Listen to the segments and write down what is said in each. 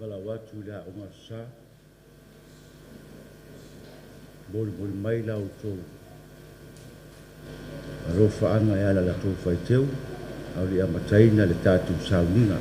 Folau atu i le Aoga Aso Sa, molimoli mai la outou alofaaga e ala i la outou faiteu a o le i amataina le tatou sauniga.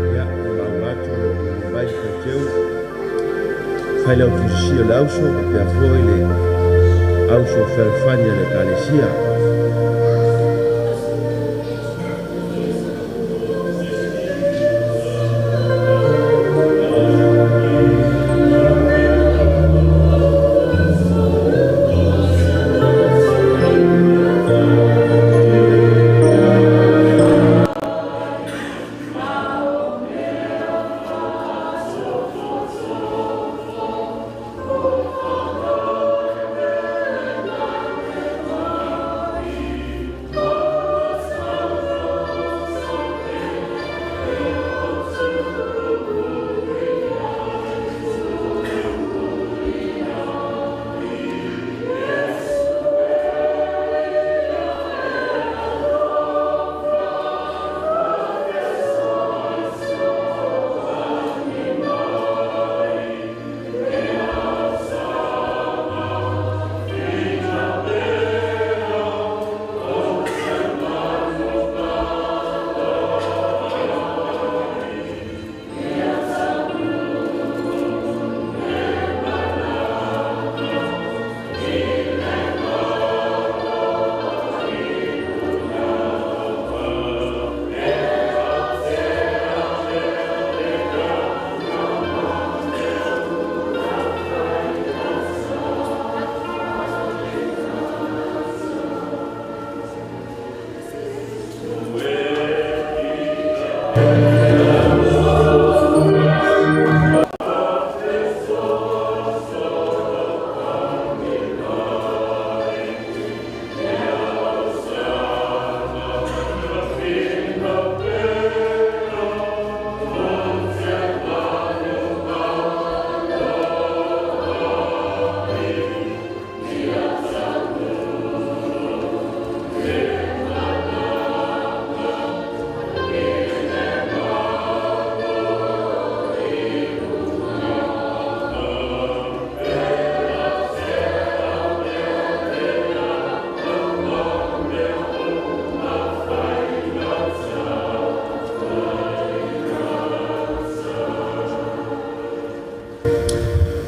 Ia, ua maua atu o lo o momoli mai le faiteu a le Failautusi o le Auso faapea foi le Auso Fealofani a le Ekalesia.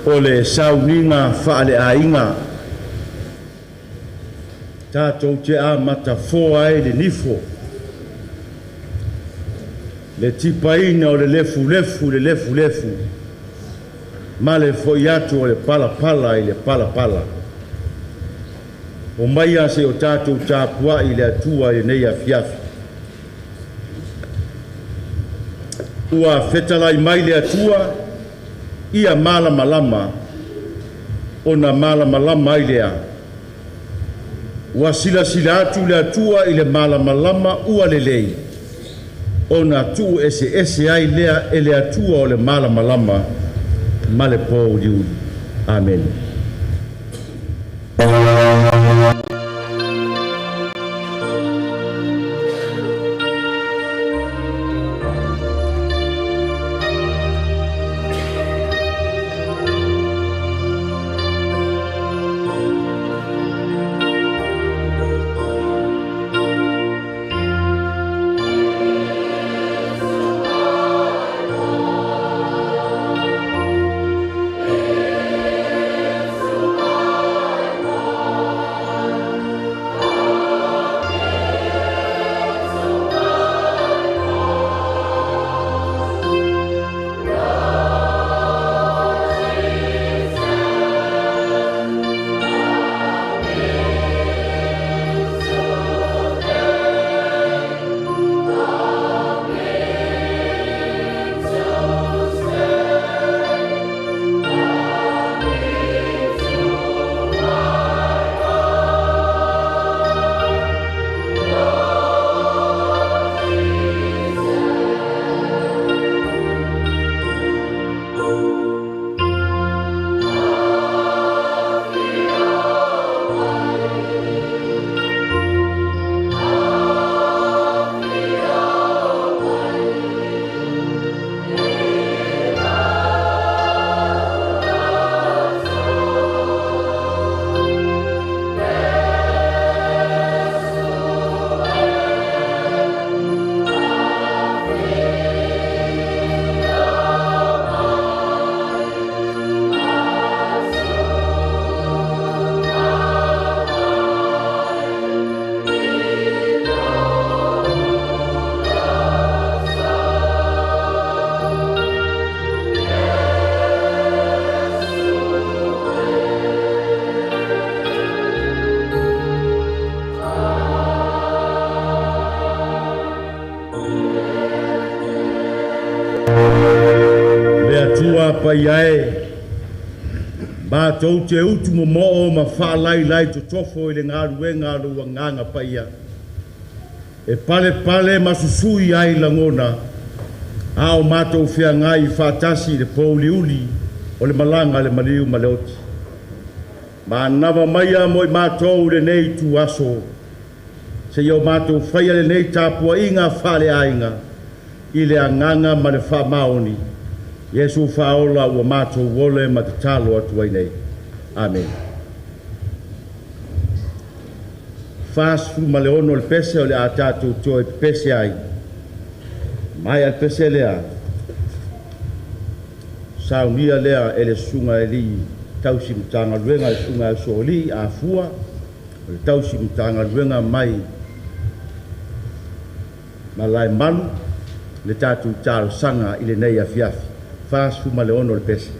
O le sauniga faaleaiga tatou te amata foa ai le nifo, le tipaina o le lefulefu i le lefulefu ma le fo'i atu o le palapala i le palapala. Omaia se'ia o tatou tapua'i i le Atua i lenei afiafi. Ua fetalai mai le Atua, ia malamalama, ona malamalama ai lea. Ua silasila atu le Atua i le malamalama ua lelei, ona tuu eseese ai lea e le Atua o le malamalama ma le pouliuli. Amene. Paia e, matou te utu momoo ma faalailai totofo i le galuega a lou Agaga Paia, e palepale ma susui ai lagona, a o matou feagai faatasi i le pouliuli o le malaga a le maliu ma le oti. Manava maia mo i matou i lenei ituaso, seia o matou faia lenei tapuaiga faaleaiga i le agaga ma le faamaoni, Iesu Faaola ua matou ole ma tatalo atu ai nei. Amene. 46 le pese o le a tatou toe pepese ai. Maea le pese lea, saunia lea e le susuga i le alii tausi Matagaluega le susuga ia Soali Afua, o le tausi Matagaluega mai Malaemalu le tatou talosaga i lenei afiafi. 46 le pese.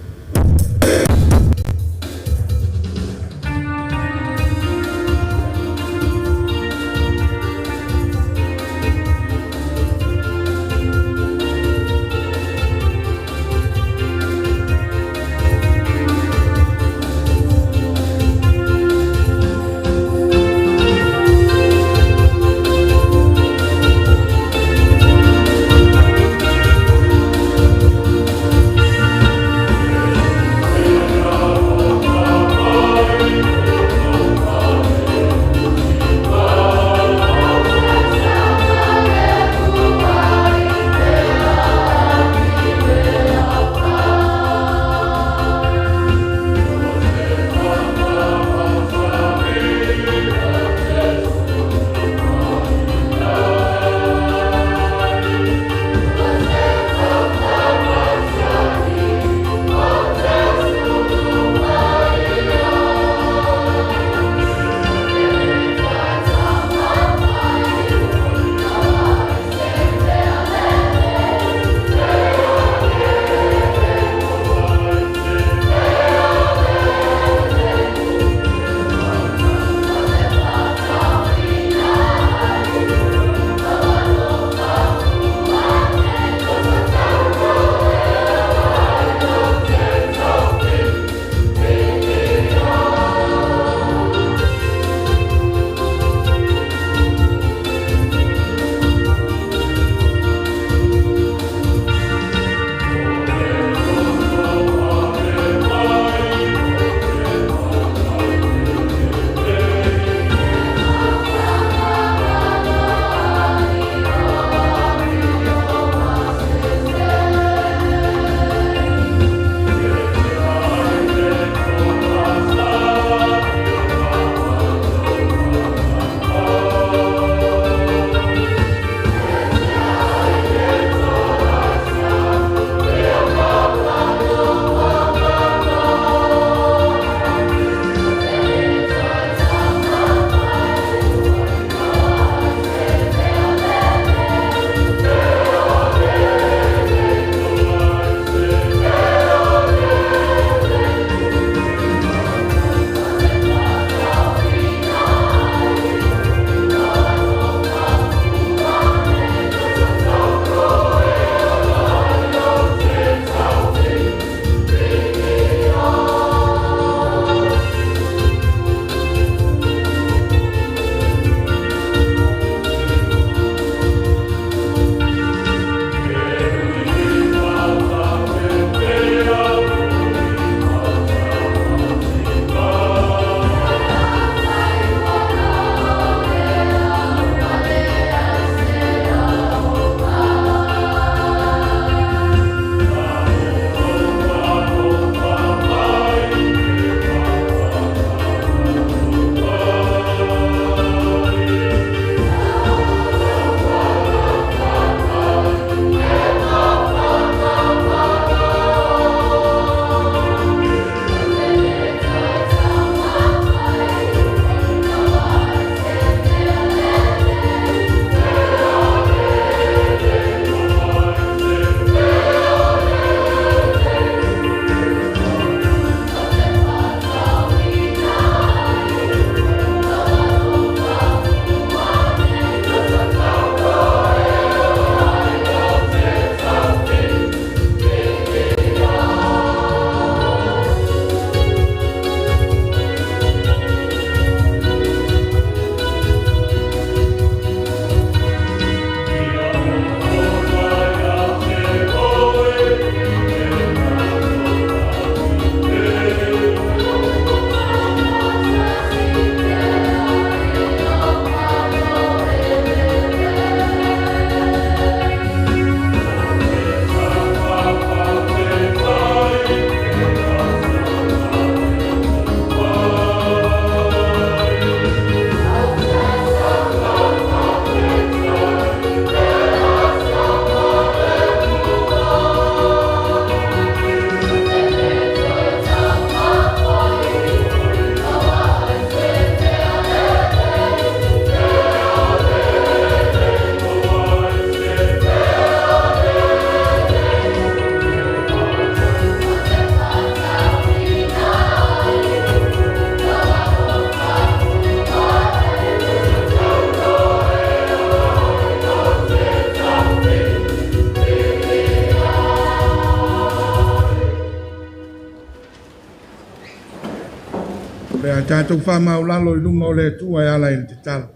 Sa tatou faamaulalo i luma o le Atua e ala i le tatalo.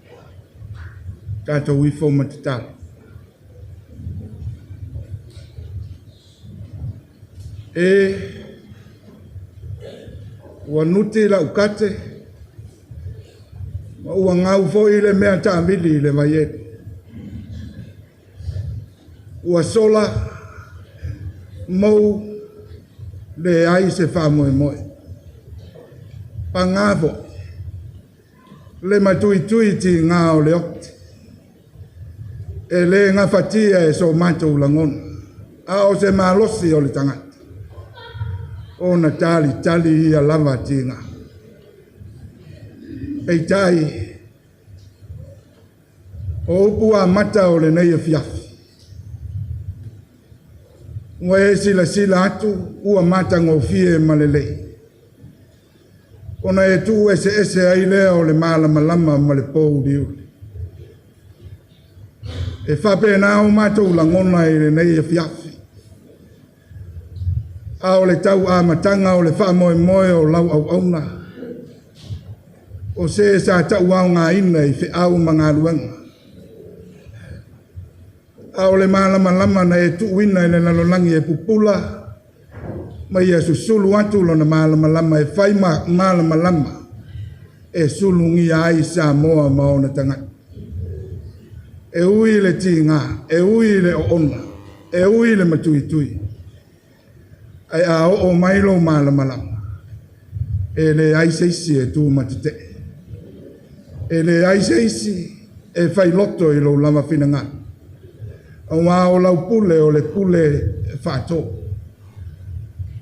Tatou ifo ma tatalo. E ua nuti lau kate ma ua gau foi le mea taamili i le vaieli. Ua sola mou leai se faamoemoe. Paga foi le matuitui tiga o le oti. E le gafatia e so matou lagona, a o se malosi o le tagata, ona talitali ia lava tiga. Peitai, o upu amata o lenei afiafi, ua e silasila atu ua matagofie ma lelei, ona e tuueseese ai lea o le malamalama ma le pouliuli. E faapena o matou lagona i lenei afiafi, a o le tau amataga o le faamoemoe o lau auauna, o se sa tauaogaina i feau ma galuega, a o le malamalama na e tuuina i le lalolagi e pupula ma ia susulu atu lona malamalama e fai ma malamalama e sulugia ai Samoa ma ona tagata. E ui le tiga, e ui le oona, e ui le matuitui, ae a oo mai lou malamalama, e leai se isi e tumatetee, e leai se isi e failoto i lou lava finagalo, aua o lau pule o le pule faato,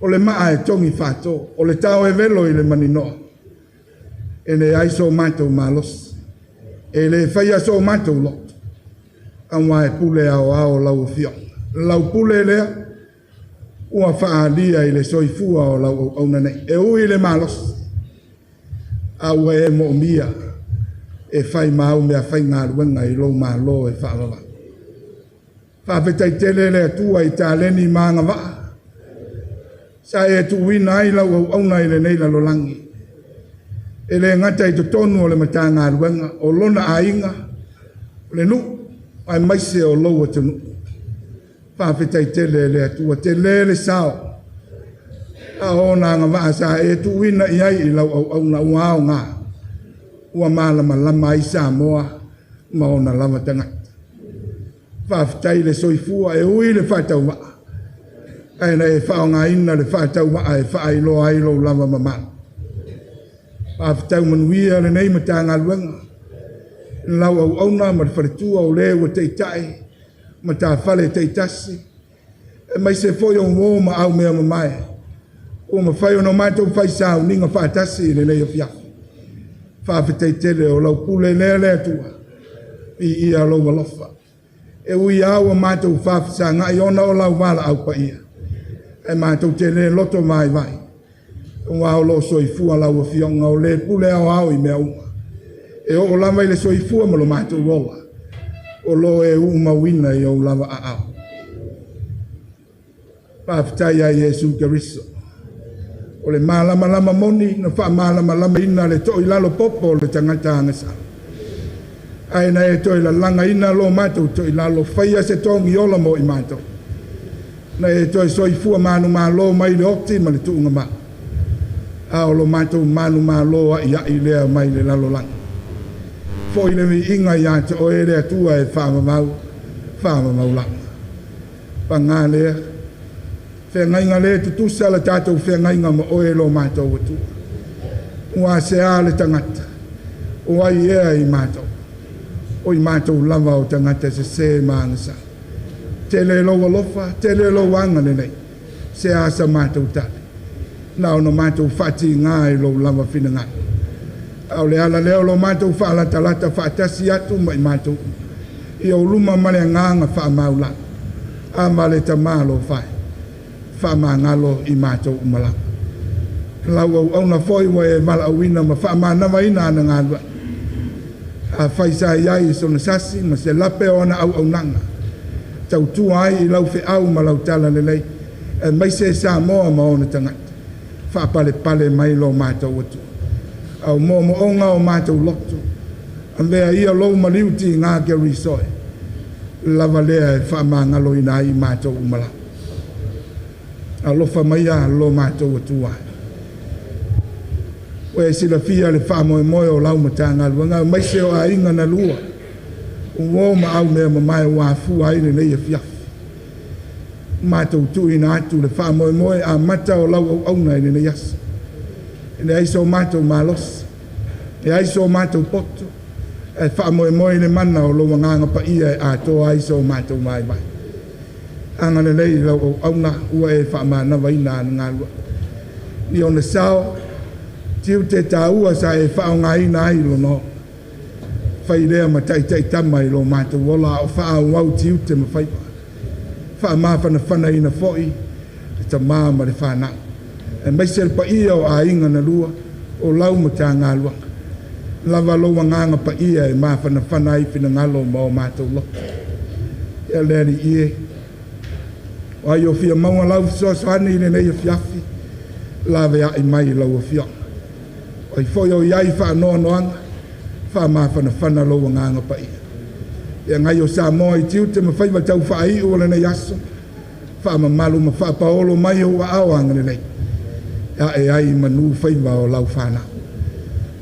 o le maa e togi faato, o le tao e velo i le maninoa, e leai so matou malosi, e le faia so matou loto, aua e pule aoao lau afioga. Lau pule lea ua faalia i le soifua o lau auauna nei. E ui le malosi, a ua e moomia e fai mau mea faigaluega i lou malo e faavavau. Faafetai tele le Atua i taleni ma agavaa sa e tuuina ai lau auauna i lenei lalolagi. E le gata i totonu o le Matagaluega, o lona aiga, o le nuu, aemaise o lou atunuu. Faafetai tele le Atua, tele le sao, a o ona agavaa sa e tuuina i ai i lau auauna ua aoga, ua malamalama ai Samoa ma ona lava tagata. Faafetai le soifua e ui le faatauvaa, ae na e faaaogaina le faatauvaa e faailoa ai lou lava mamalu. Faafetai manuia lenei Matagaluega, lau auauna ma le faletua o le ua taitai matafale taitasi, aemaise foi o uo ma aumea mamae, ua mafai ona matou fai sauniga faatasi i lenei afiafi. Faafetai tele o lau pule lea le Atua, viia lou alofa. E ui lava ua matou faafesagai ona o lau valaau paia, ae matou te le loto vaivai, aua o lo o soifua lau Afioga o le pule aoao i mea uma. E oo lava i le soifua ma lo matou ola, o lo o e umauina i ou lava aao. Faafetai ia Iesu Keriso, o le malamalama moni na faamalamalamaina le toilalo popo o le tagata agasala. Ae na e toe lalagaina lo matou toilalo, faia se togi ola mo i matou. Na e toe soifua manumalo mai le oti ma le tuugamau, a o lo matou manumalo aiai lea mai le lalolagi. Foi le viiga ia te oe le Atua e faavavau, faavavau lava. Paga lea, feagaiga le tutusa la tatou feagaiga ma oe lo matou Atua. Ua sea le tagata, o ai ea i matou, o i matou lava o tagata sese ma agasala. Tele lou alofa, tele lou agalelei, sea sa matou tali, na ona matou faatiga i lou lava finagalo. A o le ala lea o lo matou faalatalata faatasi atu ma i matou, i ou luma ma le agaga faamaulalo, ama le tamalofa e, faamagalo i matou uma lava. Lau auauna foi ua e valaauina ma faamanavaina ana galuega. Afai sa i ai sona sasi ma se lape o ana auaunaga, tautua ai i lau feau ma lau talalelei, aemaise Samoa ma ona tagata, faapalepale mai lo matou Atua. A o moomooga o matou loto, avea ia lou maliu tiga Keriso e, lava lea e faamagaloina ai matou uma lava. Alofa maia lo matou Atua. Ua e silafia le faamoemoe o lau Matagaluega aemaise o aiga na lua, uo ma aumeamamae ua afua ai lenei afiafi. Matou tuuina atu le faamoemoe amata o lau auauna i lenei aso. E leai so matou malosi, leai so matou poto, ae faamoemoe i le mana o lou Agaga Paia e atoa ai so matou vaivai. Agalelei i lau auauna ua e faamanavaina ana galuega. I ona sao, tiute taua sa e faaaogaina ai lona ola, fai lea ma taitaitama i lo matou ola a o faaauau tiute ma faiva. Faamafanafanaina foi le tama ma le fanau, aemaise le paia o aiga na lua o lau Matagaluega. Lava lou Agaga Paia e mafanafana ai finagalo ma o matou loto. Ia le Alii e, o ai o fia maua lau fesoasoani i lenei afiafi, laveai mai i lau Afioga. O ai foi o i ai faanoanoaga, faamafanafana lou Agaga Paia. Feagai o Samoa i tiute ma faiva taufaaiu o lenei aso, faamamalu ma faapaolo mai ou aao agalelei, e ae ai i manu faiva o lau fanau.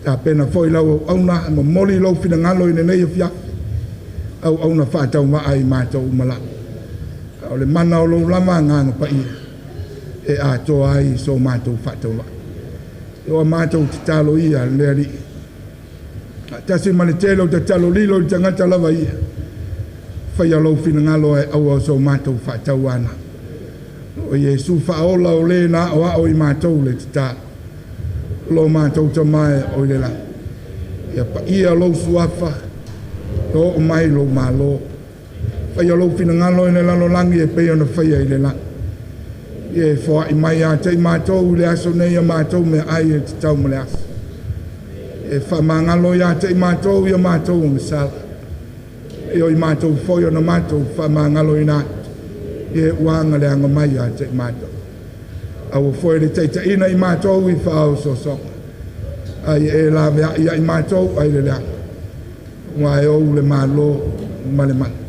Tapena foi lau auauna e momoli lou finagalo i lenei afiafi, auauna faatauvaa i matou uma lava. A o le mana o lou lava Agaga Paia e atoa ai so matou faatauvaa. O a matou tatalo ia le Alii, faatasi ma le tele o tatalo lilo i le tagata lava ia, faia lou finagalo ae aua so matou faatauana. O Iesu faaola o le na aoao i matou le tatalo, lo matou Tama e oi le lagi, ia paia lou suafa, ia oo mai lou malo, faia lou finagalo i le lalolagi e pei ona faia i le lagi. Ia e foai mai ia te i matou i le aso nei a matou meaai e tatau ma le aso. E faamagalo ia te i matou ia matou agasala, e o i matou foi ona matou faamagaloina atu, e ua agaleaga mai ia te i matou. Aua foi le taitaiina i matou i faaosoosoga, ai e laveai ia i matou ai le leaga, ua e ou le malo ma le mana,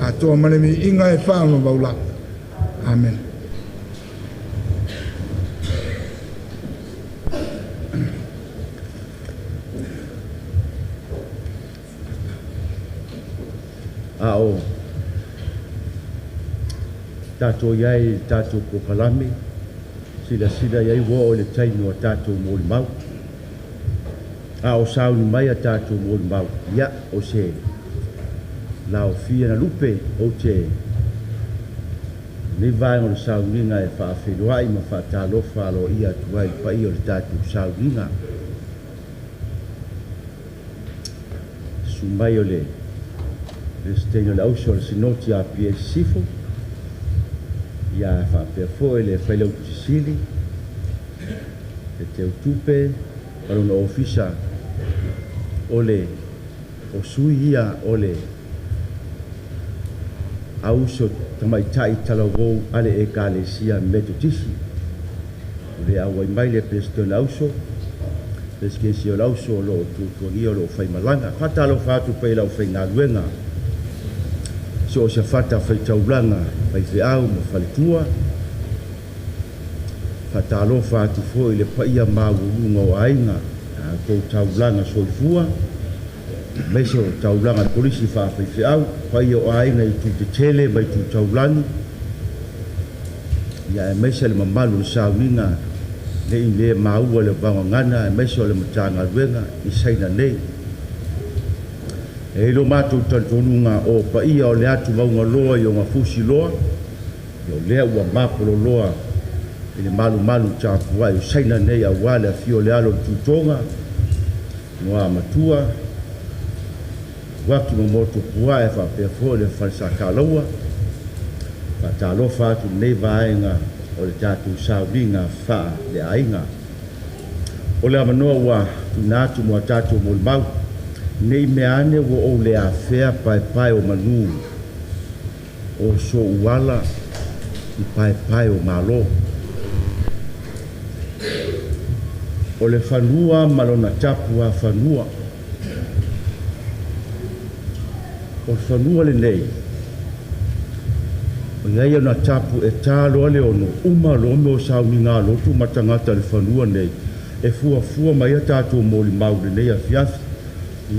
atoa ma le viiga e faavavau lava. Amen. A o tatou i ai i le tatou polokalame, silasila i ai ua oo i le taimi o a tatou molimau. A o sauni mai a tatou molimau, ia, o se laofia na lupe ou te lenei vaega o le sauniga e faafeiloai ma faatalofa aloaia atu ai i le paia o le tatou sauniga. Susu mai o le Peresetene o le Auso o le Sinoti a Apia i Sisifo, ia faapea foi le Failautusi Sili, le Teutupe ma lona ofisa, o le o sui ia o le auso tamaitai talavou a le Ekalesia Metotisi. O le auai mai le Peresetene o le Auso, Peresetene o le Auso o lo o tuatuagia o lo o faimalaga. Faatalofa atu pa i lau faigaluega, so o se fata faitaulaga, faifeau ma faletua. Faatalofa atu foi le paia maualuga o aiga, a outou taulaga soifua, aemaise o taulaga polisi faafaifeau, paia o aiga i itu tetele ma itu taulagi, ia aemaise le mamalu o le sauniga nei le maua le vaogagana, aemaise o le Matagaluega i Saina nei. E i lo matou talitonuga o paia o le atu vaugaloa i ona fusiloa, o lea ua mapololoa i le malumalu tapuai o Saina nei aua le afio o le alo o le Tutoga, Igoamatua, Uaki ma Motuopuaa e faapea foi le Falesakalaua. Faatalofa atu lenei vaega o le tatou sauniga faaleaiga. O le avanoa ua tuuina atu mo a tatou molimau, nei mea ane ua ou le afea paepae o manu o so'u ala i paepae o malo. O le fanua ma lona tapuafanua. O le fanua lenei, o iai ona tapu e ta loa le 6, uma loa mea o sauniga a lotu ma tagata i le fanua nei, e fuafua mai ai a tatou molimau i lenei afiafi.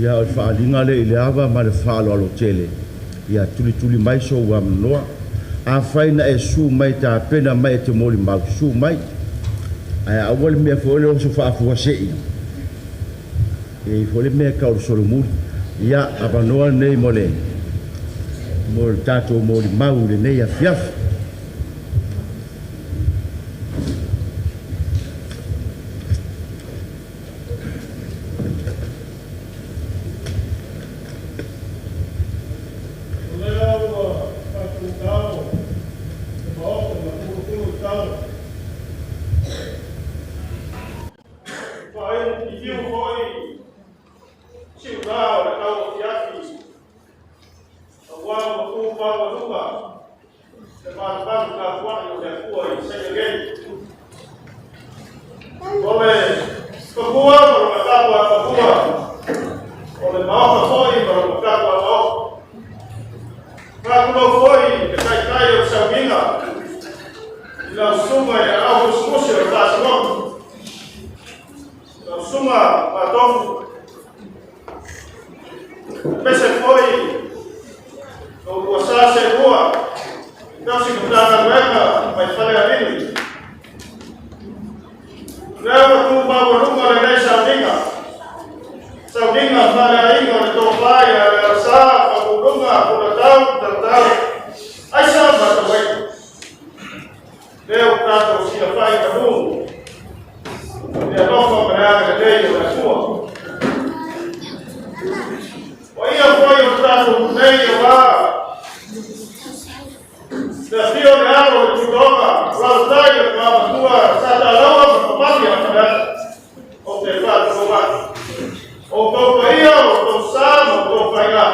Ia, o le faaaliga lea i le ava ma le faaaloalo tele, ia tulituli mai sou avanoa. Afai na e susu mai e tapena mai e te molimau, susu mai. Ae aua le mea foi le oso faafuasei. E i ai foi le mea e tau o le solomuli. Ia, avanoa lenei mo le tatou molimau i lenei afiafi. O lea ua faatutao le Maota ma kulukulu i talo. Faaiuiu foi siulā o le tauafiafi aua ua tu maualuga le malumalu tapuai o le Atua i Sailelei. O le papua ma lona tapuapapua, o le maota foi ma lona tapuamaota. Faatulou foi le taitai o le sauniga i lau susuga i le aao musumusi o le faasinoga. Lau susuga Matofu, aemaise foi lo oulua sa seelua i tausi Matagaluega mai Falealili. O lea ua tu maualuga lenei sauniga, sauniga faaleaiga o le tofa ia Lealasa Faguuluga Fulatau Talatau Aisa Matawai. Lea ua tatou silafai manu i le alofa ma le agalelei o le Atua. O ia foi o le tatou nei aua le afio o le alo o le Tuitoga, o lalatai le Tama Matua, sa taalaua ma papali a Faleata. Ou te faatulou atu. O outou paia, o outou sa ma outou faiga,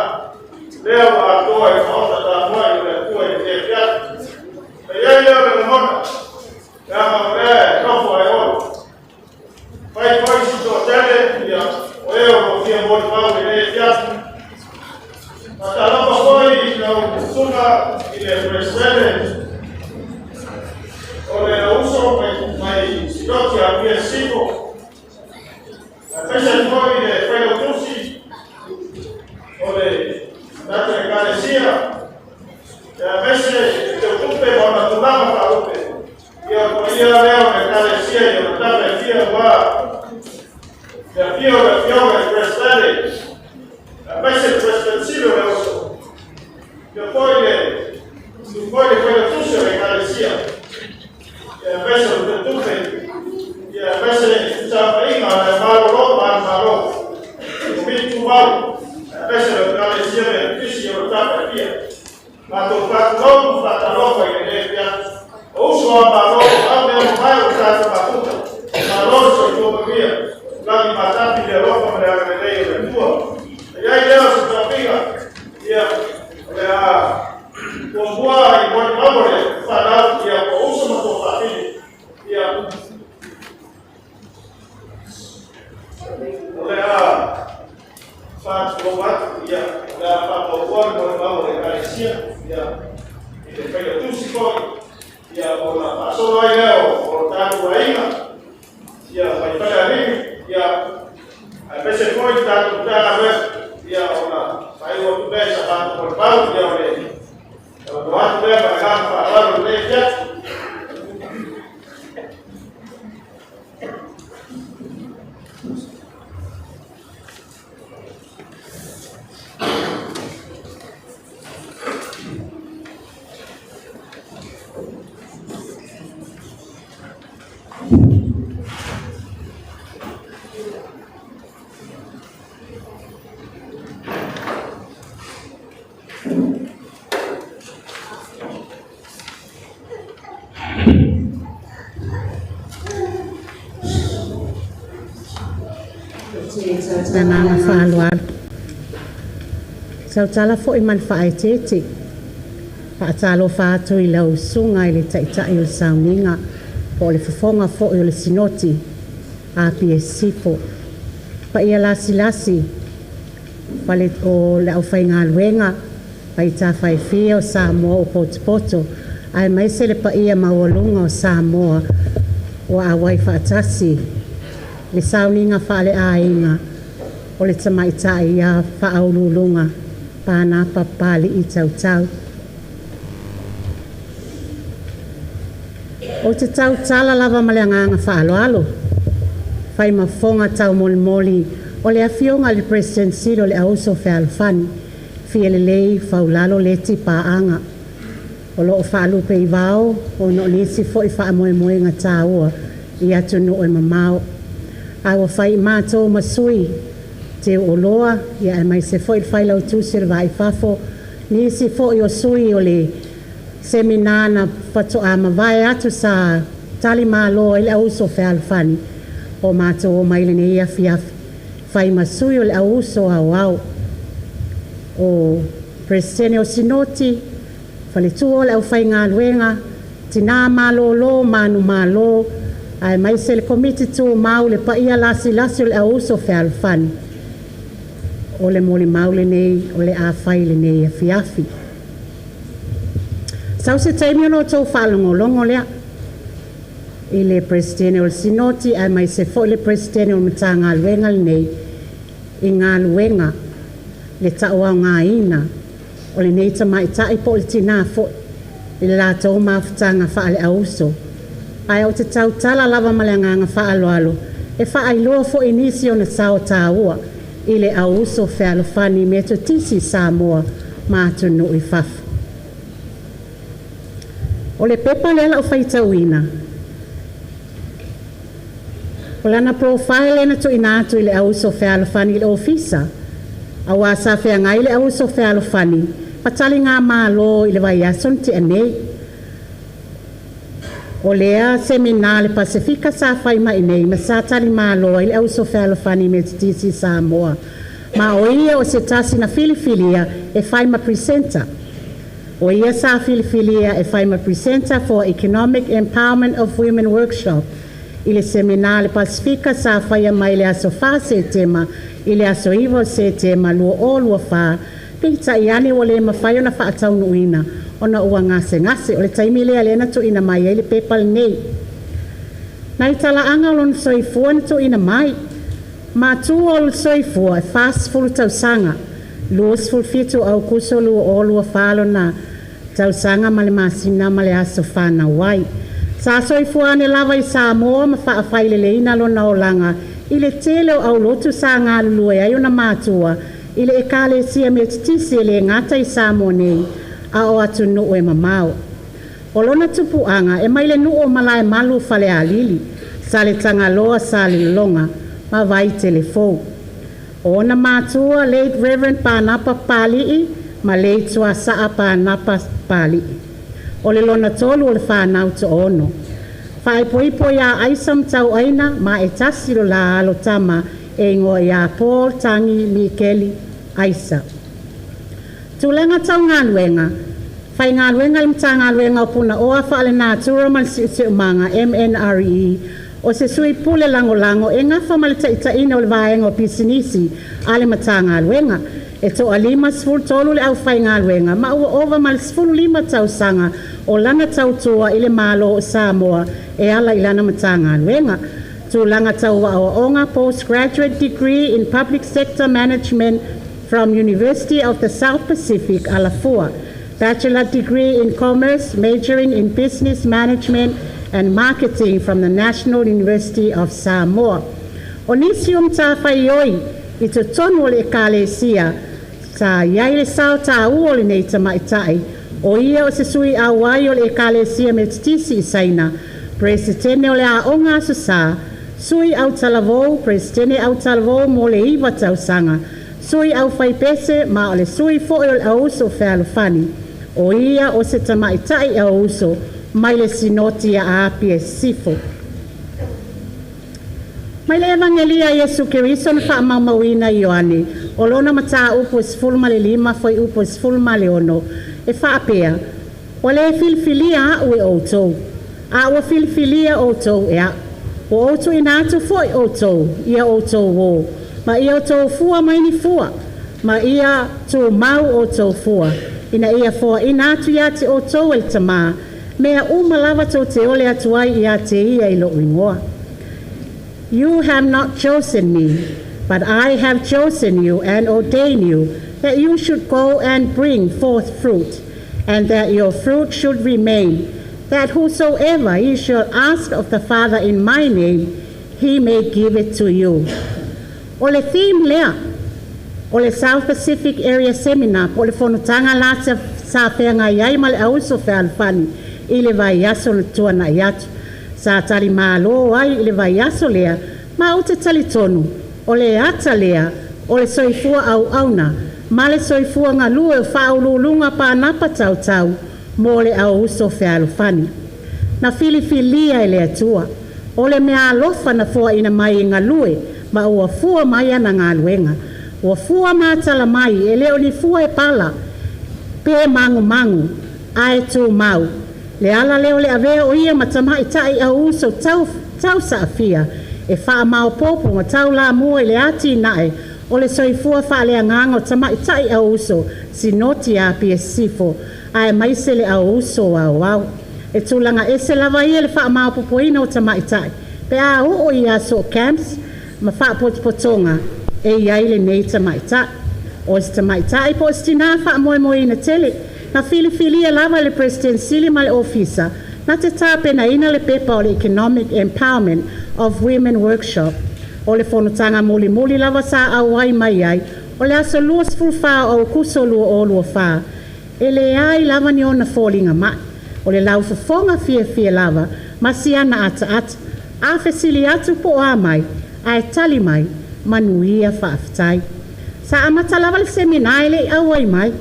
lea ua atoa i maota tapuai o le Atua i lenei afiafi. E i ai lea o le lagona, leaga o lea e nofo ai oe. Fai foi si toatele, ia, o e o lo fia molimau i lenei afiafi. Faatalofa foi i lau susuga i le Peresetene o le Lauso mai Sinoti a Apia Sisifo. Aemaise foi le Failautusi o le tatou Ekalesia, aemaise le Teutupe ma ona tulaga faalupe. Ia, o le paia lea o le Ekalesia i ona tafa e fia aua le afio o le afioga i le Peresetene, aemaise le Peresetene Sili o le Uso. Ia foi le foi le Failautusi o le Ekalesia, ia aemaise o le Teutupe, ia aemaise le saofaiga a le Malolo ma le Malo, Komiti Tumau, aemaise le Ekalesia Metotisi o le tafa e fia. Matou faatulou ma faatalofa i lenei afiafi. O uso a Malo, au mea mamae o tatou mafuta, malo le soifua manuia, lagi matafi le alofa ma le agalelei o le Atua. E i ai lea o se taofiga, ia, o le a muamua i molimau o le fanau, ia, o uso ma tuafafine, ia, o le a faatulou atu, ia, o le a faamautua le molimau o le Ekalesia, ia, i le Failautusi foi, ia, ona faasolo ai lea o tatou aiga, ia, mai Falealili, ia, aemaise foi le tatou Matagaluega, ia, ona faaiu atu lea i sa matou molimau, ia, o le talanoa atu lea ma le agaga faaaloalo i lenei afiafi. Le agaga faaaloalo. Tautala foi ma le faaeteete. Faatalofa atu i lau susuga i le Taitai o le Sauniga po o le fofoga foi o le Sinoti. Apia i Sisifo. Paia lasilasi fale o le aufaigaluega vaitafaifia o Samoa o potopoto aemaise le paia maualuga o Samoa ua auai faatasi le sauniga faaleaiga o le tamaitai ia faauluuluga Panapa Papali'i Tautau. Ou te tautala lava ma le agaga faaaloalo, fai ma fofoga taumolimoli o le afioga i le Peresetene Sili o le Auuso Fealofani, fia lelei Faulalo Leti Paaga, o lo o faalupe i vao ona o nisi foi faamoemoega taua i atunuu e mamao. A ua fai matou ma sui teuoloa ia aemaise foi le failautusi o le Va i Fafo, nisi foi o sui o le semina na faatoa mavae atu sa talimalo ai le Auuso Fealofani, o matou omai lenei afiafi fai ma sui o le Auuso Aoao o Peresetene o Sinoti, Faletua o le Aufaigaluega, Tina Malolo Manumalo, aemaise le Komiti Tumau le paia lasilasi o le Auuso Fealofani. O le molimau lenei o le a fai i lenei afiafi. Sau se taimi ona outou faalogologo lea i le Peresetene o le Sinoti aemaise foi le Peresetene o le Matagaluega lenei i galuega le tauaogaina o lenei tamaitai po o le tinā foi i le latou mafutaga faale-auuso. Ae ou te tautala lava ma le agaga faaaloalo e faailoa foi nisi ona sao taua i le Auuso Fealofani Metotisi i Samoa ma atunuu i fafo. O le pepa lea o le a ou faitauina, o lana profile lea na tuuina atu i le Auuso Fealofani i le Ofisa, aua sa feagai le Auuso Fealofani ma taligamalo i le vaiaso na tea nei. O lea semina a le Pasefika sa fai mai nei ma sa talimalo ai le Auuso Fealofani Metotisi i Samoa, ma o ia o se tasi na filifilia e fai ma presenter. O ia sa filifilia e fai ma presenter for Economic Empowerment of Women Workshop i le semina a le Pasefika sa faia mai le aso 4 Setema i le aso 9 o Setema 2024, peitai ane ua le mafai ona faataunuuina ona ua gasegase. O le taimi lea lea na tuuina mai ai le pepa lenei. Nai talaaga o lona soifua na tuuina mai. Matua o le soifua e 40 tausaga, 27 o Aukuso 2024 lona tausaga ma le masina ma le aso fanau ai. Sa soifua ane lava i Samoa ma faafaileleina lona olaga i le tele o aulotu sa galulue ai ona matua i le Ekalesia Metotisi e le gata i Samoa nei, a o atunuu e mamao. O lona tupuaga e mai le nuu o Malaemalu Falealili, Saletagaloa Salelologa ma Vaitele Fou. O ona matua late Reverend Panapa Papali'i ma late Suasaa Panapa Papali'i. O le lona tolu o le whānau to'ono. Faaipoipo iā Aisa ma Tauaina ma e tasi lo la alo tama e ingoa iā Paul Tangi Mikeli Aisa. Tulaga tau galuega, faigaluega le Matagaluega o Punaoa Faalenatura ma le Siosiomaga MNRE, o se sui pule lagolago e gafa ma le taitaiina o le vaega o pisinisi a le Matagaluega. E toa-53 le aufaigaluega ma ua ova ma le 15 tausaga o lana tautua i le Malo o Samoa e ala i lana Matagaluega. Tulaga tau aoaoga, postgraduate degree in public sector management from University of the South Pacific, Alafua. Bachelor degree in commerce, majoring in business management and marketing from the National University of Samoa. O nisi o matafaioi i totonu o le ekalesia sa i ai le sao taua o lenei tamaitai, o ia o se sui auai o le Ekalesia Metotisi i Saina, Peresetene o le Aoga Aso Sa, sui autalavou, Peresetene autalavou mo le 9 tausaga, sui aufaipese ma o le sui foi o le Auuso Fealofani. O ia o se tamaitai auuso mai le Sinoti a Apia i Sisifo. Mai le Evagelia a Iesu Keriso na faamaumauina e Ioane, o lona mataupu e 15 fuaiupu e 16, e faapea, ua le filifilia a'u e outou, a ua filifilia outou e a'u. Ua ou tuuina atu foi outou, ia outou uō, ma ia outou fua mai ni fua, ma ia tumau outou fua, ina ia foaina atu ia te outou e le Tamā, mea uma lava tou te ole atu ai ia te ia i lo'u igoa. You have not chosen me, but I have chosen you and ordained you that you should go and bring forth fruit, and that your fruit should remain, that whosoever ye shall ask of the Father in my name, he may give it to you. O le theme lea, o le South Pacific Area Seminar, po o le fonotaga la sa feagai ai ma le Auuso Fealofani i le vaiaso na tuanai atu. Sa talimalo ai i le vaiaso lea, ma ou te talitonu, o le ata lea, o le soifua auauna, ma le soifua galue o faauluuluga panapa tautau mo le Auuso Fealofani. Na filifilia e le Atua, o le meaalofa na foaina mai e galue, ma ua fua mai ana galuega. Ua fua matala mai, e le o ni fua e pala, pe magumagu, ae tumau. Le ala lea o le avea o ia ma tamaita'i auuso tau, tau saafia, e faamaopoopo ma taulamua i le atinae o le soifua faaleagaga o tamaita'i auuso Sinoti a Apia Sisifo, aemaise le Auuso Aoao. E tulaga ese lava ia le faamaopoopoina o tamaita'i, pe a oo i aso o camps ma faapotopotoga e i ai lenei tamaita'i. O se tamaita'i po o se tinā faamoemoeina tele, na filifilia lava e le Peresetene Sili ma le Ofisa na te tapenaina le pepa o le Economic Empowerment of Women Workshop. O le fonotaga mulimuli lava sa auai mai ai, o le aso 24 o Aukuso 2024, e leai lava ni ona foliga mai. O le laufofoga fiafia lava ma siana ataata. A fesili atu po o a mai, ae tali mai, manuia faafetai. Sa amata lava le semina e le i auai mai.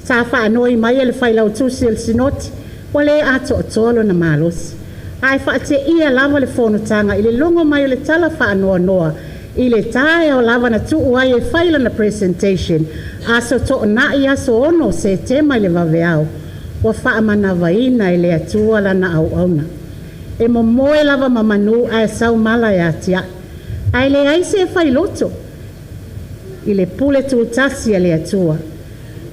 Sa faanoi mai e le failautusi o le Sinoti, ua le atoatoa lona malosi. Ae faateia lava le fonotaga i le logo mai o le tala faanoanoa i le taeao lava na tuu ai e fai lana presentation, aso Toonai aso 6 Setema i le vaveao, ua faamanavaina e le Atua lana auauna. E momoe lava ma manu ae sau mala e atiae. Ae leai se failoto i le pule tutasi a le Atua.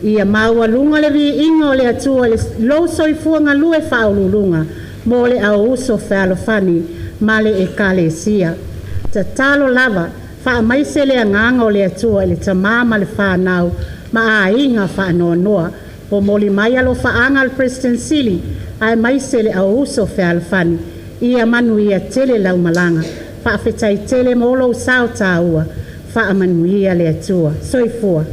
Ia maualuga le viiga o le Atua i lou soifua galue faauluuluga mo le Auuso Fealofani ma le Ekalesia. Tatalo lava, faamaise le agaga o le Atua i le tamā ma le fanau ma aiga faanoanoa. Momoli mai alofaaga a le President Sili aemaise le Auuso Fealofani. Ia manuia tele lau malaga. Faafetai tele mo lou sao taua. Faamanuia le Atua. Soifua.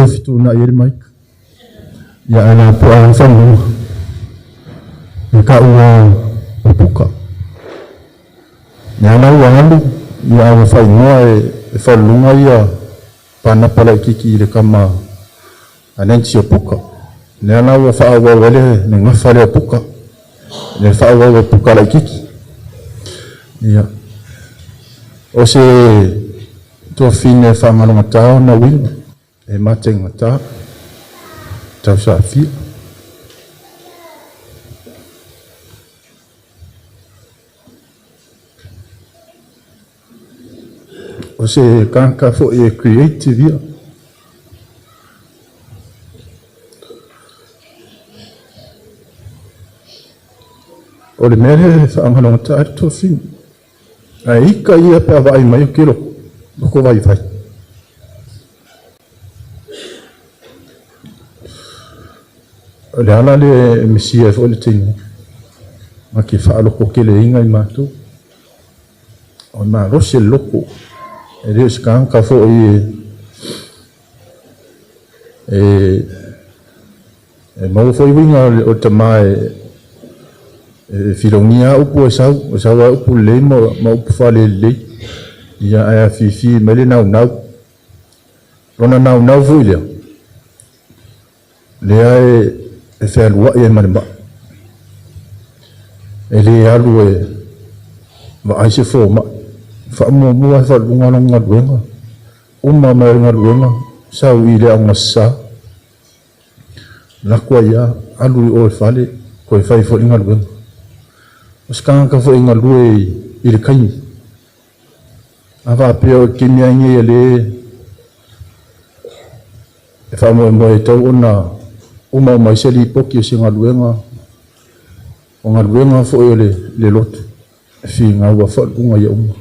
Fetuunai ai le mic. Ia ae lapoa ai fanua. E taua o puka. Ia la ua alu, ia ua faaigoa e faluluga ia panapa laitiiti i le kama a Nancy o Puka. Lea la ua faaauau ai le gafa lea o Puka. Le faaauau e Puka laitiiti. Ia. O se tuafafine faagalogata ona uiga e matagata tausafia. O se tagata foi e creative ia. O le mea lea e faagalogata ai le tuafafine. Ae ika ia pe a vaai mai o ke loko, loko vaivai. O le ala lea e misia ai foi le teine, ma ke faalokokeleina i matou. O le malosi o le loko, e le o se tagata foi e e maua foi uiga o le tama e filogia upu e sau, e sau ai upu lelei ma upu faalelelei. Ia ae afifi mai le naunau. Lona naunau foi lea, lea e fealuai ai ma le mai. E le alu e vaai se fomai. Faamuamua e faaluga lona galuega. Uma mai le galuega, sau i le aogasa. Lako ai lava, alu i o i le fale, toe fai foi le galuega. O se tagata foi e galue i le taimi. A faapea o le taimi lava lenei o lea e faamoemoe e tau ona uma uma ai se lipoti o se galuega, o galuega foi o le lotu, e finau a faaluga ia uma.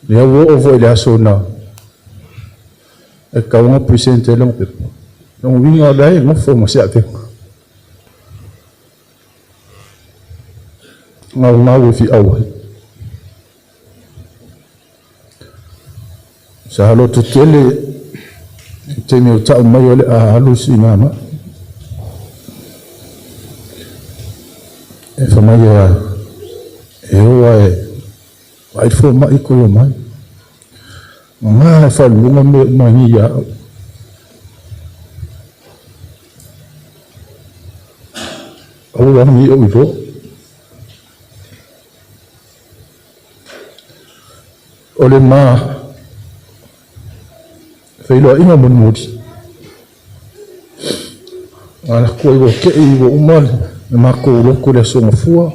Lea ua oo foi i le aso na e tatau ona present ai lana pepa. Lona uiga o la e nofo ma se avega. Naunau e fiau ai. Sa lototele i taimi o tau mai o le a alu i siigāmaʻi. E fai mai e o ae vaai le fomai toe omai. Gagā e faaluluga mea uma nei ia au. Aua nei ou iloa. O le ma feiloaiga mulimuli, alatu ai ua te'i ua uma le matou lotu i le Aso Gafua,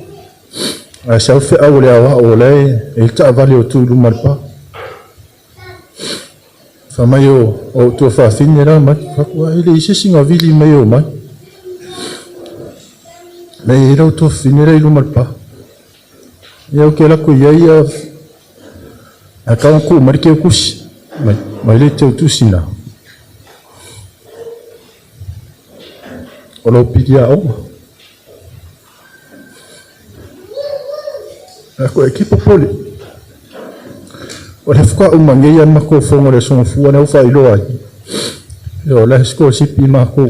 ae sau feau o le aoao o la e i ai le taavale o tu i luma o le pa. Fai mai o ou tuafafine la mai, fai atu, e leai se isi na vili mai e omai. Leai, e i ai lau tuafafine la i luma o le pa. Ia ou te alu atu i ai ae tau ona tuu mai le teutusi. Mai le teutusi na. O lou pili aoga. Ae koe ke popole. O le faatoa uma nei lava le matou fono i le Aso Gafua lea ua faailoa ai. Ia o la e sikolasipi matou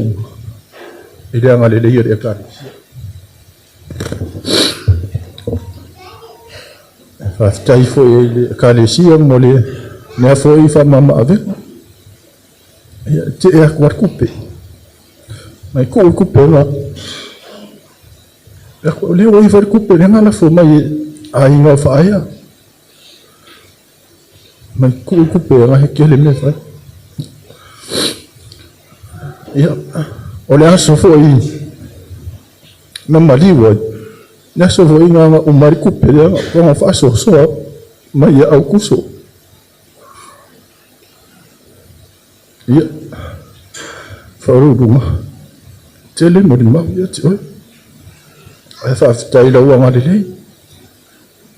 i le agalelei o le Ekalesia. E faafetai foi i le Ekalesia mo le mea foi faamama-avega. Ia, e tee atu lava le tupe. Mai tuu le tupe la. O lea ua iai foi le tupe lea na lafo mai e aiga o Faaea. Mai tuu tupe e tele mea e fai. Ia, o le aso foi na maliu ai, le aso foi na uma ai le tupe lea ona faasoasoa mai ia Aukuso. Ia, faauluuluga, tele molimau ia te oe. Ae faafetai i lau agalelei,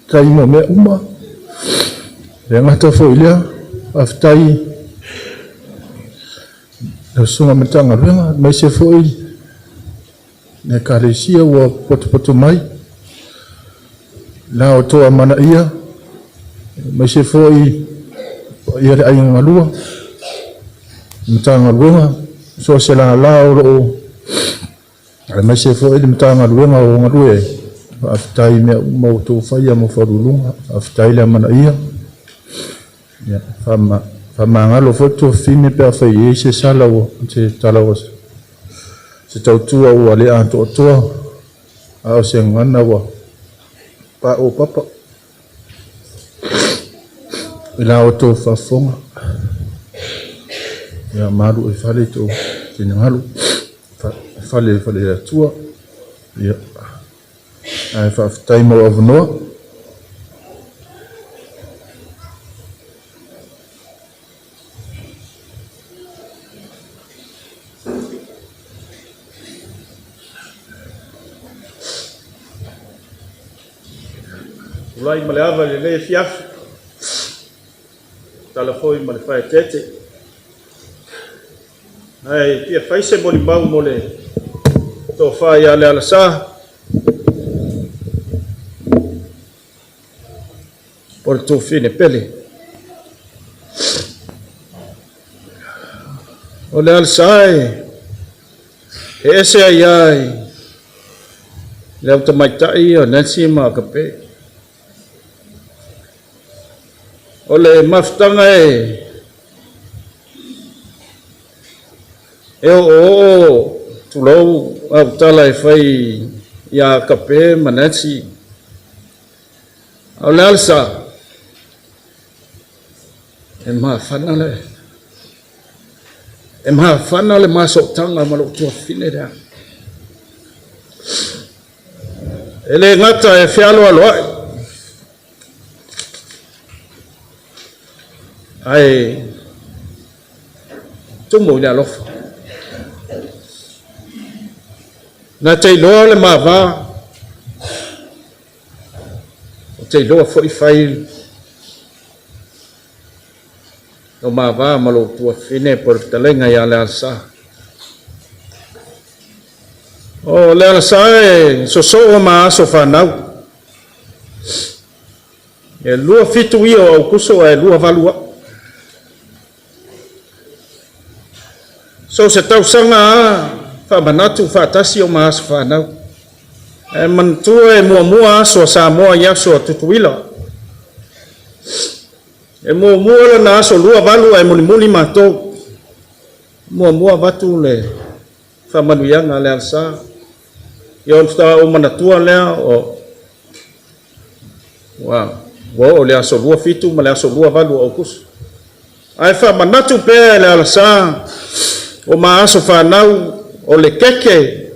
faafetai mo mea uma. Le gata foi i lea, faafetai lau Susuga Matagaluega, aemaise foi le Ekalesia ua potopoto mai, la outou amanaia, aemaise foi paia le aiga galua, Matagaluega, so o se lala o loo, aemaise foi le Matagaluega o galue ai. Faafetai i mea uma ua outou faia mo Faauluuluga, faafetai le amanaia. Ia, faamagalo foi le tuafafine pe afai e i ai se sala ua se tala ua se tautua ua le atoatoa, a o se gagana ua paopapa i la outou faafofoga. Ia malu i fale i tou finagalo, fale i fale le Atua. Ia, ae faafetai mo avanoa. Tulai ma le ava i lenei afiafi, tala foi ma le faaeteete. Ae fia fai se molimau mo le tofa ia Lealasa, o le tuafafine pele. O Lealasa e ese ai lava i le au tamaitai o Nancy ma Akape. O le mafutaga e oooo tulou au tala e fai ia Akape ma Nancy. A o Lealasa, e mafana le e mafana le masootaga ma lou tuafafine lea. E le gata e fealoaloai, ae tumu i le alofa. Na te iloa le mava, o te iloa foi fai lo mava ma lou tuafafine po o le fetalaiga ia Lealasa. O Lealasa e sosoo ma aso fanau. E 27 ia o Aukuso ae 28 au. So se tausaga a faamanatu faatasi o ma aso fanau. E manatua e muamua aso a Samoa i aso a Tutuila. E muamua lana aso 28 ae mulimuli matou. Muamua avatu le faamanuiaga a Lealasa. Ia ona faatoa ou manatua lea o ua oo le aso 27 ma le aso 28 o Aukuso. Ae faamanatu pea e Lealasa o ma aso fanau o le keke,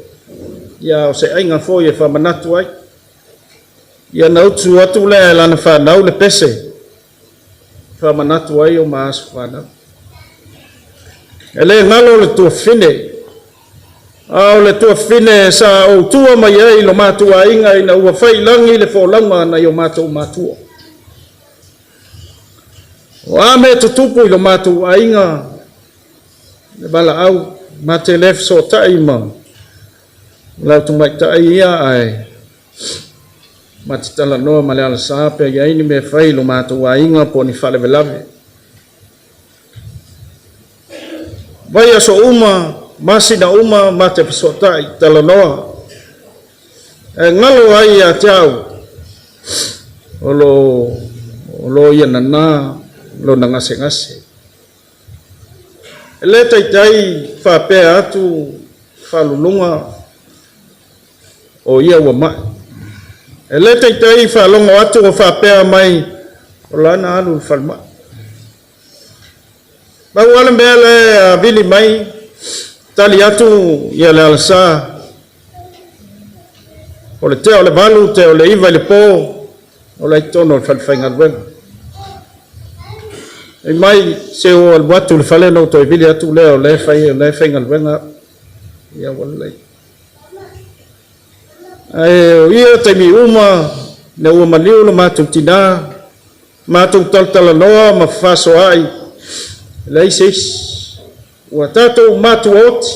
ia o se aiga foi e faamanatu ai. Ia na utu atu lea e lana fanau le pese, faamanatu ai o ma aso fanau. E le galo le tuafafine, a o le tuafafine sa ou tua mai ai lo matou aiga ina ua faiilagi le folauga nai o matou matua. O a mea tutupu i lo matou aiga, le valaau, ma te le fesootai ma lau tamaitai ia, ae ma te talanoa ma Lealasa pe i ai ni mea fai i lo matou aiga po o ni faalavelave. Vai aso uma, masina uma, ma te fesootai, talanoa. E galo ai ia te au, o lo ia nana lona gasegase. E le taitai faapea atu faaluluga o ia ua mai. E le taitai faalogo atu o faapea mai o lana alu i le falemai. Pau lava le mea lea e vili mai, tali atu ia Lealasa, o le tea o le 8, tea o le 9 i le po, o la i totonu o le falefaigaluega. Fai mai, se ua alu atu i le fale ona ou toe vili atu lea o la e fai, o la e faigaluega au. Ia ua lelei. Ae o ia taimi uma ina ua maliu lo matou tinā, matou talatalanoa ma fefasoaai, e leai se isi. Ua tatou matuaoti,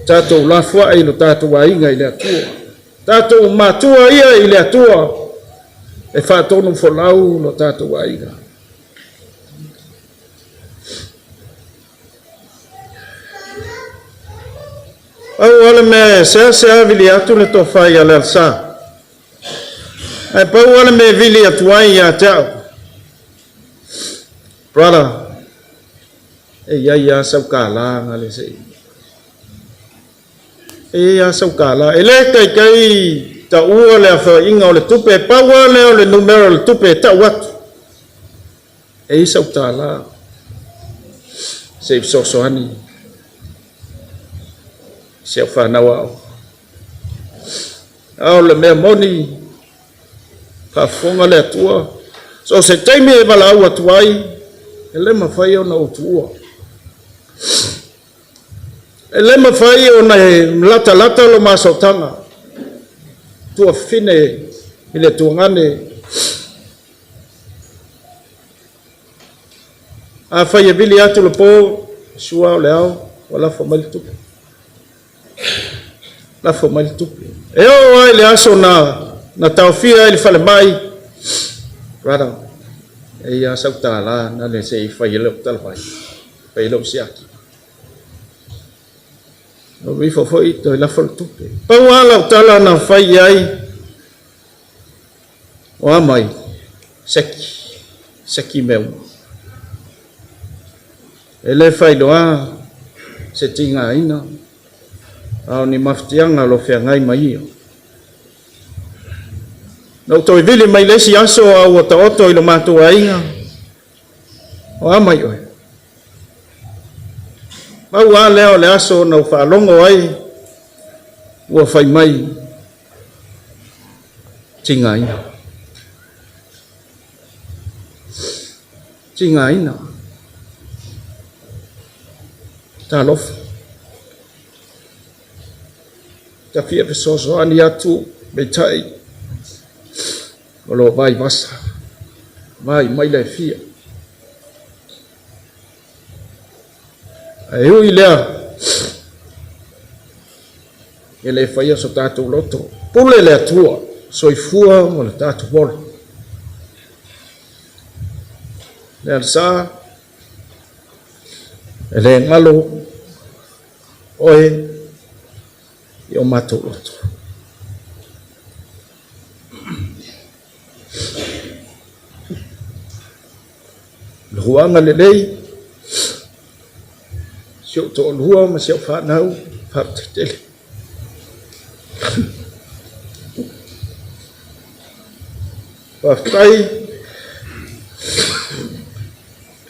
tatou lafoai i lo tatou aiga i le Atua. Tatou matua ia i le Atua e faatonu folau lo tatou aiga. Pau lava le mea e seasea vili atu le tofa ia Lealsa. Ae pau lava le mea e vili atu ai ia te au. Brother, e i ai lava sau kālā na le se i. E i ai lava sau kālā. E le taitai taua le afaina o le tupe, pau lava lea o le numera o le tupe e tau atu. E i ai sau tālā se i fesoasoani i si au fanau aoga. A o le mea moni, faafofoga le Atua, so o se taimi e valaau atu ai, e le mafai ona ou tuua. E le mafai ona e latalata lo masotaga, tuafafine i le tuagane. Afai e vili atu le po, sua o le ao, ua lafo mai le tupe. Lafo mai le tupe. E oo lava i le aso na, na taofia ai le falemai, brother, e i ai sau tālā na le se i fai ai lau talavai, fai ai lau siaki. Na ou ifo foi toe lafo le tupe. Pau lava lau tala na fai i ai, o a mai, seki, seki mea uma. E le faailoa se tigaina, a o ni mafatiaga o lo o feagai ma ia. Na ou toe vili mai le isi aso a ua taoto i lo matou aiga, o a mai oe? Pau lava lea o le aso na ou faalogo ai ua fai mai tigaina. Tigaina. Talofa. Ta fia fesoasoani atu peitai o lo o vaivasa. Vai mai le fia. Ae ui lea, e le faia so tatou loto. Pule le Atua, soifua ma le tatou ola. Le alasa, e le galo oe i o matou loto. Le huaga lelei, si ou toalua ma si ou fanau, faafetai tele. Faafetai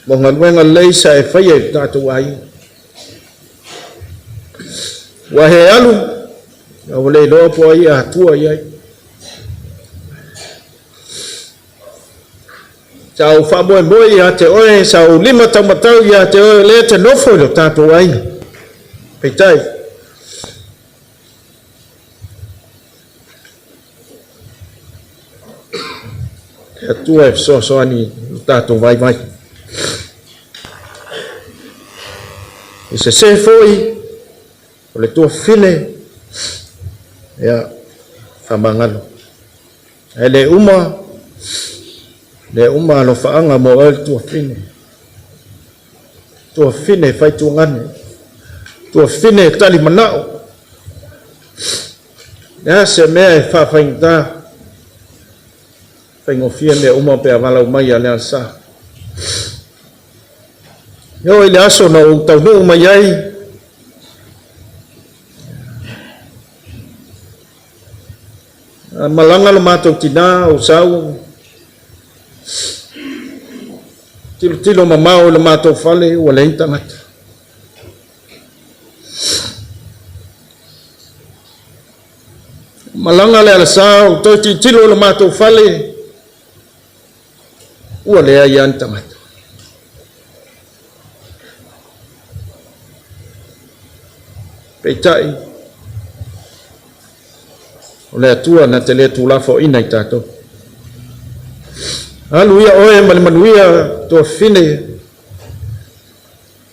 mo galuega lelei sa e faia i le tatou aiga. Ua he alu, a ua le iloa po o ai e atua i ai. Sa ou faamoemoe ia te oe, sa ou lima taumatau ia te oe, o lea e te nofo i lo tatou aiga. Peitai, le Atua e fesoasoani i lo tatou vaivai. E sese foi o le tuafafine, ia, faamagalo. Ae le uma, le uma alofaaga mo oe le tuafafine. Tuafafine e faituagane, tuafafine e talimanao. Le a se mea e faafaigata, faigofie mea uma pe a valaau mai ia Lealsa. E oo i le aso na ou taunuu mai ai, Malaga lo matou tinā o sau. Tilotilo mamao i le matou fale ua leai ni tagata. Malaga le alasa ou toe tilotilo i le matou fale ua leai lava ni tagata. Peitai, o le Atua na te le tuulafoaiina i tatou. Alu ia oe ma le manuia tuafafine,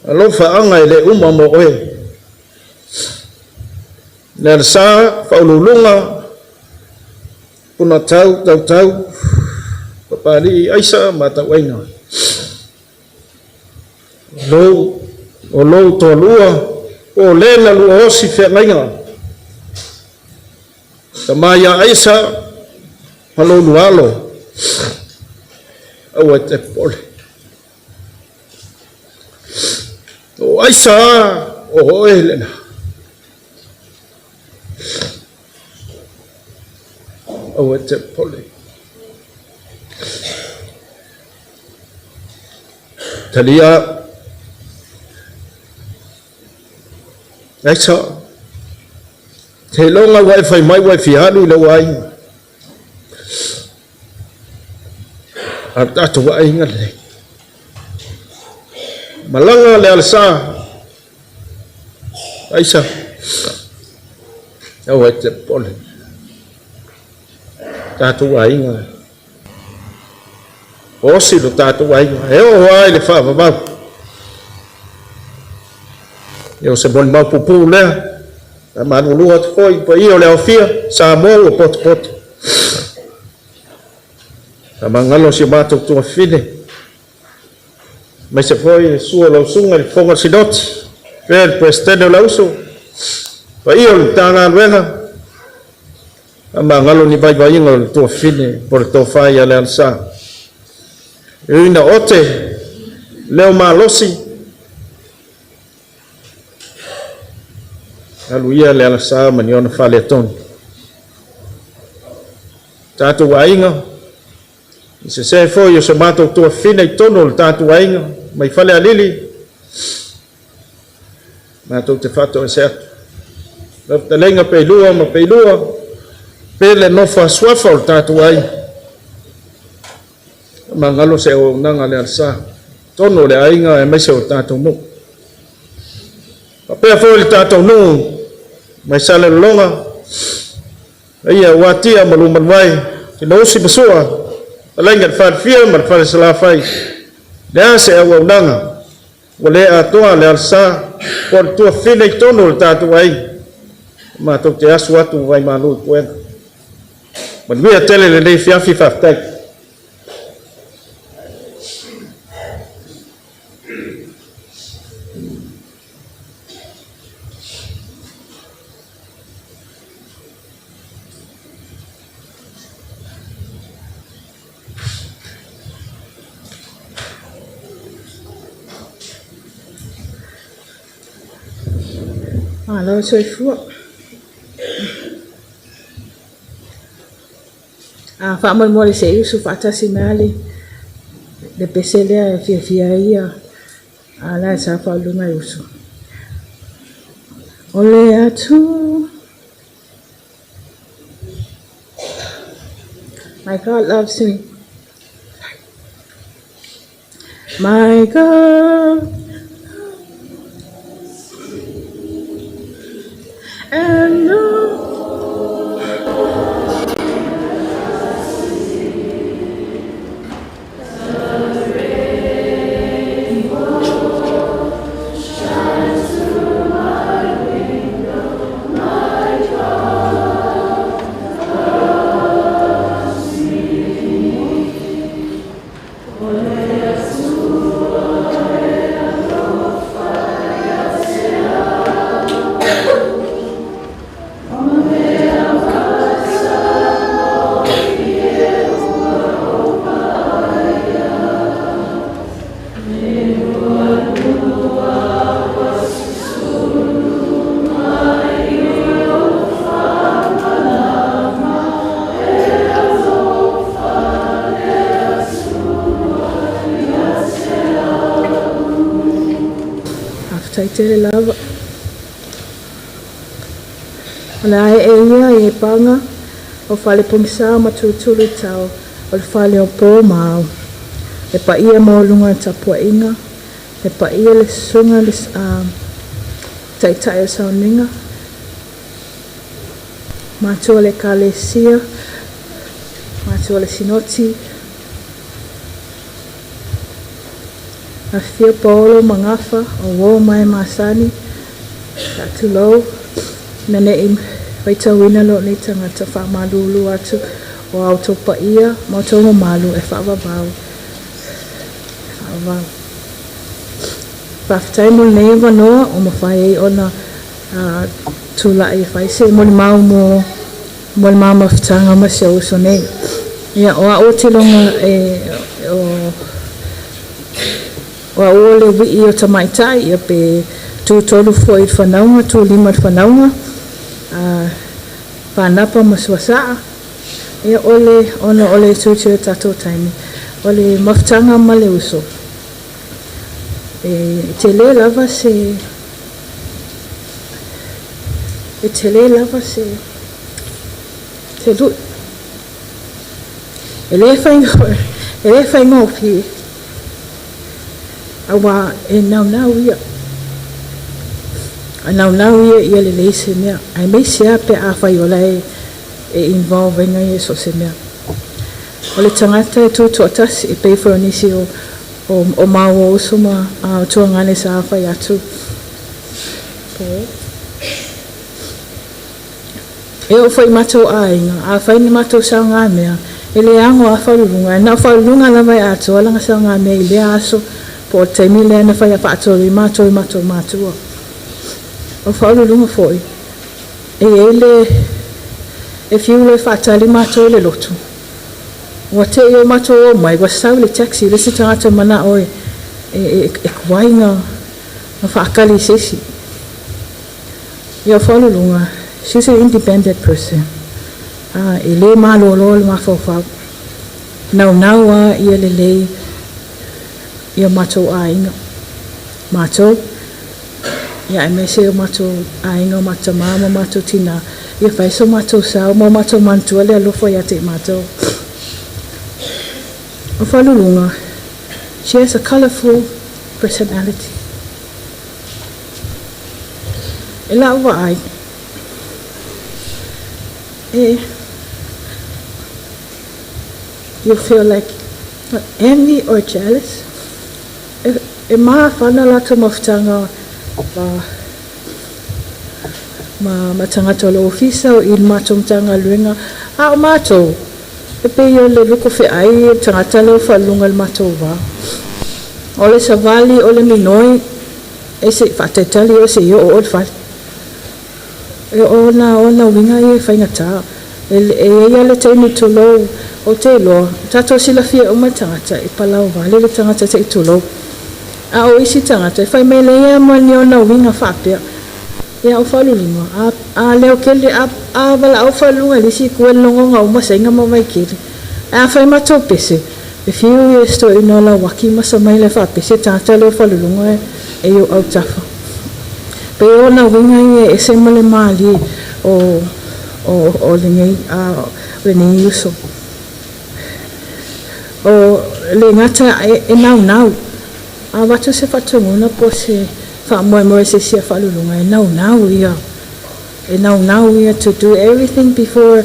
alofaaga e le uma mo oe. Le alasa, faauluuluga, Punatau, Tautau, Papalii, Aisa ma Tauaiga. Lou, o lou toalua, po o le na lua osi feagaiga. Tama ia Aisa ma lou lualo, aua e te popole. O Aisa o oe lena. Aua e te popole. Talia Aisa, seiloga ua e fai mai ua e fia alu i lou aiga. A o le tatou aiga lenei. Malaga le alasa. Aisa, aua e te popole. Tatou aiga. Osi lo tatou aiga, e oo lava i le faavavau. Ia o se molimau puupuu lea, a malulu atu foi i paia o le aofia, Samoa ua potopoto. Faamagalo si o matou tuafafine, aemaise foi le susu o lau susuga i le Fofoga o le Sinoti, faapea le Peresetene o le Auso, paia o le Matagaluega, Faamagalo ni vaivaiga o le tuafafine po o le tofa ia Lealasa. E ui ina ote leo malosi, alu ia Lealasa ma ni ona faaletonu. Tatou aiga, i sese foi o se matou tuafafine i totonu o le tatou aiga mai Falealili, Matou te faatoese atu. Lau fetalaiga Peilua ma Peilua, pe le nofo a suafa o le tatou aiga. Magalo se auaunaga le alasa, tonu o le aiga aemaise o le tatou nuu. Faapea foi le tatou nuu mai Salelologa, ia Uatia ma Lumanuai, Tinousi ma Sua, Fetalaiga i le Falefia ma le Falesalafai, le a se auaunaga Ua le atoa le alasa po o le tuafafine i totonu o le tatou aiga. Matou te asu atu vaimalu i puega. Manuia tele lenei afiafi, faafetai. Malo soifua. A faamolemole se i usu faatasi mai lava le pese lea e fiafia ai ia a la e sa faauluga e usu. O le Atua. My God loves me. My God. And the Faafetai tele lava. O le a ee ia i paga o fale pogisa ma tulutulu i tao o le fale o po ma ao. E paia maualuga le tapuaiga, e paia le susuga le taitai o sauniga, matua o le Ekalesia, matua o le Sinoti, afifio Paolo ma Gafa o uo ma e masani, faatulou, ina ne i faitauina lou nei tagata faamalulu atu o a outou paia ma outou mamalu e faavavau. E faavavau. Faafetai mo lenei avanoa ua mafai ai ona tulai e fai se molimau mo le ma mafutaga ma si ou uso nei. Ia, o au ou te iloga e o o au o le ui'i o tamaitai, ia pe tu 3 foi i le fanauga, tu 5 i le fanauga, Pānapa ma Suasaa. Ia, o le ona o le utiuti o le tatou taimi, o le mafutaga ma le uso, e tele lava se e tele lava se se lu'i. E le e le faigofie, auā e naunau ia. A naunau ia ia lelei se mea, aemaise lava pe afai o la e involve ai ia i so o se mea. O le tagata e tutoatasi, e pei foi o nisi o maua uso ma tuagane sa fai atu po. E oo foi i matou aiga, afai ni matou saogamea, e le ago lava Faauluuluga, ae na o Faauluuluga lava e atoa lana saogamea i lea aso po o le taimi lea na fai faatolu ai matou i matou matua. O Faauluuluga foi, e i ai le e fiu loa e faatali matou i le lotu, ua te i o matou omai ua sau le taxi le isi tagata manao e tuai na faatali i se isi. Ia, o Faauluuluga, she's an independent person. E le malolo le mafaufau. Naunau lava ia lelei i o matou aiga. Matou, ia aemaise o matou aiga o matou tamā ma matou tinā, ia fai so matou sao ma o matou manatua le alofa ia te i matou. O Faauluuluga, she has a colourful personality. E lau vaai, e you feel like envy or jealous. E mafana latou mafutaga ma tagata o le ofisa o i le matou Matagaluega, a o matou, e pei o le luku feai le tagata lea o Faauluuluga i le matou va. O le savali, o le minoi, e se i faatalitali oe se i oo oe i le fale. E ona uiga ia e faigata. E i ai lava le taimi tulou ou te iloa, tatou silafia uma le tagata e palauvale le tagata se i tulou. A o isi tagata e fai mai leai lava ma ni ona uiga faapea. Ia o Faauluuluga, a leo tele, a valaau Faauluuluga i le isi itu e logoga uma Saina ma Vaitele. Ae a fai matou pese, e fiu ia se toeaina o Lauaki ma Samaila e faapese tagata lea o Faauluuluga e i ou autafa. Pei o ona uiga ia e ese ma le malie o lenei uso. O le gata e naunau, a avatu se faatonuga po o se faamoemoe i se isi a Faauluuluga, e naunau ia. E naunau ia to do everything before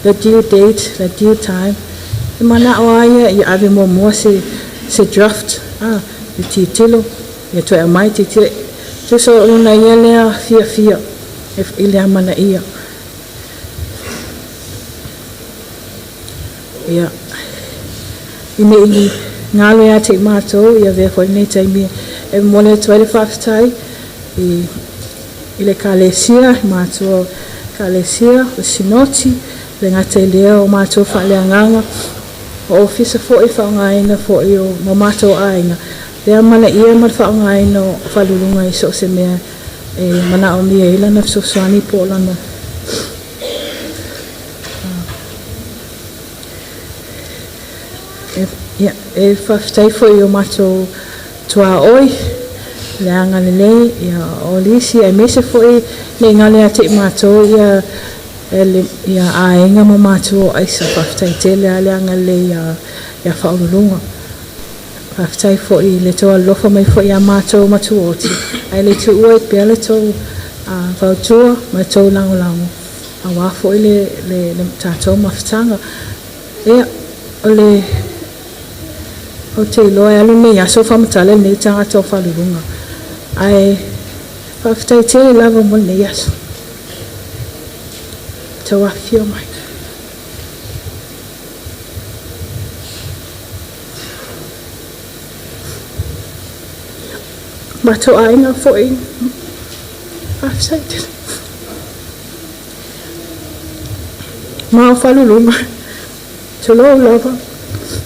the due date, the due time. E manao lava ia ia ave muamua se draft, le tilotilo, ia toe aumai tilotilo. Tusa o lona ia lea fiafia i le amanaia. Ia, ina i galo ia te i matou, ia avea foi lenei taimi e momoli atu ai le faafetai i le Ekalesia, i matua Ekalesia, o Sinoti, le gata i lea o matou faaleagaga, o ofisa foi faaaogaina foi o ma matou aiga, le amanaia ma le faaaogaina o Faauluuluga i so o se mea e manaomia ai lana fesoasoani po o lana ia, e faafetai foi i o matou tuaoi. Le agalelei ia o lisi aemaise foi ne i galo ia te i matou ia le ia aiga ma matua o Aisa. Faafetai tele lava le agalelei ia ia Faauluuluga. Faafetai foi i le tou alolofa mai foi ia matou ma Tuoti, ae le tuua ai pea le tou fautua ma le tou lagolago aua foi le le le tatou mafutaga. Ia, o le ou te iloa e alu lenei aso o faamatala lenei tagata o Faauluuluga. Ae faafetai tele lava mo lenei aso. Tou afifio mai. Matou aiga foi, faafetai tele. Ma o Faauluuluga, tulou lava,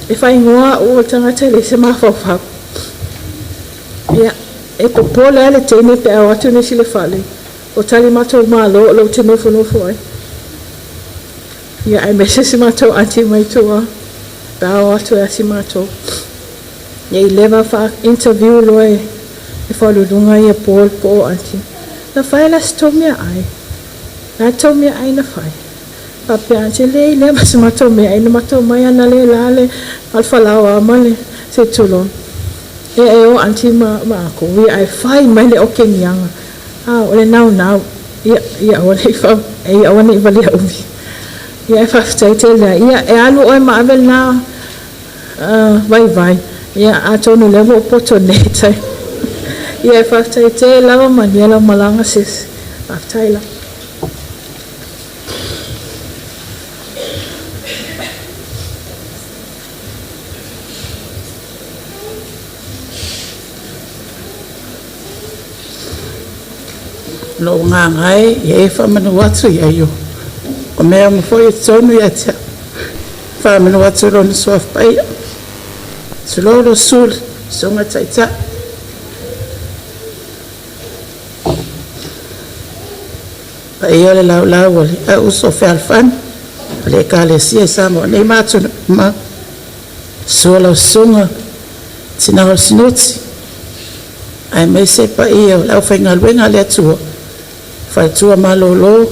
e faaigoa au o le tagata e leai se mafaufau. Ia, e popole lava le teine pe a o atu nisi i le fale, o tali matou malo o lea ou te nofonofo ai. Ia, aemaise si matou aunty mai tua, pe a o atu e asi matou. Ia, i leva faa-interview loa e Faauluuluga ia Paul po o aunty. Na fai la se tou meaai. Na tou meaai na fai. Faapea aunty, leai lea ma se matou meaai na matou mai ana le la le falaoa ma le se tulou. Ia e o aunty ma ma ako, ia ae fai mai le okegiaga. A o le naunau, ia ia aua ne i fa ia aua ne i valea umi. Ia e faafetai tele. Ia e alu oe ma ave lena vaivai. Ia atonu o lea ua ou poto nei tai. Ia e faafetai tele lava manuia lau malaga sis. Faafetai lava. Lou agaga e, ia e faamanu atu ia io. O mea uma foi e totonu ia te au. Faamanu atu Lona Suafa Paia. Tulou lou susu i le Susuga i le Taitai. Paia o le laulau a le au uso fealofani o le Ekalesia i Samoa nei ma atunuu mamao. Susu lau Susuga Tina o le Sinoti, aemaise paia o le aufaigaluega a le Atua, faletua malolo,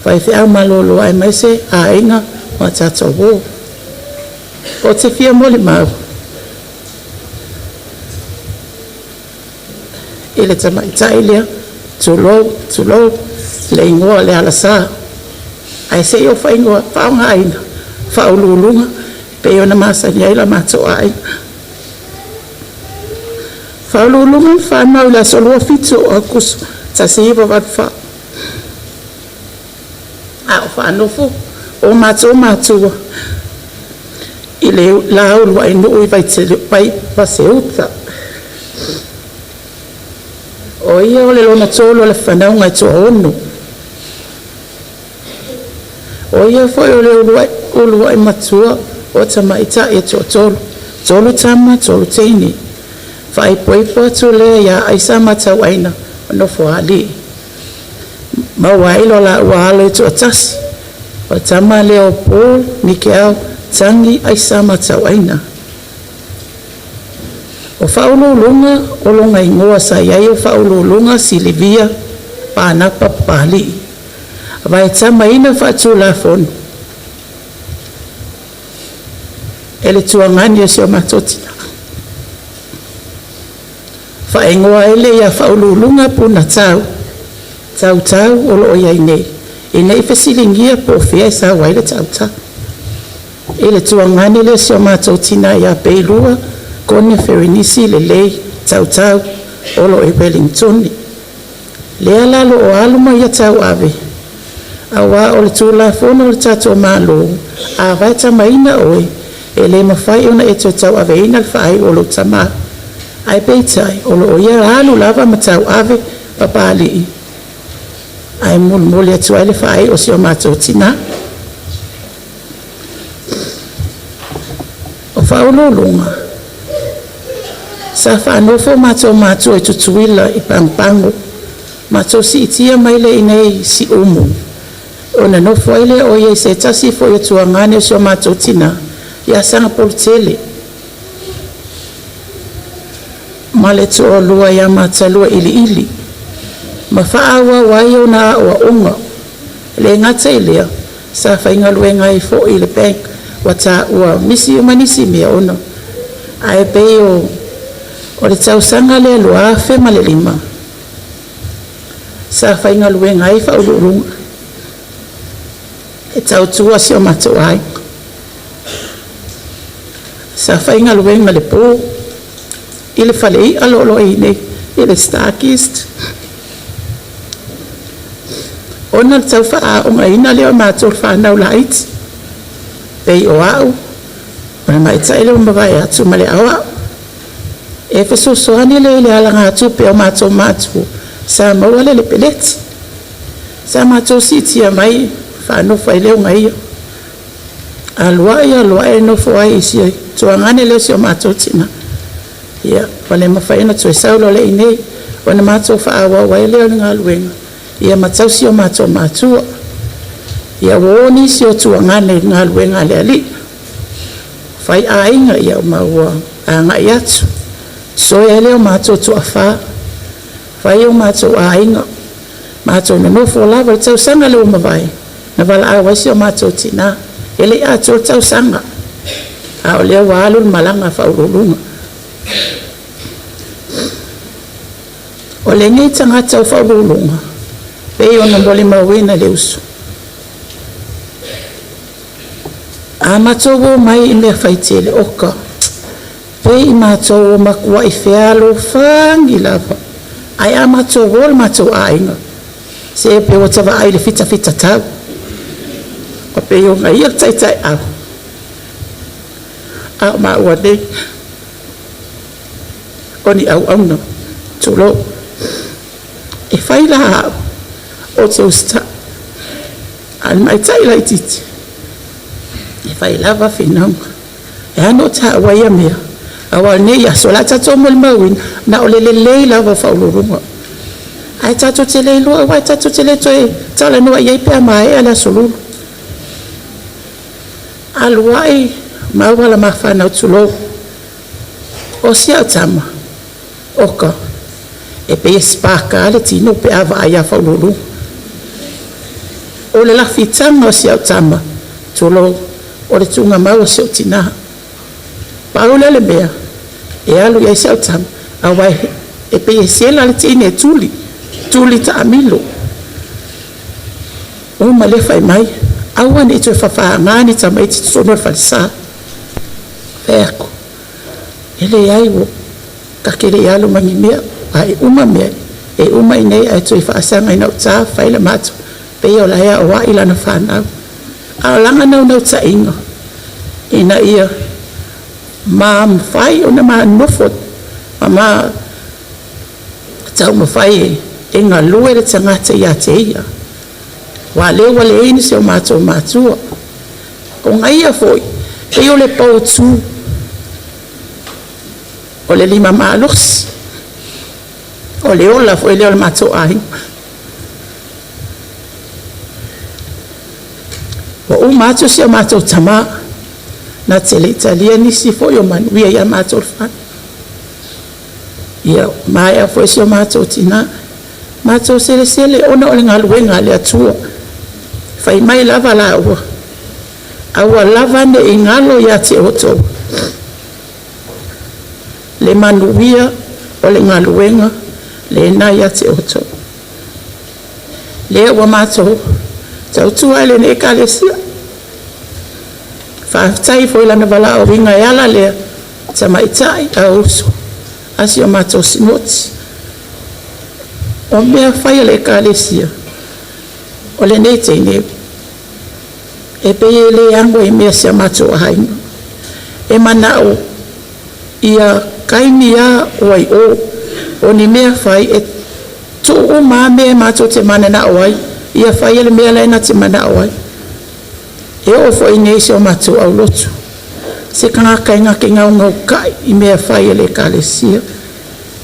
faifeau malolo aemaise aiga ma tatou uo. Ou te fia molimau i le tamaitai lea, tulou, tulou le igoa o le Alasa, ae se i ou faaigoaina Faauluuluga pei ona masani ai lo matou aiga. Faauluuluga na fanau i le aso 27 o Aokuso 1984, a o faanofo o matou matua i le la uluai nuu i Vaiseuta. O ia o le lona tolu o le fanauga e toaono. O ia foi o le uluai matua o tamaitai e toatolu, tolu tama, tolu teine. Faaipoipo atu lea iā Aisa ma Tauaina ma Nofoalii. Maua ai lo laua alo e toatasi, o le tama lea o Paul Mikeao Tagi Aisa ma Tauaina. O Faauluuluga o lona igoa sa i ai o Faauluuluga Silivia Panapa Papalii. Vaetamaina faatulafono e le tuagani o si o matou tina. Faaigoa ai lea ia Faauluuluga Punatau Tautau o loo i ai nei, ina i fesiligia po o fea e sau ai le tautau. I le tuagani lea o si o matou tina ia Peilua Kone Ferenisi Lelei Tautau o loo i Ueligitone. Lea la loo alu ma ia tauave, auā o le Tulafono o le tatou Malo, a vaetamaina oe e le mafai ona e toe tauaveina le faaiu o lou tamā. Ae peitai o loo ia alu lava ma tauave Papalii, ae molimoli atu ai le faaiu o si o matou tina. O Faauluuluga sa faanofo matou matua i Tutuila i Pagopago, matou siitia mai lea i inei i Siumu, ona nofo ai lea o ia i se tasi foi o tuagane o si o matou tina ia Sagapolutele. Ma le toalua ia Matalua Iliili ma faaauau ai ona aoaoga. E le gata i lea, sa faigaluega ai foi i le bank ua taua misi uma nisi mea ona ae pei o le tausaga lea 2005 sa faigaluega ai Faauluuluga e tautua si o matou aiga. Sa faigaluega le po i le fale i'a lo i nei i le StarKist ona le tau faaogaina lea o matou whanau laiti. Pei o au, o le maita'i le mavae atu ma le aoa'o. E fesoasoani le i le alagatupe o matou matua sa maua le lepeleti. Sa matou siitia mai faanofo ai lea o gaia. Aluai aluai nofo ai i si tuagane lea o si o matou tina. Ia, ua le mafai ona toe sau loa le i nei, ona matou faaauau ai lea o le galuega, ia ma tausi o matou matua. Ia ua o nisi o tuagane i galuega a le alii. Fai aiga ia ma ua agai atu. Soe ai lea o matou tuafā. Fai o matou aiga. Matou nonofo lava le tausaga le ua mavae. Na valaau ai si o matou tina. E le i atoa le tausaga. A o lea ua alu le malaga a Faauluuluga. O lenei tagata o Faauluuluga, pei ona molimauina le uso. A matou o mai i mea faitele oka, pei i matou o makuai fealofani lava. Ae a matou o le matou aiga, se pe ua tavaai le fitafita tau. O pe o ia le taitai au. A o maua nei, o ni au auna, tulou. E fai la au, o te usita'i, a le maita'i laitiiti, e fai lava finauga. E ano o tāua ia mea, auā o lenei aso, o le a tatou molimauina, na o le lelei lava o Faauluuluga. Ae tatou te le iloa, aua e tatou te le toe talanoa i ai pe a maea le Aso Lulu. Alu ai maua la mafanau tulou. O si au tama, oka, e pei e sipaka le tino pe a vaai ia Faauluuluga. O le lafitaga o si au tama, tulou, o le tuugamau o si au tina. Pau lea le mea, e alu i ai si au tama, auā e pei e sela le teine e tuli, tuli taamilo. Uma lea fai mai, aua ne i toe fafaaga ni tamaiti totonu o le falesa. Fai atu, e leai ua take le i alu ma ni mea, a e uma mea, e uma i nei ae toe faasaga ina uta fai le matou, pei o la e aoai lana whanau. A o lana naunautaiga, ina ia mafai ona manofo ma ma taumafai e galue le tagata ia te ia. Ua lea ua leai nisi o matou matua. O gaia foi, pei o le poutu, o le lima malosi, o le ola foi lea o le matou aiga. Ua uma atu si o matou tamā, na te le italia nisi foi o manuia ia matou le whana. Ia, maea foi si o matou tina. Matou selesele ona o le galuega a le Atua. Fai mai lava laua, aua lava ne i galo ia te outou le manuia o le galuega lena ia te outou. Lea ua matou tautua ai lenei Ekalesia. Faafetai foi lana valaauina e ala lea tamaitai auuso a si o matou sinoti. O mea fai a le Ekalesia, o lenei teine, e pei e le ago i mea si a matou aiga. E manao ia kaimi a o ai o, o ni mea fai e tuu uma mea e matou te mananao ai, ia fai le mea la na te manao ai. E oo foi nei si o matou aulotu. Se tagata e gake gaugauka'i i mea fai a le Ekalesia.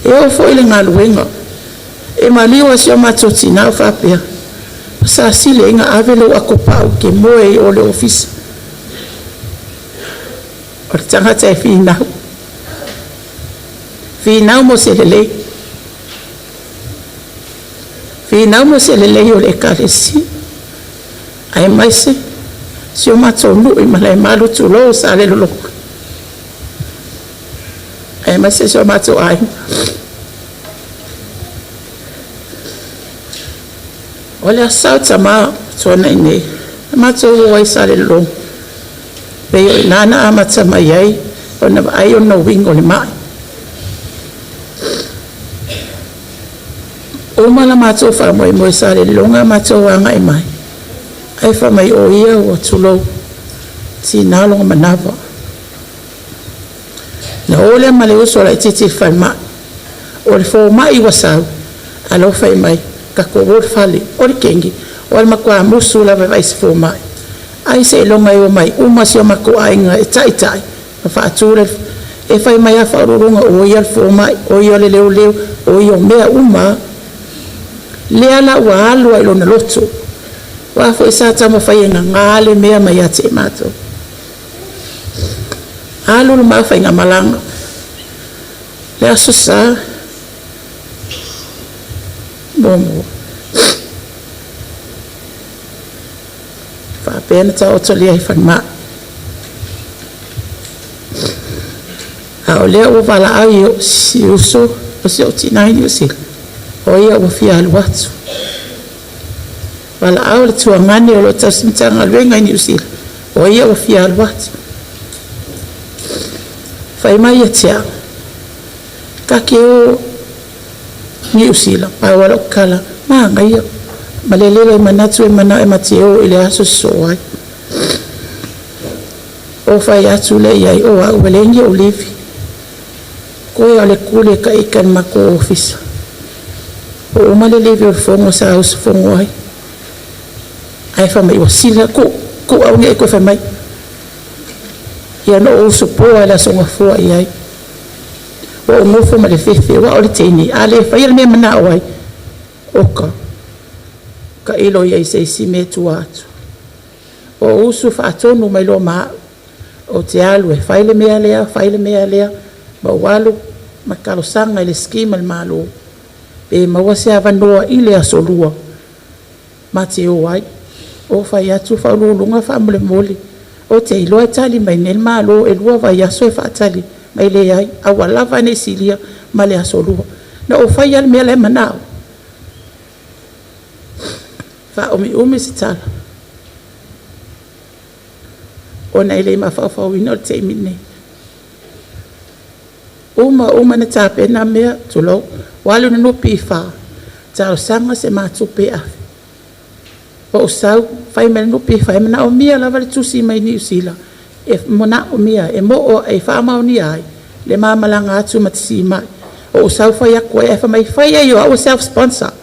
E oo foi le galuega. E maliu a si o matou tinā o faapea, sa sili ai na ave lou atopau ke moe i o le ofisa. O le tagata e finau. Finau mo se lelei. Finau mo se lelei o le Ekalesia. Aemaise si o matou nuu i Malaemalu, tulou Salelologa. Aemaise si o matou aiga. O le Aso Sa o Tamā tuanai nei, na matou o ai i Salelologa, pei o i ina na amata mai ai ona vaai ona uiga o le mai. Uma la matou faamoemoe i Salelologa matou agai mai, ae fai mai o ia ua tulou, tiga lona manava. Na o lea ma le uso laitiiti i le falemai. O le fomai ua sau, ae la ua fai mai, tatou o i le fale. O le kegi, o le matua musu lava e vaai i se fomai. Ai seiloga e omai uma si o matou aiga e taitai ma faatu le e fai mai a Faauluuluga o ia le fomai, o ia le leoleo, o ia o mea uma. Lea la ua alu ai i lona loto. Aua foi sa taumafai e gaga le mea mai ia te i matou. Alu le ma faigamalaga. Le Aso Sa, muamua. Faapea na taotolia i falemai. A o lea ua valaau i si uso o si ou tina i Niu Sila, o ia ua fia alu atu. Valaau le tuagane o lo o tausi Matagaluega i Niu Sila, o ia ua fia alu atu. Fai mai ia te au, ta te o Niu Sila, pau lava lau tala, manaia, ma le lele manatu e manao e ma te o i le aso sosoo ai. O fai atu lea i ai, o au e leai ni ou livi. Koe o le kuli e ka ika i le matou ofisa. Ua uma le livi o le fono sa usufono ai. Ae fai mai ua sili ku, ku au nei koe fai mai. Ia na ou usupoa i le aso Gafua i ai. Ua ou nofo ma le fefe, aua o le teine, a le faia le mea e manao ai, oka, tailo i ai i se isi mea e tua atu. O usu faatonu mai loa ma au, ou te alu e fai le mea lea, fai le mea lea, ma ou alu ma talosaga i le scheme a le Malo, pe maua se avanoa i le aso 2 ma te o ai. O fai atu Faauluuluga faamolemole, ou te iloa e tali mai nei le Malo e 2 vaiaso e faatali mai, leai, aua lava ne i silia ma le aso 2. Na ou faia le mea la e manao. Faaumiumi se tala, ona e le mafaufauina o le taimi lenei. Uma uma na tapena mea, tulou, ua alu i le NPF, talosaga se matupe e ave. Ou sau, fai mai le NPF, e manaomia lava le tusi mai Niu Sila, e manaomia, e moo e faamaonia ai le ma malaga atu ma te simai. Ou sau fai atu ai, ae fai mai, fai ai o au e self-sponsor.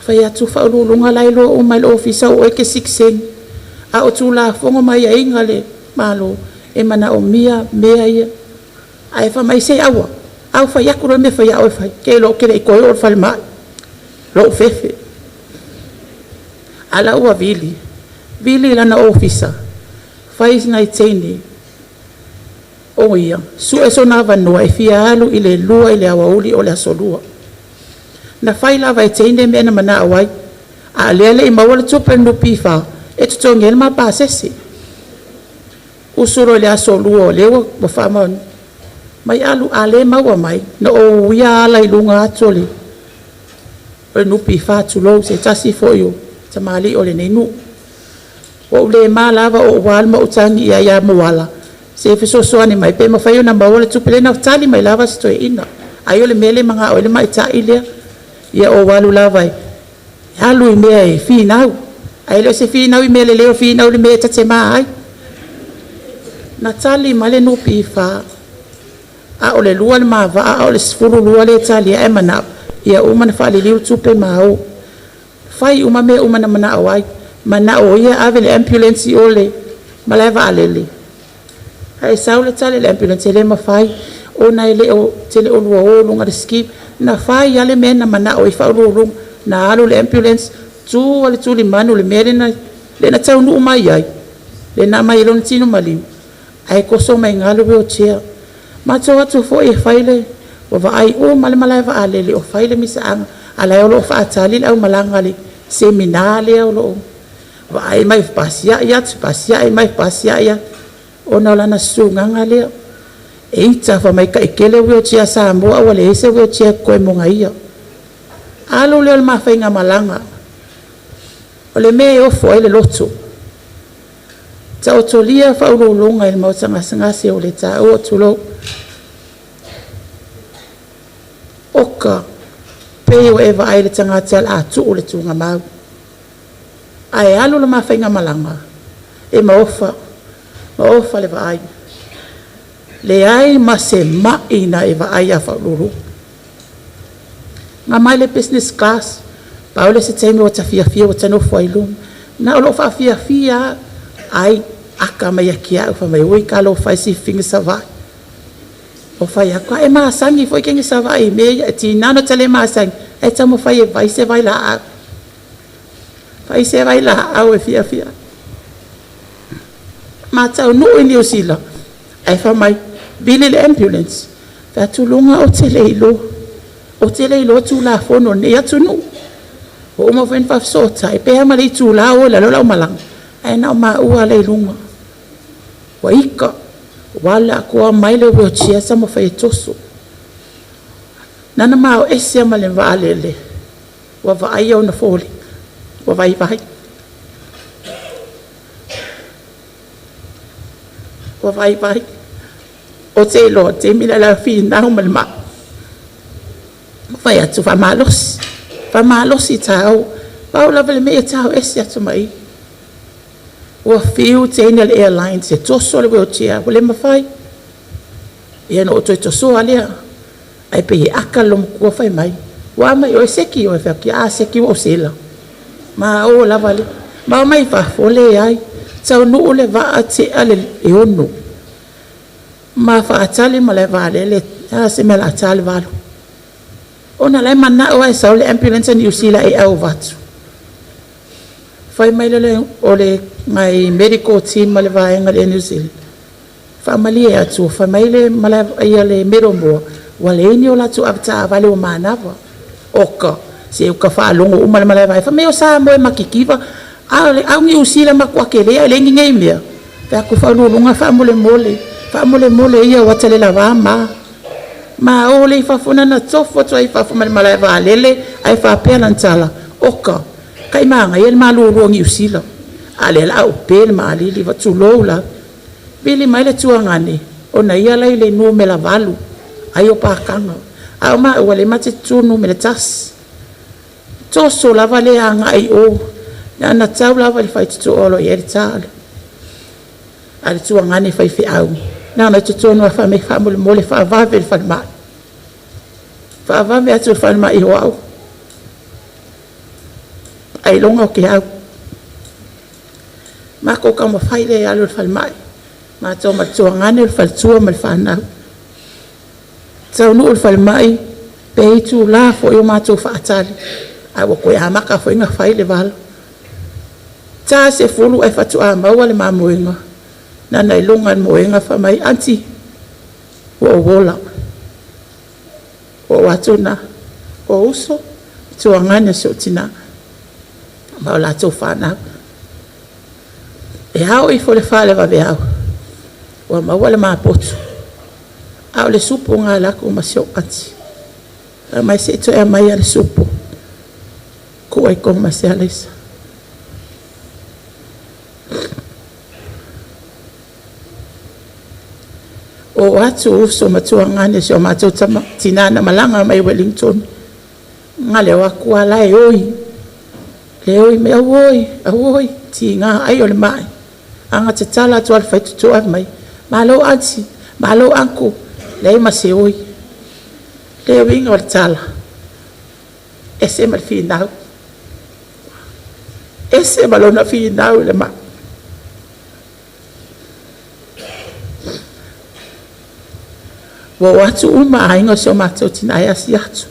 Fai atu Faauluuluga la e iloa uma e le ofisa o oe e te sitiseni. A o Tulafono ma aiaiga a le Malo, e manaomia mea ia. Ae fai mai se aua, a fai atu loa le mea fai a oe fai, ke iloa ou te le i toe oo i le falemai. Lou fefe. A la ua vili, vili i lana ofisa, fai nai teine, o ia, sue sona avanoa e fia alu i le 2 i le aoauli o le aso 2. Na fai lava e teine mea na manao ai, a lea le i maua le tupe le NPF, e totogi ai le ma pasese. Usu loa i le aso 2 o lea ua faamaonia. Mai alu, a le maua mai, na ou uia ala i luga atu o le NPF, tulou, se tasi foi o tamalii o lenei nuu. Ua ou le ma lava o ou alu ma ou tagi i ai ia Moala, se fesoasoani mai pe mafai ona maua le tupe lea. Na tali mai lava si toeaina. Ai o le mea le manao ai le maita'i lea. Ia ou alu lava e alu i mea e finau. Ae le o se finau i mea lelei, o finau i le mea e tatema ai. Na tali mai le NPF, a o le 2 le mavaa, a o le 12 le tali ai, ae manao ia uma na faaliliu tupe ma o. Fai uma mea uma na manao ai. Manao o ia ave le ambulance i o le malae vaalele. Ae sau le tali a le ambulance e le mafai, ona e le o tele o lua o luga le scheme. Na fai lava le mea na manao ai Faauluuluga. Na alu le ambulance, tu le tulimanu le mea lea na taunuu mai ai, lea na aumai ai lona tino maliu, ae toso mai i ina le wheelchair. Matou atu foi e fai le Ua vaai uma le malae vaalele o fai le misaaga, a la e o loo faatali le aumalaga le semina lea o loo vaai mai pasiai atu pasiai mai pasiai atu ona o lana susugaga lea e ita fai mai taitele wheelchair a Samoa ua leai se wheelchair totoe mo ia. Alu lea o le mafaigamalaga o le mea e ofo ai le loto taotolia faauluuluga i le maota gasegase o le taua tulou. Oka pei ua e vaai le tagata o le a tuu le tugamau ae alu le mafaigamalaga e maofa maofa le vaai, leai ma se mai na e vaai ia Faauluuluga. Na mai le business class pau le se taimi ua ta fiafia ua ta nofo ai luma na o lou faafiafia ai aka mai ia te au fai mai, ui talofa e sififiga Savaii. O fai atu, a e masani foi kege Savaii i mea ia, e tiga ona ta le masani ae taumafai e fai se vailaau, fai se vailaau e fiafia. Ma taunuu i Niu Sila ae fai mai vili le ambulance fai atu, luga ou te le iloa, ou te le iloa tulafono o lenei atunuu. Ua uma foi ona faafesootai pe a ma le itula o i lalo lau malaga ae na o maua lava i luga ua ita ua alu atoa mai le wheelchair taumafai e toso. Nana ma o ese ma le vaalele ua vaaia ona foliga ua vaivai, ua vaivai. Ou te iloa o le taimi lea o le a finau ma le mai. Fai atu, faamalosi, faamalosi tāo, pau lava le mea ia tao ese atu ma i. Ua fiu teine le airlines e toso le wheelchair, ua le mafai. Ia na ou toe tosoa lea ai pei e aka le lomatua fai mai, ua mai oe seki oe. Fai atu, a seki ua ou sela ma o lava le ma mai fafo. Leai, taunuu le vaa tea le 6 ma faatali ma le vaalele a se mea la ta le 8 ona la e manao ai sau le ambulance a Niu Sila e auvatu. Fai mai le o le nai medical team ma le vaega le New Zealand, faamalie atu fai mai le malae ia le Middlemore ua leai ni o latou avetaavale ua manava oka se uka faalogo uma le malae vae fai mai o Samoa e matitiva a o le au Niu Sila matua tele ai leai ni nei mea. Fai atu, Faauluuluga, faamolemole, faamolemole ia ua tale lava ma o le i fafo na tofo atu ai fafo ma le malae vaalele ae faapea lana tala, oka kai magaia le malulu o Niu Sila a lea la au pe le maalili vatulou la vili mai le tuagane ona ia lai le numera 8 ai o pakaga a o maua le mate tu numera 1 toso lava le agai o na tau lava i le faitotoa o lo o i ai le talo a le tuagane faifeau na ona totonu a faamai, faamolemole faavave le falemai, faavave atu le falemai o au ailoga o ke au. Matou taumafai lea e alu i le falemai matou ma le tuagane o le faletua ma le fanau. Taunuu le falemai pe itula foi o matou faatali ae ua toe amata foi ona fai le vala ta 10 ae faatoa maua le mamoega nana i luga le moega. Fai mai, aunty, ua ou ola. Ua ou atu na o uso tuagane si ou tina ma o latou fanau e ao ifo le fale vaveao ua maua le mapotu a o le supu na alatu ma si ou ati mai se i toe aumai le supu tuu ai tonu ma se alaisa. O atu uso ma tuagane si o matou tama tina na malaga mai Wellington nga le o atu ala e oi le oi mai auoi auoi tiga ai o le mai aga tatala atu ale faitotoa mai, malo aunty, malo uncle, leai ma se oi. Le uiga o le tala, ese ma le finau, ese ma lona finau i le mai. Ua o atu uma aiga o si o matou tina e asi atu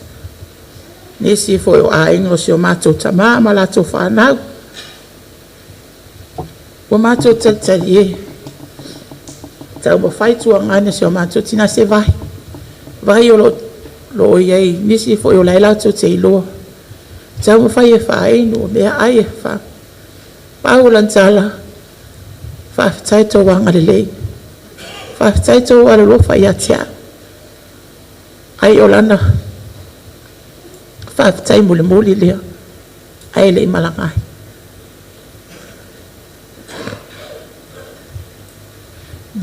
nisi foi o aiga o si o matou tamā ma latou fanau. Ua matou talitali e taumafai tuagane si o matou tina se vai vai o lo Lo o i ai nisi foi o la e latou te iloa. Taumafai e faainu o meaai e faa. Pau o lana tala, faafetai tou agalelei. Faafetai tou alolofa ia te au. Ai o lana faafetai mulimuli lea, ae le i malaga ai.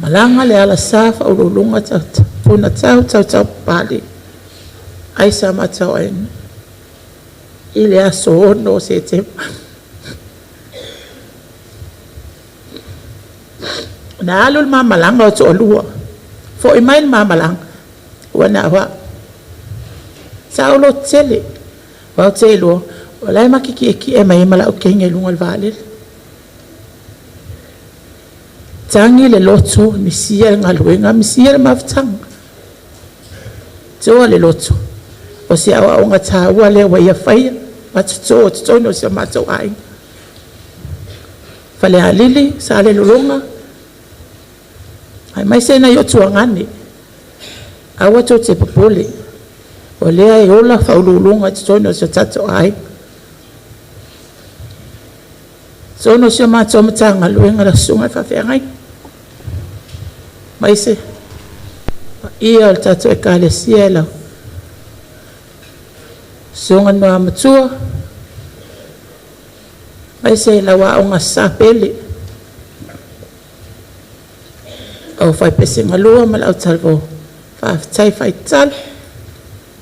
Malaga le alasa faauluuluga Punatau Tautaupapali ai sa matau aina i le aso 6 o Setema. Na alu le mamalaga o toalua, foi mai le mamalaga, ua na o au. Sa ou lototele, aua ou te iloa, o la e ma te tietie mai ai ma lau kegi i luga o le vaalele. Tagi le loto, misia le galuega, misia le mafutaga. Toa le loto, o se aoaoga taua lea ua ia faia, ma toto o totonu o si o matou aiga. Falealili, Salelologa, aemaise nai o tuagane, aua tou te popole, o lea e ola faauluuluga i totonu o si o tatou aiga. Totonu o si o matou Matagaluega le susuga i le faafeagaiga, aemaise paia o le tatou Ekalesia i lau susuga i le Igoamatua, aemaise lau aoga Sa Pele, au faipese galua ma le autalavou, faafetai faitalo,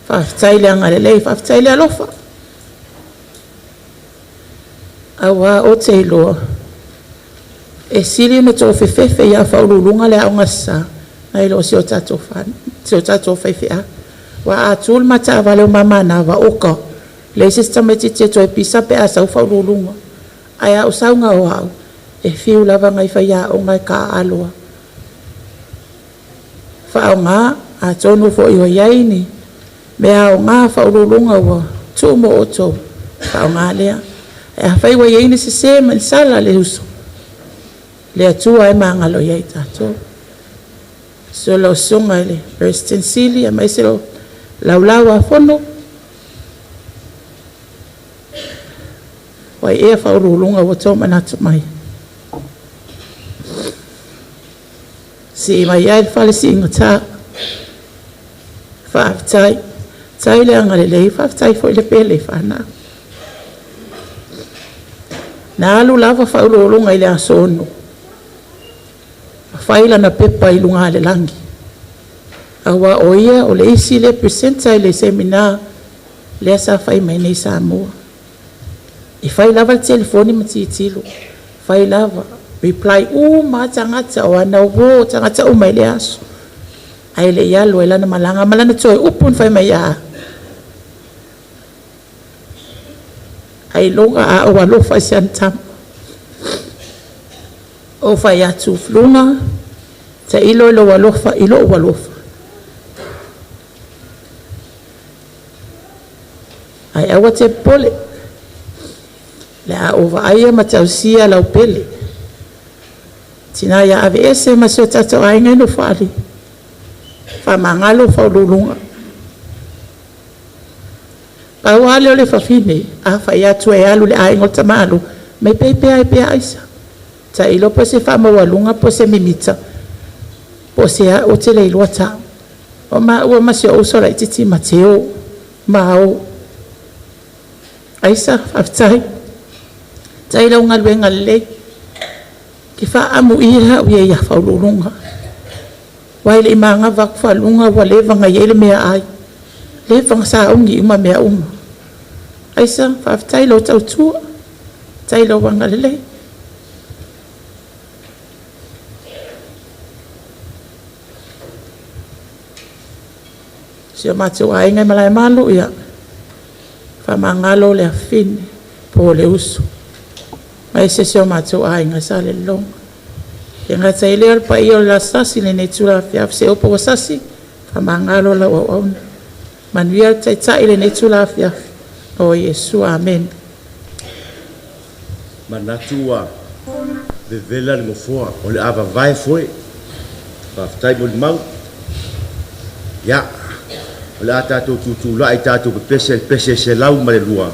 faafetai le agalelei, faafetai le alofa. Aua ou te iloa, e sili ona outou fefefe ia Faauluuluga le Aoga Sa, nai lo si o tatou faifeau. Aua a tu le ma taavale o ma manava, oka, leai se isi tamaitiiti e toe pisa pe a sau Faauluuluga. Ae a ou sau na o au, e fiu lava nai faiaoga e taaalo lava. Faaaoga, atonu foi ua i ai ni mea aoga Faauluuluga ua tuu mo outou, faaaoga lea. Ae afai ua i ai ni sese ma ni sala a le uso, le Atua e magalo i ai tatou. Susu lau Susuga i le Peresetene Sili aemaise o Laulau a Fono, o ai ea Faauluuluga ua to manatu mai. Sii mai ai le fale siigata. Faafetai, faafetai le agalelei, faafetai foi le pele i fanau. Na alu lava Faauluuluga i le aso 6, fai lana pepa i luga le lagi, aua o ia o le isi lea presenter i le seminar lea sa fai mai nei i Samoa. E fai lava le telefoni ma tilotilo, fai lava, reply uma tagata o ana uo, o tagata uma i le aso. Ae le i alu ai lana malaga ma lana toe upu na fai mai ia, ailoga a ou alofa i si ana tama. Ou fai atu, Luga, tailo i lou alofa i lou alofa. Ae aua te popole, le a ou vaaia ma tausia lau pele. Tina ia aveese ma si o tatou aiga i Nofoalii, faamagalo Faauluuluga. Pau lava lea o le fafine, a fai atu e alu i le aiga o le tamaloa, mai pea ai pea aisa. Tailo po o se faamaualuga po o se mimita, po o se au, ou te le iloa tau. O maua ma si ou uso laitiiti Mateo, ma o. Aisa, faafetai. Tai lau galuega lelei. Ke faaamuia au ia ia Faauluuluga. Ua le i manava atu faluga ua leva na i ai le mea ai. Leva na sauni uma mea uma. Aisa, faafetai lau tautua. Tai lau agalelei. Si o matou aiga i Malaemalu, ia, faamagalo le afafine po o le uso. Aemaise si o matou aiga sa Salelologa. E gata i lea o le paia o le lasasi lenei itula afiafi, se upu ua sasi, faamagalo lau auauna. Manuia le taitai lenei itula afiafi. O Iesu, amen. Manatu ua vevela le nofoa o le avavae foe. Faafetai molimau. Ia, O le a tatou tutulai tatou pepese i le pese 102,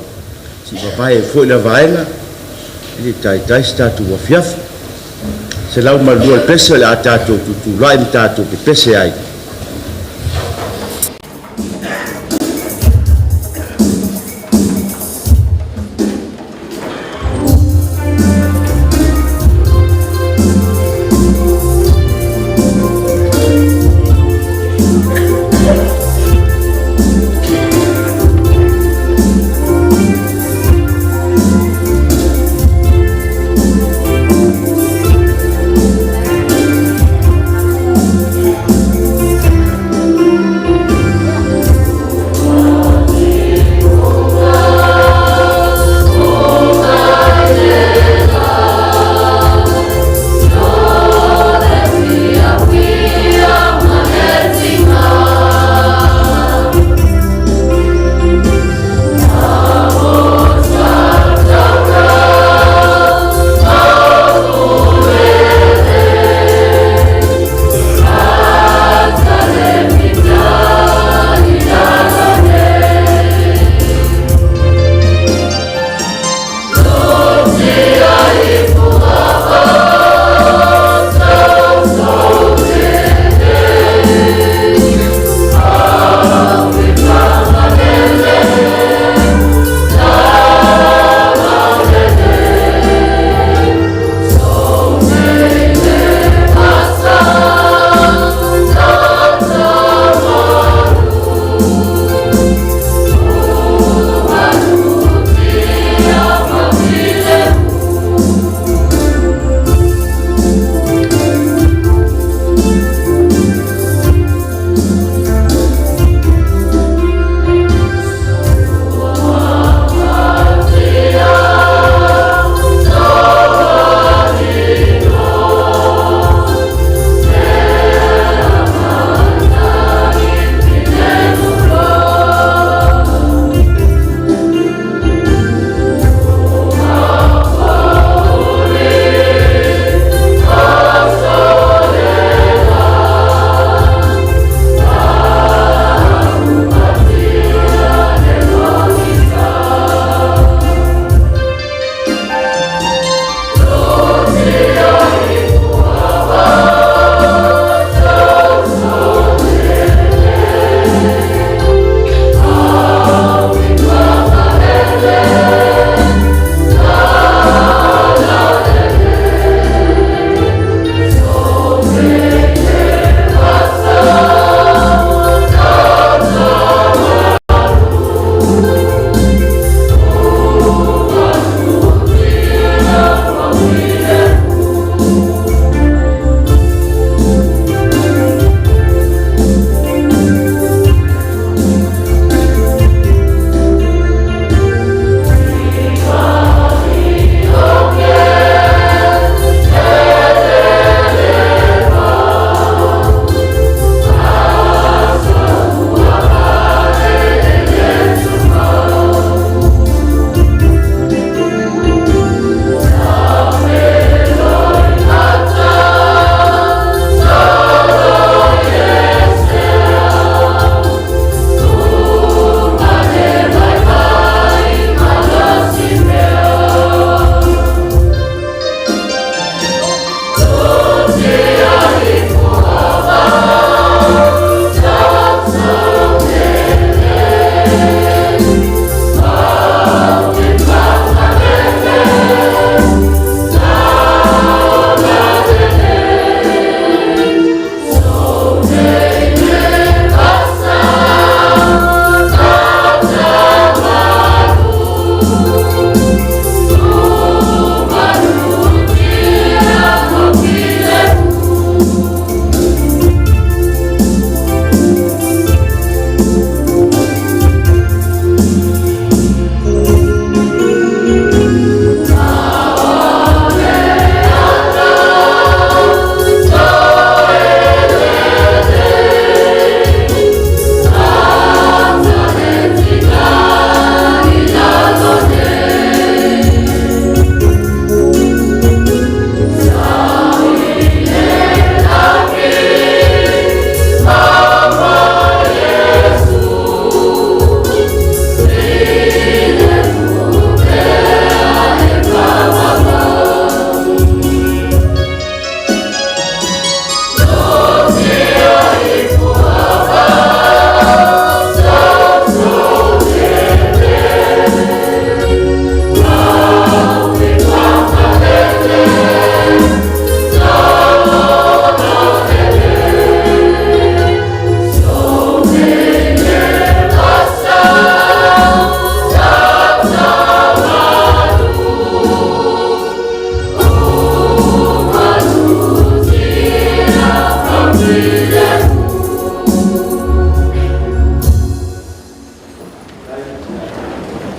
se i vavae ai foi lea vaega, e le i taitai se tatou afiafi. 102 le pese o le a tatou tutulai ma tatou pepese ai.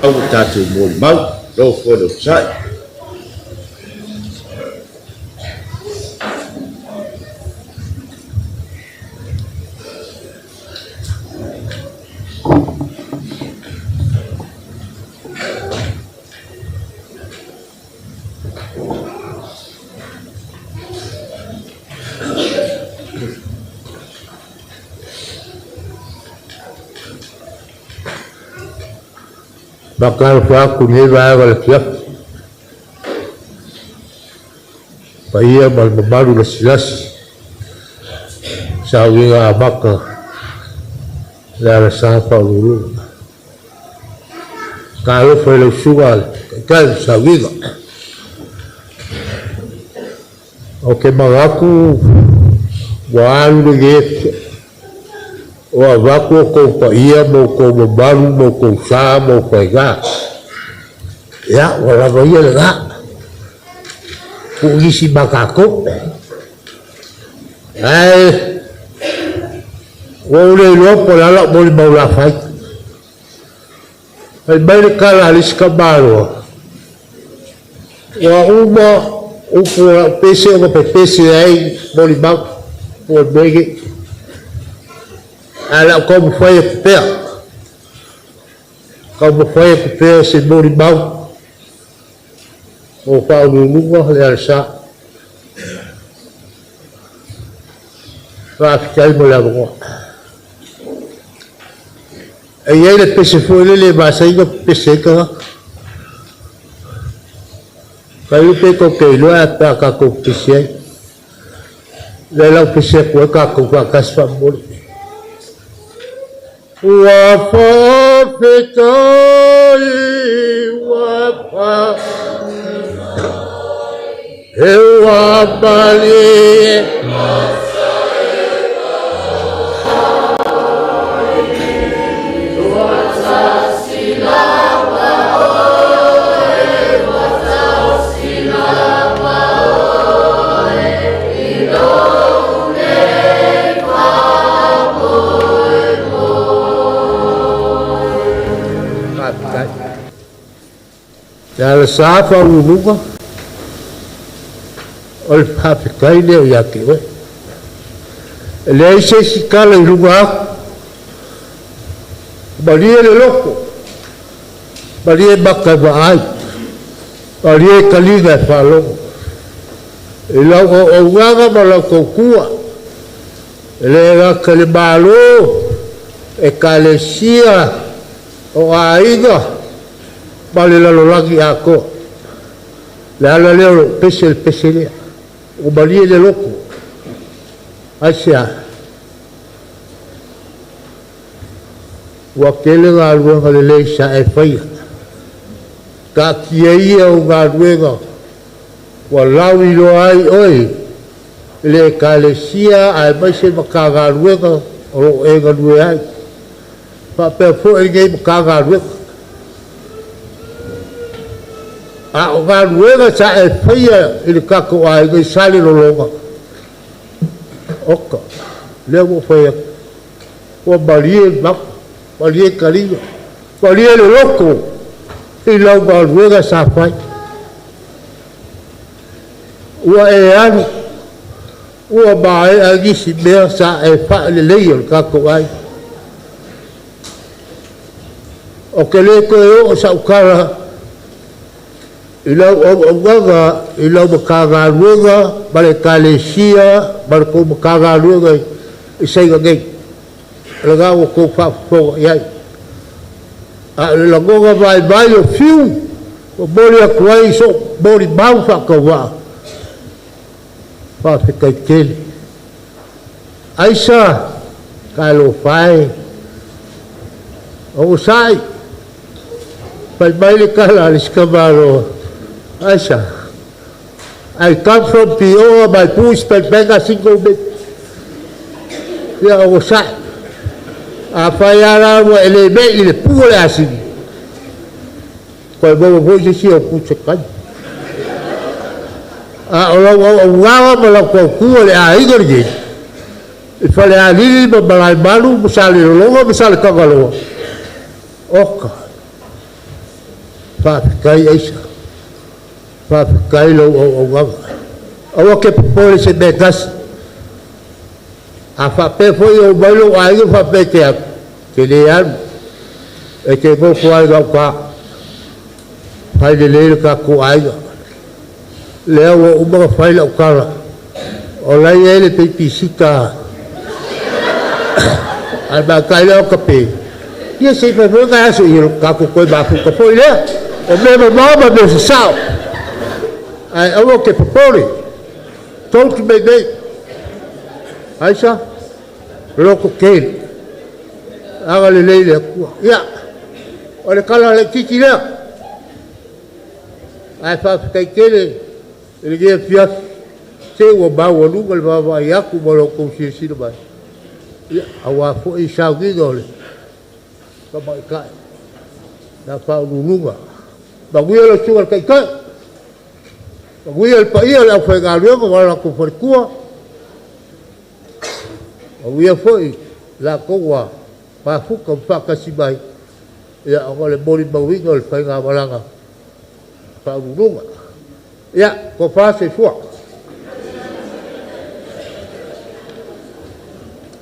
Ua tatou molimau, lau Afioga i le onosai. Faatalofa atu i lenei vaega o le afiafi, i le paia ma le mamalu lasilasi i sauniga amata a le Alasa Faauluuluga. Talofa i lau Susuga i le Taitai o le Sauniga. Ou te manatu ua alu lenei afiafi o avatu outou paia ma outou mamalu ma outou sa ma outou faiga. Ia, ua lava ia lena. Tuu nisi ma tatou. Ae ua ou le iloa po o le a lau molimau o le a fai. Fai mai le tala a le isi tamaloa, ua uma upu o lau pese ona pepese ai molimau po o le mea lenei. Ae o le a ou taumafai atu pea, taumafai atu pea se molimau o Faauluuluga le Alasa. Faafetai mo le avanoa. E i ai le pese foi lele e masani ona pepese ai tagata. Tailo pe tou te iloa ae a pe a tatou pepese ai. O lea la ua pese atu ai tatou faatasi faamolemole. Ua faafetai, ua faafetai, ua malie. Faafetai. Le alasa faauluuluga, o le faafetai lea ia te oe. E leai se isi tala i luga atu. Malie le loto, malie maka e vaai, malie taliga e faalogo. I lau auaunaga ma lau tautua, e le gata i le Malo, Ekalesia, o aiga ma le lalolagi atoa. O le ala lea o lou pese le pese lea. Ua malie le loto. Aisea? Ua tele galuega lelei sa e faia. Taatia ia ou galuega ua lauiloa ai oe i le Ekalesia aemaise Matagaluega o lo o e galue ai. Faapea foi lenei Matagaluega. A o galuega sa e faia i le tatou aiga i Salelologa, oka, lea ua ou fai atu, ua malie le mama, malie taliga, malie le loto i lau galuega sa fai. Ua e alu, ua maea nisi mea sa e faaleleia o le tatou aiga. Ou te le toe oo sau tala i lau auaunaga i lau Matagaluega ma le Ekalesia ma le tou Matagaluega i Saina nei. O lena ua outou faafofoga i ai. A o le lagona vaivai o Fiu, momoli atu ai sou molimau faatauvaa, faafetai tele. Aisa, talofa e, onosai, fai mai le tala a le isi tamaloa, Aisa, I come from Pioa, my poo is Pampanga single mate. Ia onosai. Afai lava la ua e le mei i le pu o le asini, toe maua foi se isi au pu se kai. A o lau auaunaga ma lau tautua i le aiga lenei, i Falealili ma Malaemalu ma Salelologa ma Saletagaloa, oka. Faafetai Aisa, faafetai lou auaunaga. Aua te popole i se mea e tasi. A faapea foi e omai lou aiga ma faapea e te alu, e te le alu, e te nofo lava i gauta. Fai lelei le tatou aiga. Lea ua uma ona fai lau tala, o la e i ai le peipisita a le matai lea o Tape, ia se i fai foi nai aso, ia tatou toe mafuta foi lea. O mea mamao ma mea sasao, ae aua te popole, tou te mei nei. Aisa, loto tele, agalelei le Atua. Ia, o le tala laitiiti lea, ae faafetai tele i lenei afiafi, se ua maualuga le vaavaai atu ma lo outou silasila mai, ia, aua foi sauniga o le tamaitai na faauluuluga. Manuia lau susuga i le Taitai, manuia le paia o le aufaigaluega ma latou faletua, manuia foi latou ua mafuta ma faatasi mai, ia, ona o le molimauina o le faigamalaga faauluuluga. Ia, tofa soifua.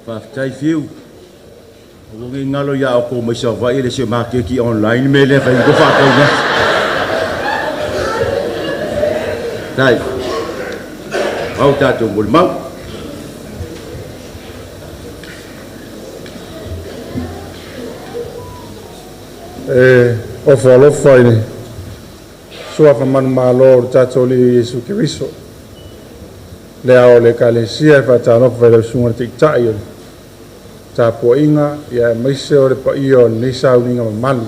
Faafetai Fiu. Aua ne i galo ia outou mai Savaii e le se maketi online le mea lea e fai ai tou faatauga. Faafetai. Au tatou molimau. E ofo alofa i le suafa manumalo o le tatou Alii Iesu Keriso, le ao o le Ekalesia. E faatalofa i lau susuga i le Taitai o le tapuaiga, ia aemaise o le paia o lenei sauniga mamalu.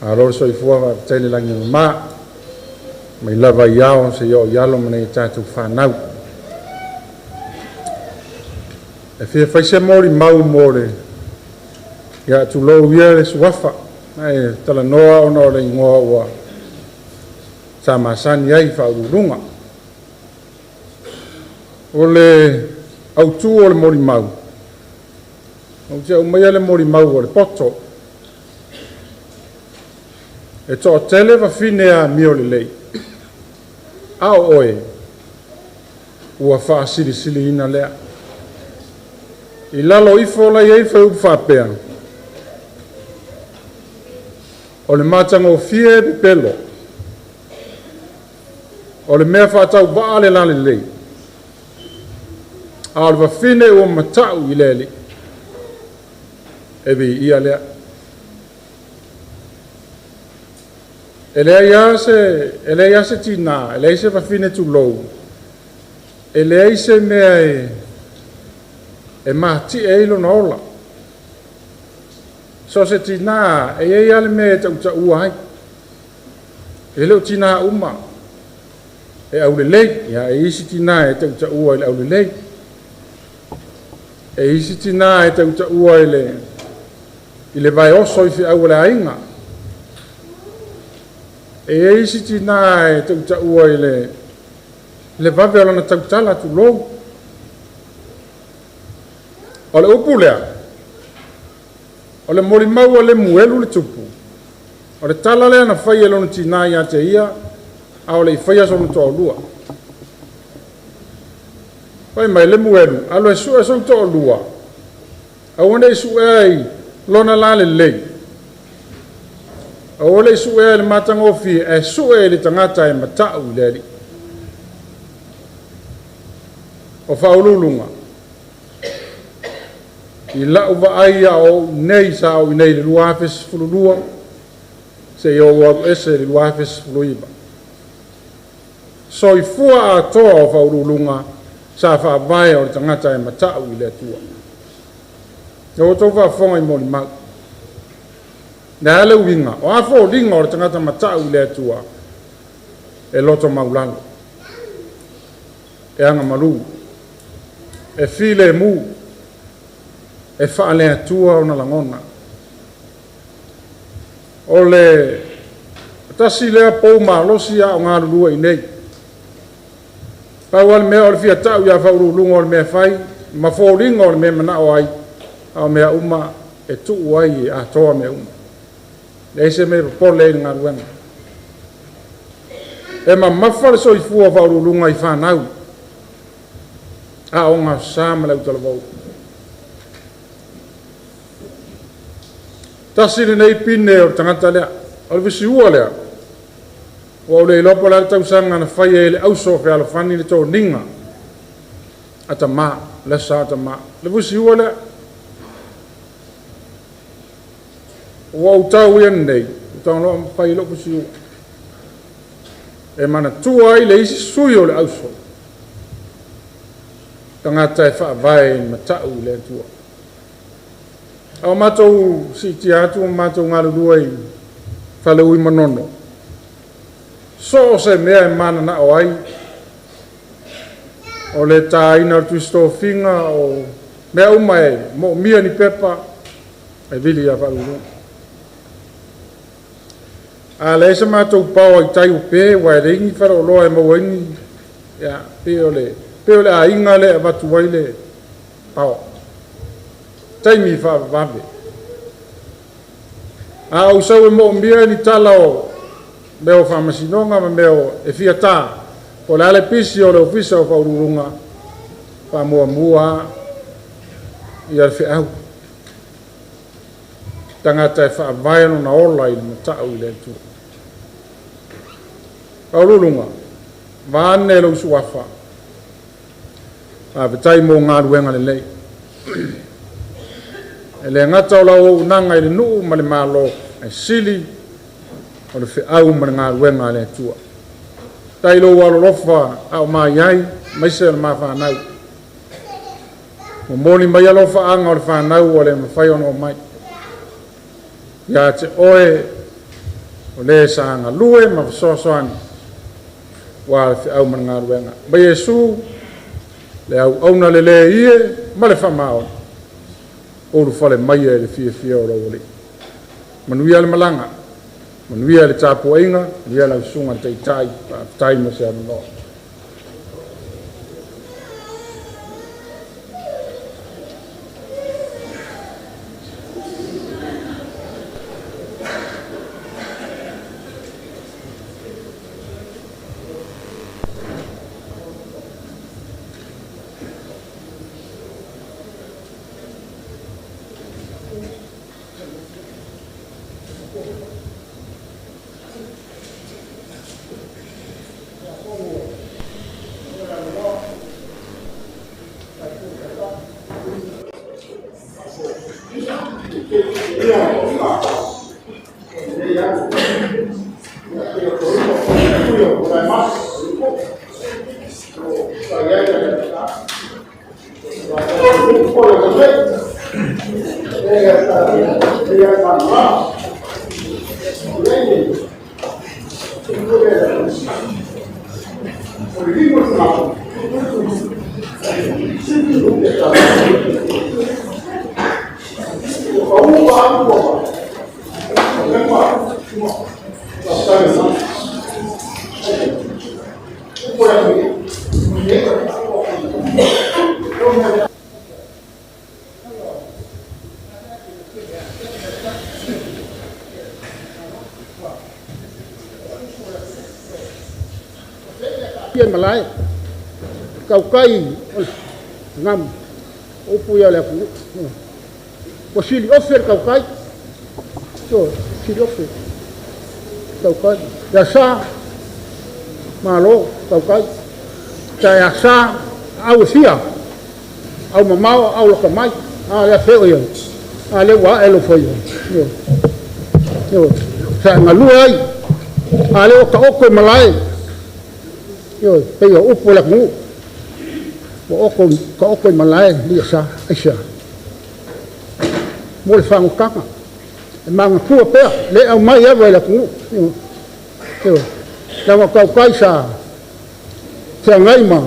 Malo le soifua, faafetai le lagi e mama, mai lava i ao seia oo i alo ma nai a tatou fanau. E fia fai se molimau mo le ia tulou ia le suafa, ae talanoa ona o le igoa ua sa masani ai i faauluuluga. O le autu o le molimau, ou te aumaia le molimau a le poto. E toatele fafine amio lelei, a o oe ua faasilisiliina lea. I lalo ifo la i ai fuaiupu faapea, o le matagofie e pepelo, o le mea faatauvaa le lalelei, a o le fafine ua mata'u i le Alii, e viia lea. E leai lava se tinā, e leai se fafine tulou, e leai se mea e mati'e ai lona ola. So o se tinā, e i ai lava le mea e tautaua ai. E le o tinā uma e aulelei, ia e isi tinā e tautaua i le aulelei. E isi tinā e tautaua i le vaeoso i feau o le aiga. E i ai isi tinā e tautaua i le vave o lana tautala tulou. O le upu lea, o le molimau a Lemuelu le tupu, o le tala lea na fai e lona tinā ia te ia, a o le i faia sona toalua. Fai mai, Lemuelu, alu e sue sou toalua, aua ne i suea i lona lalelei, aua le i suea i le matagofie, ae sue i le tagata e mata'u i le Alii. O faauluuluga, i la'u vaai a o ou nei sa ou i nei i le 2012 seia ou alu ese i le 2019. Soifua atoa o faauluuluga sa faavae o le tagata e mata'u i le Atua. E outou faafofoga i molimau. Le a le uiga, o a foliga o le tagata mata'u i le Atua, e loto maulalo, e agamalu, e filemu, e faale-Atua ona lagona. O le tasi lea pou malosi a o galulue i nei. Pau lava le mea o le fia ta'u ia faauluuluga o le mea fai, ma foliga o le mea manao ai, a o mea uma e tuu ai e atoa mea uma. Leai se mea e popole ai i le galuega. E mamafa le soifua o Faauluuluga i fanau, Aoga Aso Sa ma le autalavou. Tasi lenei pine o le tagata lea. O le fusiua lea, ua ou le iloa po o le a le tausaga na faia ai e le Auso Fealofani le toniga a tama, le Aso Sa o Tama. Le fusiua lea, ua ou tau ia nei, ua tago loa ma fai lou fusiua. E manatua ai le isi sui o le auso, tagata e faavae i matau i le Atua. A o matou siitia atu ma matou galulue i Faleui Manono, so o se mea e mananao ai, o le taina o le tusi tofiga, o mea uma e moomia ni pepa, e vili ia Faauluuluga. A leai se matou paoa i tai ua pe, aua e leai ni faleoloa e maua ai ni, ia, pei o le aiga lea e avatu ai le paoa. Taimi faavavave. A ou sau e moomia ni tala o mea o faamasinoga ma mea o e fia ta, po o le a le pisi o le ofisa o Faauluuluga, faamuamua ia le feau. Tagata e faavae lona ola i le matau i le Atua. Faauluuluga, vaeane lou suafa, faafetai mo galuega lelei. E le gata o lau auaunaga i le nuu ma le Malo, ae sili o le feau ma le galuega a le Atua. Tai lou alolofa a o mai ai, maise o le mafanau. Momoli mai alofaaga o le fanau ua le mafai ona oo mai. Ia te oe, o le sa galue ma fesoasoani, ua le feau ma le galuega. Ma Iesu, le auauna le le ie ma le faamaoni, ulufale mai e le fiafia o lau Alii. Manuia le malaga, manuia le tapuaiga, manuia lau susuga i le Taitai, faafetai mo se avanoa. Ia malae, kaukai o ngamu, upu ia o le atunuu. Ua sili ofe le kaukai, so, sili ofe kaukai. Ia sa, malo, kaukai. Ta ia sa, au e fia, au mamao, au laka mai, a lea feo ia, a lea ua ae lo foi ia. Yo, sa galue ai, a lea ua taoto i malae, ioe, pei o upu o le atunuu, ua oko taoto i malae lia sa, aisea? Mo le fagotana, e magatua pea, le aumai ava i le atunuu. Ioe, leaga o tautai sa feagai ma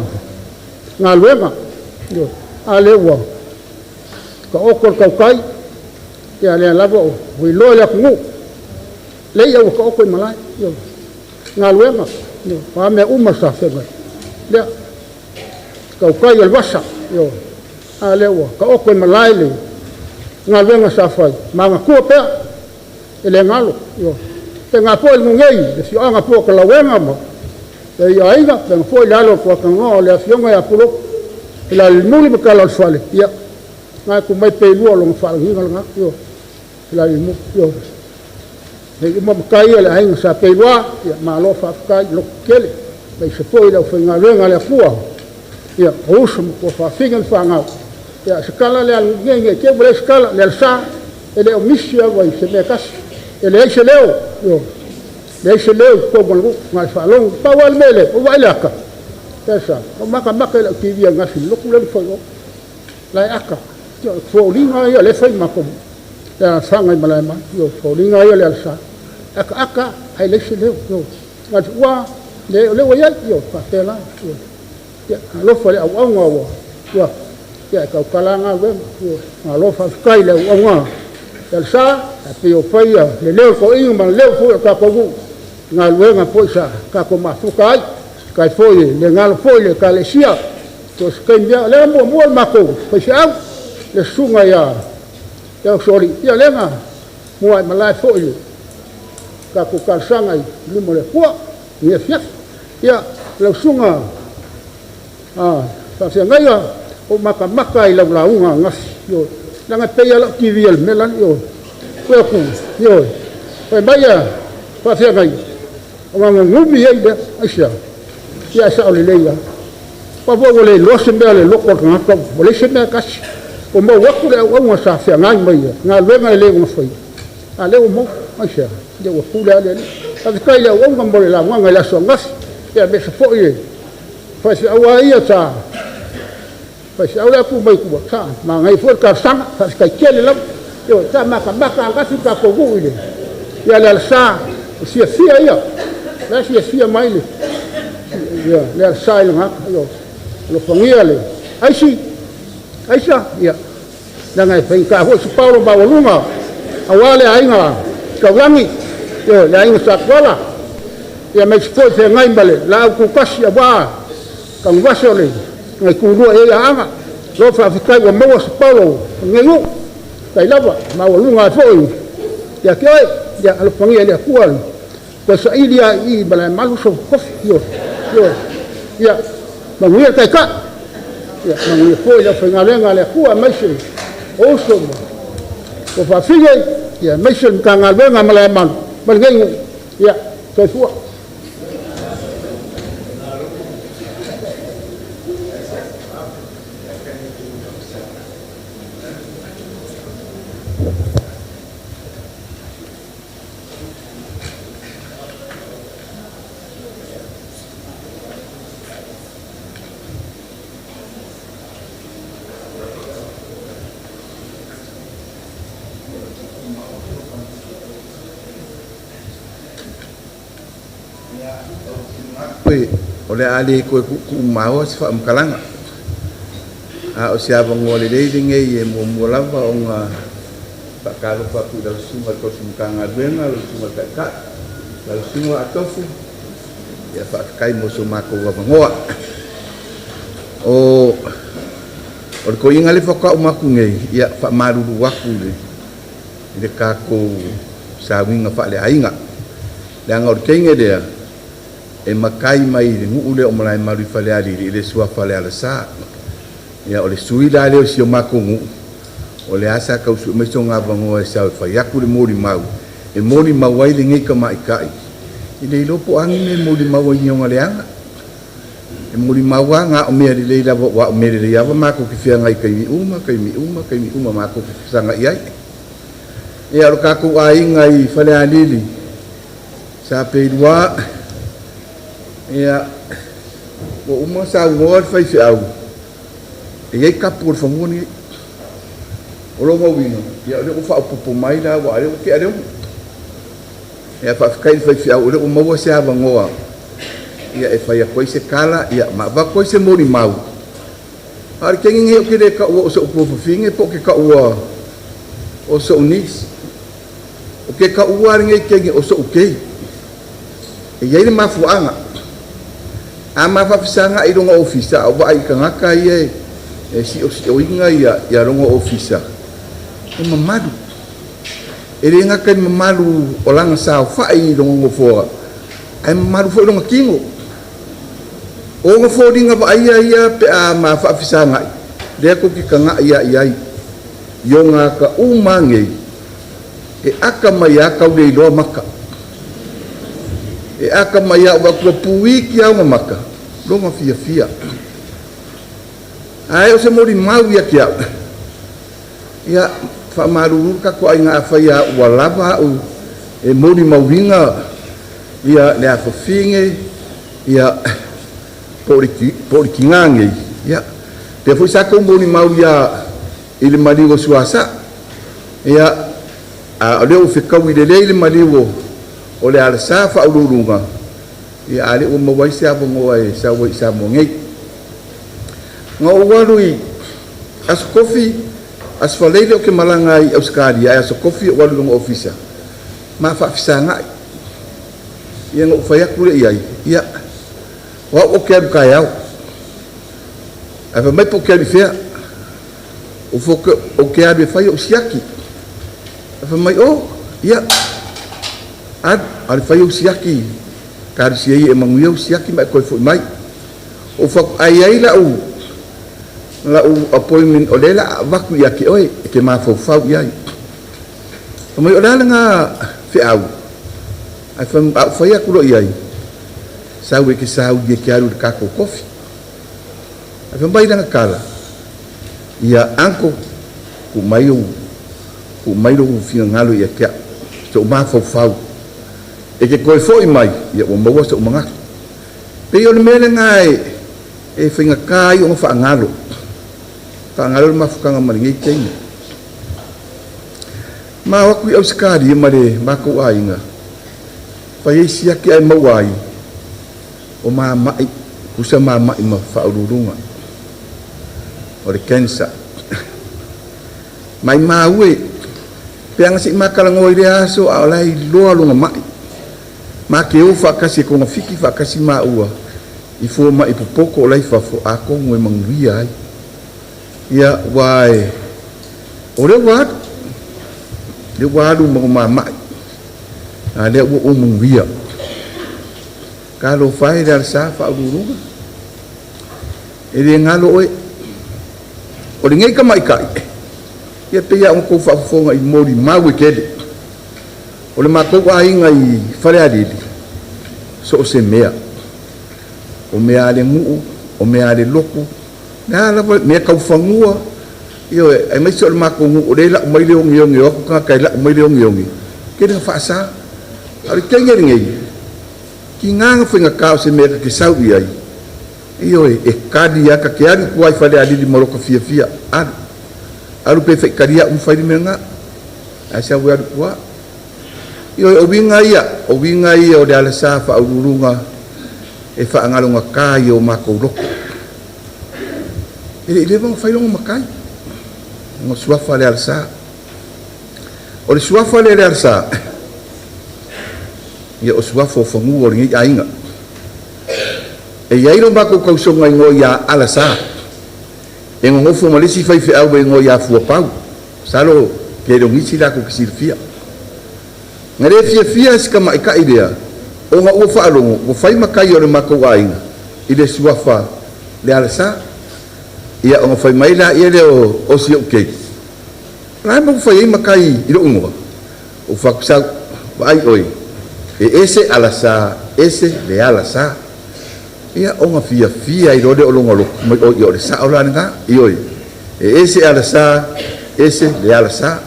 galuega, ioe, a lea ua taoto le tautai, ia lea lava ua iloa e le atunuu, le ia ua taoto i malae, ioe, galuega, ioe, o a mea uma sa feagai. Lea, tautai o le vasa, ioe, a lea ua taoto i malae le galuega sa fai, magatua pea. E le galo, ioe. Faapena foi le nuu nei, le afioaga foi o Talauega ma le aiga, faapena foi le alo o Tuatagaloa le afioga ia Pulotu, Falealimuli ma Talaolefale, ia, na e tuu mai pe lua o lona faalagiga lena, ioe, Falealimuli, ioe. Nei uma matai ia le aiga Sa Peiloa, ia malo faafetai, lototetele, aemaise foi le aufaigaluega a le Atua, ia, o uso ma tuafafine ma fanau. Ia, o se tala lea a le nuu nei, ne i te i ua leai se tala, le alasa, e le o misi lava i se mea e tasi, e leai se leo, ioe, leai se leo i totonu o le nuu, na o le faalogo. Pau lava le mea lea, ua vaai i le ata, aisa, na ou matamata i lau TV ananafi i le lotu lea na fai i o, la e ata, o foliga ia o lea e fai i le matou alaalafaga i Malaemalu, ioe, o foliga ia o le alasa, e ataata lava ae leai se leo, ioe. Na o le ua lava, o lea ua i ai, ioe, faapena, ioe. Ia, alofa i le auauna ua tuu atu, ae tautala lava galuega. Ioe. Malo faafetai i le auauna le alasa, ae pei ua fai le leo o le toeaina ma le leo foi o le tatou nuu i galuega foi sa tatou mafuta ai. Faafetai foi, e le galo foi le Ekalesia, so o se taimi lava. O lea na muamua le matou faifeau, le susuga ia Usoalii, ia lea na muaimalae foi le tatou talosaga i luma o le Atua i lenei afiafi. Ia, lau susuga faafeagaiga, ua ou matamata i lau lauga ananafi, ioe, leaga e pei lava lau TV o le mea lale, ioe, fai atu, ioe, fai mai le faafeagaiga, ua gugumi ai lea, aisea? Ia ae sao lelei lava. Aua foi ua le iloa se mea o le loto o le tagata, ua leai se mea e tasi. Ua mou atu le auauna sa feagai ma ia, galuega e le ona faia, a o lea ua maua, aisea? Ia ua pule lava le Alii. Faafetai i le auauna mo le laugaga i le aso ananafi, aemaise foi le faifeau lava ia sa faifeau lea tu mai tua, sa manaia foi le talosaga, faafetai tele lava. Ioe, sa matamata ananafi le tatou nuu i le ia le alasa, o le fiafia ia, o la e fiafia mai le le alasa i lona ata. Ioe, alofagia le aisi, aisa, ia, leaga e faigata foi se paolo maualuga aua le aiga taulagi, ioe, le aiga Satuala, ia aemaise foi feagai ma le laau tutasi aua tanuvasa o le gaitulua i ai Aana. Lo faafetai ua maua se paolo o lenei nuu, faafetai lava, maualuga ai foi ia te oe, ia alofagia e le Atua toe saili lava i i Malaemalu sou tofi, ioe, ioe, ia manuia le Taitai, ia manuia foi le aufaigaluega a le Atua aemaise o uso ma tuafafine, ia aemaise le Matagaluega a Malaemalu ma lenei nuu, ia soifua. O le a le toe tuutuumaoa se faamatalaga, a o se avanoa lelei lenei e muamua lava ona faatalofa atu i lau Susuga i le Tausi Matagaluega, lau Susuga i le Taitai, lau Susuga Atofu, ia faafetai mo so matou avanoa. O le toeaina lea faatoa uma atu nei, ia faamalulu atu i le tatou sauniga faaleaiga, leaga o le teine lea e matai mai le nuu lea o Malaemalu i Falealili i le suafa o le Alasa. Ia o le sui la lea o si o matou nuu, o lea sa tau sue mai sona avanoa e sau e fai atu le molimau, e molimau ai lenei tamaitai, e le iloa po o a ni mea e molimau ai i ni ona leaga. E molimau lava na o mea lelei lava, aua o mea lelei lava matou te feagai i taimi uma, taimi uma, taimi uma matou te fesagai ai. Ia o le tatou aiga i Falealili, sa Peilua, ia, ua uma ona saunoa le faifeau, e i ai tapu o le fanua lenei. O lona uiga, ia o lea ua faaopoopo mai la, aua o lea ua tea le 6. Ia faafetai i le faifeau o lea ua maua se avanoa ia e fai atu ai se tala, ia ma avatu ai se molimau. A o le taimi lenei ou te le taua o so'u tuafafine po o te taua o so'u niece. O ke taua lava lenei taimi o so'u kei. E i ai le mafuaaga. A ma faafesagai i lona ofisa, a ou vaai i tagata ia e siosioina ia lona ofisa, e mamalu. E le gata i le mamalu o lana saofa'i i lona nofoa, ae mamalu foi lona tino. O ona foliga vaaia ia pe a ma faafesaga'i, lea tou te taga'i a'i ai i ona ata uma lava nei, e ata mai lava tau le iloa maka. E ata mai lava ou vaai atu ua puiti lava ona maka, lona fiafia. Ae o se molimau ia te a'u, ia, faamalulu le tatou aiga afai lava ua lava a'u e molimauina ia le afafine ia po o le tinā nei, ia, lea foi sa tou molimau ia i le maliu o Suasa, ia, a o lea ua fetaui lelei le maliu o le alasa faauluuluga, ia, a lea ua maua ai se avanoa e sau ai i Samoa nei. Na ou alu i Aso Tofi, Aso Faraile ou te malaga ai i Ausetalia, ae Aso Tofi ou alu i lona ofisa, ma faafesaga'i. Ia na ou fai atu lea i ai, ia, o au ou te alu taeao. Ae fai mai po ou te alu i fea? Ou fai atu, ou te alu e fai ou siaki. Ae fai mai, oh, ia, alu, alu e fai ou siaki, talosia ia e manuia ou siaki ma e toe foi mai. Ou fai atu, ae i ai lau, lau appointment o lea o le a avatu ia te oe, e te mafaufau i ai. Fai mai, o le a lena feau? Ae fai, a ou fai atu loa i ai, sau e te sauni e te alu i le tatou kofi. Ae fai mai lana tala, ia uncle, tuu mai ou, tuu mai lou finagalo ia te au, sou mafaufau. E te toe foi mai, ia ua maua sou manatu. Pei o le mea lena e, e faigata ai ona faagalo, faagalo le mafutaga ma lenei taimi. Ma o atu i Ausetalia ma le matou aiga, fai ai siaki ae maua ai o mamai, tusa mamai ma faauluuluga o le cancer. Maimau e, pe ana se i matalanoa i lea aso a o la e iloa lona mai. Ma te o faatasi e togafiti faatasi maua i fomai popoto o la i fafo atonu e manuia ai. Ia, ua e, o lea ua alu, lea ua alu ma mamai, a lea ua ou manuia. Talofa e le alasa faauluuluga, e le galo oe. O lenei tamaitai, ia pei lava ona tou faafofoga i molimau e tele. O le matou aiga i Falealili, so o se mea, o mea a le nuu, o mea a le lotu, le a lava, mea tau fanua, ioe, aemaise o le matou nuu o lea e lau mai le ogeoge, o atu tagata e lau mai le ogeoge, tele na faasa. A o le taimi lenei, tiga na faigata o se mea ta te sau i ai, ioe, e kali lava, ta te alu i tua i Falealili ma lota fiafia, alu, alu pe faitalia au ma fai le mea lena, ae sau e alu i tua. Ioe, o uiga ia, o uiga ia o le alasa faauluuluga e faagalogata i o matou loto. E le i leva ona fai lona matai, ona suafa le alasa. O le suafa lea le alasa, ia o suafa o fanua o lenei aiga. E i ai lo matou tausoga igoa ia Alasa, e nonofo ma le isi faifeau e igoa ia Fuapau. Masalo pe le o nisi latou te silafia. Na le fiafia si tamaitai lea ona ua faalogo ua fai matai o le matou aiga i le suafa le alasa. Ia ona fai mai laia lea o si ou keiki, O le a mea ua fai ai matai i lou igoa? Ou fai atu, Sau, vaai oe, e ese alasa, ese le alasa. Ia ona fiafia ai loa lea o lona loto mai, oi, o le sao la lena, ioe, e ese alasa, ese le alasa.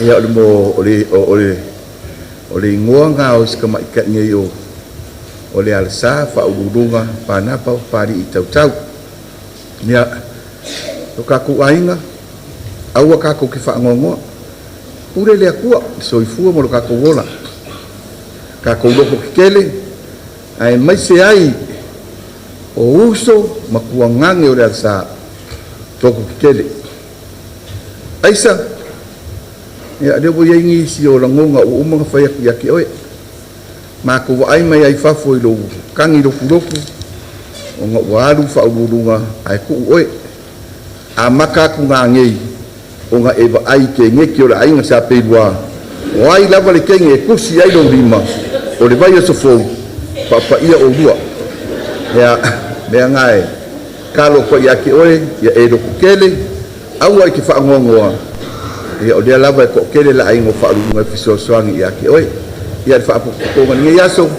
Ia o le mo, o le, o le, o le igoa lena o si tamaitai nei o, o le alasa faauluuluga Panapa o Papalii Tautau. Ia, lo tatou aiga, aua tatou te faanoanoa. Pule le Atua, le soifua ma lo tatou ola. Tatou lofo tetele, aemaise ai o uso ma tuagane o le alasa toko tetele. Aisa, ia lea ua i ai nisi o lagona ua uma ona fai atu ia te oe. Matou vaai mai ai fafo i lou tagi lotulotu, ona ua alu faauluuluga ae tuu oe. Amata atu nanei ona e vaai i keneti o le aiga sa Peilua O ai lava le teine e tusi ai lou lima, o le vaiaso fou, faapaia oulua. Ia, mea na e tatalo atu ai ia te oe, ia e lototele, aua e te faanoanoa, ia o lea lava e toatele le aiga o Faauluuluga e fesoasoani ia te oe. Ia, le faapotopotoga o lenei aso,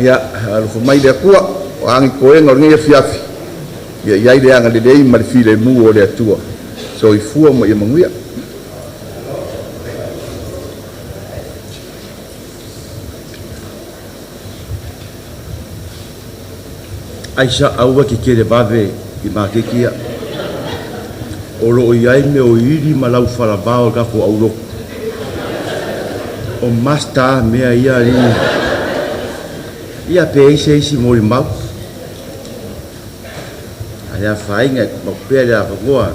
ia alofa mai le Atua, o a ni toega o lenei afiafi, ia i ai le agalelei ma le filemu o le Atua. Soifua ma ia manuia. Aisa, aua e te televave i maketi ia. O lo o i ai mea o ili ma laufalavao i le tatou aulotu. O master a mea ia alii. Ia pe i ai se isi molimau. A le afaina e tumau pea le avanoa.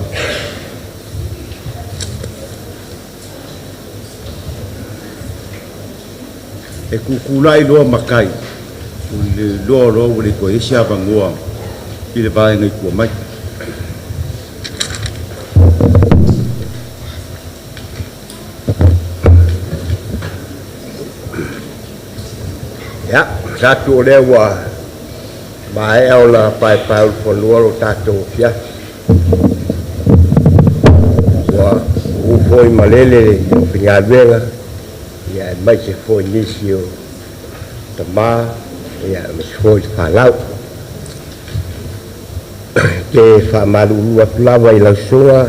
E tutulai loa matai, ua iloa loa ua le toe i ai se avanoa i le vaega i tua mai. Ia, manatu o lea ua maea ona paepaeulufanua lo tatou afiafi. Ua uu foi malele le aufaigaluega, ia aemaise foi nisi o tama, ia aemaise foi le fanau. Ou te faamalulu atu lava i lau susuga,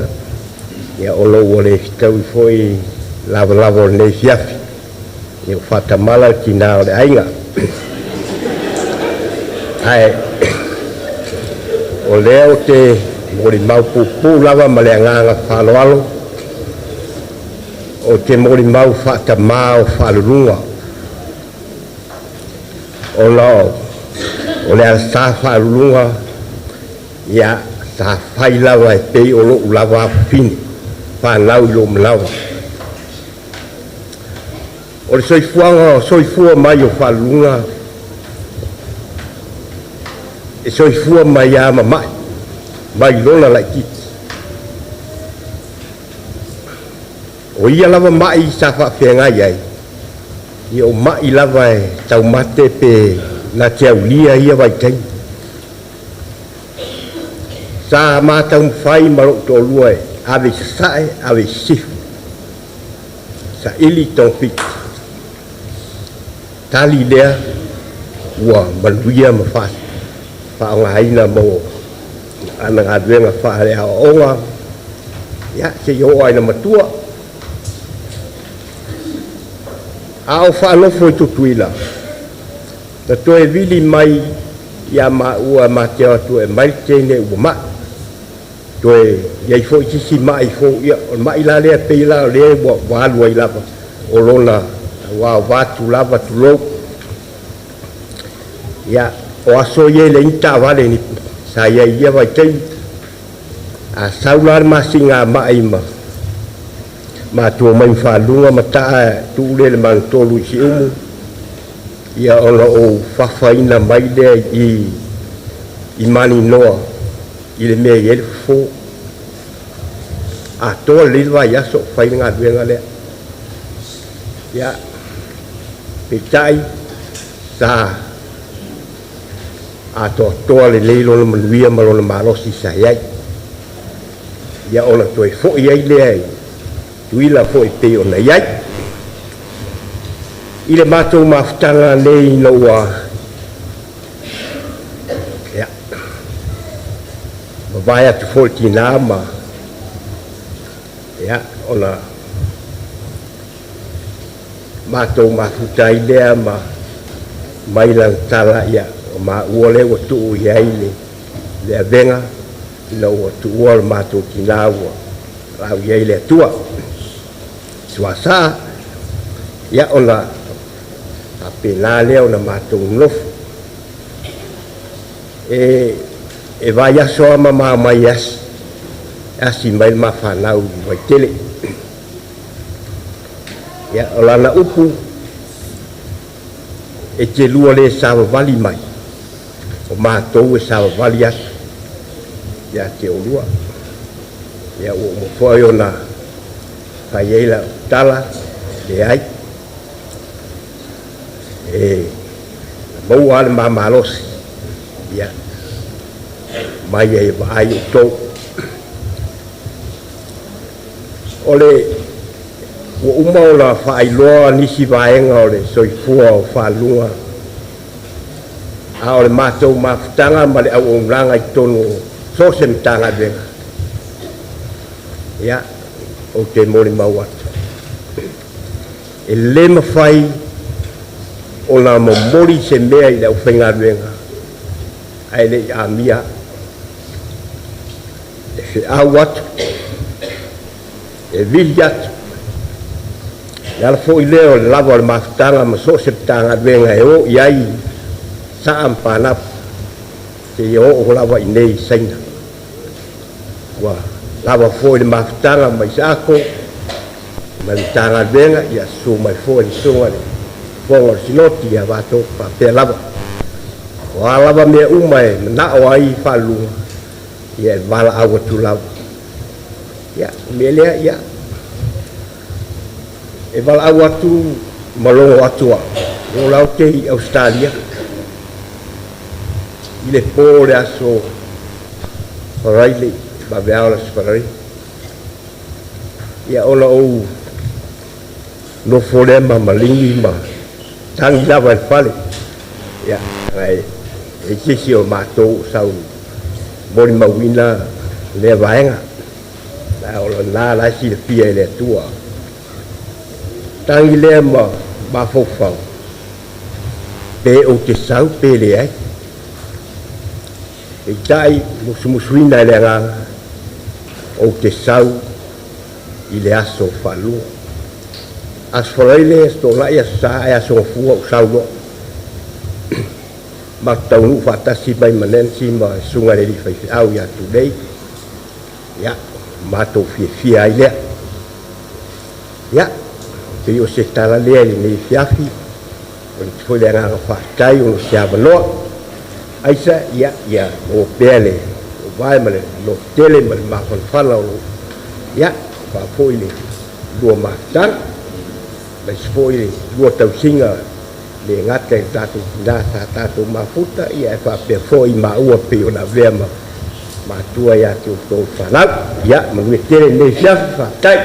ia ona ua le fetaui foi lavalava o lenei afiafi, ia ua faatamala le tina o le aiga. Ae o lea ou te molimau puupuu lava ma le agaga faaaloalo, ou te molimau faatamā o Faaluluga, ona o le alasa Faaluluga, ia, sa fai lava e pei o lou lava afafine fanau i lou manava. O le soifuaga o soifua mai o Faaluluga, e soifua mai lava ma mai, mai lona laitiiti. O ia lava mai sa faafeagai ai, ia o mai lava e taumate pe na te aulia ia vaitaimi. Sa ma taumafai ma lou toalua e ave i sasae, ave i sisifo, saili togafiti. Tali lea ua manuia ma faaaogaina mo ana galuega faaleaoaoga, ia seia oo lava ina matua. A o faanofo i Tutuila, na toe vili mai ia maua ma te o atu e aumai le teine ua mai. Toe i ai foi se isi mai fou, ia o le mai la lea pei la o lea ua alu ai lava o lona aua o vatu lava tulou. Ia, o aso ia e leai ni taavale ni sa i ai i ia vaitaimi. A sau la le masiga mai ma matua mai ma Faaluga ma taa tuu lea i le magatolu i Siumu, ia ona ou fafaina mai lea i i Maninoa i le mea e i ai le fofo. Atoa lelei le vaiaso o fai le galuega lea. Ia, peitai sa atoatoa lelei lona manuia ma lona malosi sa i ai. Ia ona toe foi ai lea i Tutuila foi pei ona i ai. I le matou mafutaga nei ina ua ia, mavae atu foi le tina ma ia, ona matou mafuta ai lea ma mai lana tala, ia, o maua lea ua tuu i ai le, le avega ina ua tuua le matou tina ua lau i ai le Atua. Suasaa, ia ona faapena lea ona matou nonofo. E vaiaso lava ma ma omai e asi, asi mai le ma fanau i Vaitele. Ia, o lana upu, e te lua le savavali mai, o matou e savavali atu ia te oulua. Ia, ua uma foi ona fai ai lau tala. Leai, e na maua lava le ma malosi, ia, mai ai e vaai outou. O le ua uma ona faailoa nisi vaega o le soifua o Faaluga, a o le matou mafutaga ma le auaunaga i totonu o so o se Matagaluega, ia, ou te molimau atu, e le mafai ona momoli se mea i le aufaigaluega ae le i amia au. E feau atu, e vili atu, le ala foi lea o le lava o le mafutaga ma so o se Matagaluega e o i ai saa ma panapo seia oo lava i inei i Saina. Ua lava foi le mafutaga ma Isaako ma le Matagaluega, ia susu mai foi le susuga i le Fofoga o le Sinoti ia matou faapea lava. O a lava mea uma e manao ai Faaluga, ia e valaau atu lava. Ia, o le mea lea, ia, e valaau atu ma logo atu au, o la ou te i Ausetalia i le po o le aso Faraile, vaveao o le aso Faraile. Ia ona ou nofo lea ma maligi ma tagi lava i le fale. Ia, ae e se isi o matou o sau molimauina lea vaega. A o lena la e silafia e le Atua. Tagi lea ma mafaufau, pe ou te sau pe leai. Peitai, musumusuina e le Agaga, ou te sau i le aso Faalua. Aso Faraile, Aso Toonai, Aso Sa ae Aso Gafua ou sau loa. Matou taunuu faatasi mai ma Nancy ma le susuga i le alii faifeau ia Tulei. Ia, matou fiafia ai lea. Ia, pei o se tala lea i lenei afiafi. O le foi le agaga faafetai ona o se avanoa. Aisa, ia, ia maua pea le vae ma le lototele ma le mafanafana o lo, ia, faafoi le lua mafutaga, aemaise foi le lua tausiga le gata i le tatou tina sa tatou mafuta, ia e faapea foi maua pei ona avea ma matua ia te outou fanau. Ia, manuia tele lenei afiafi, faafetai.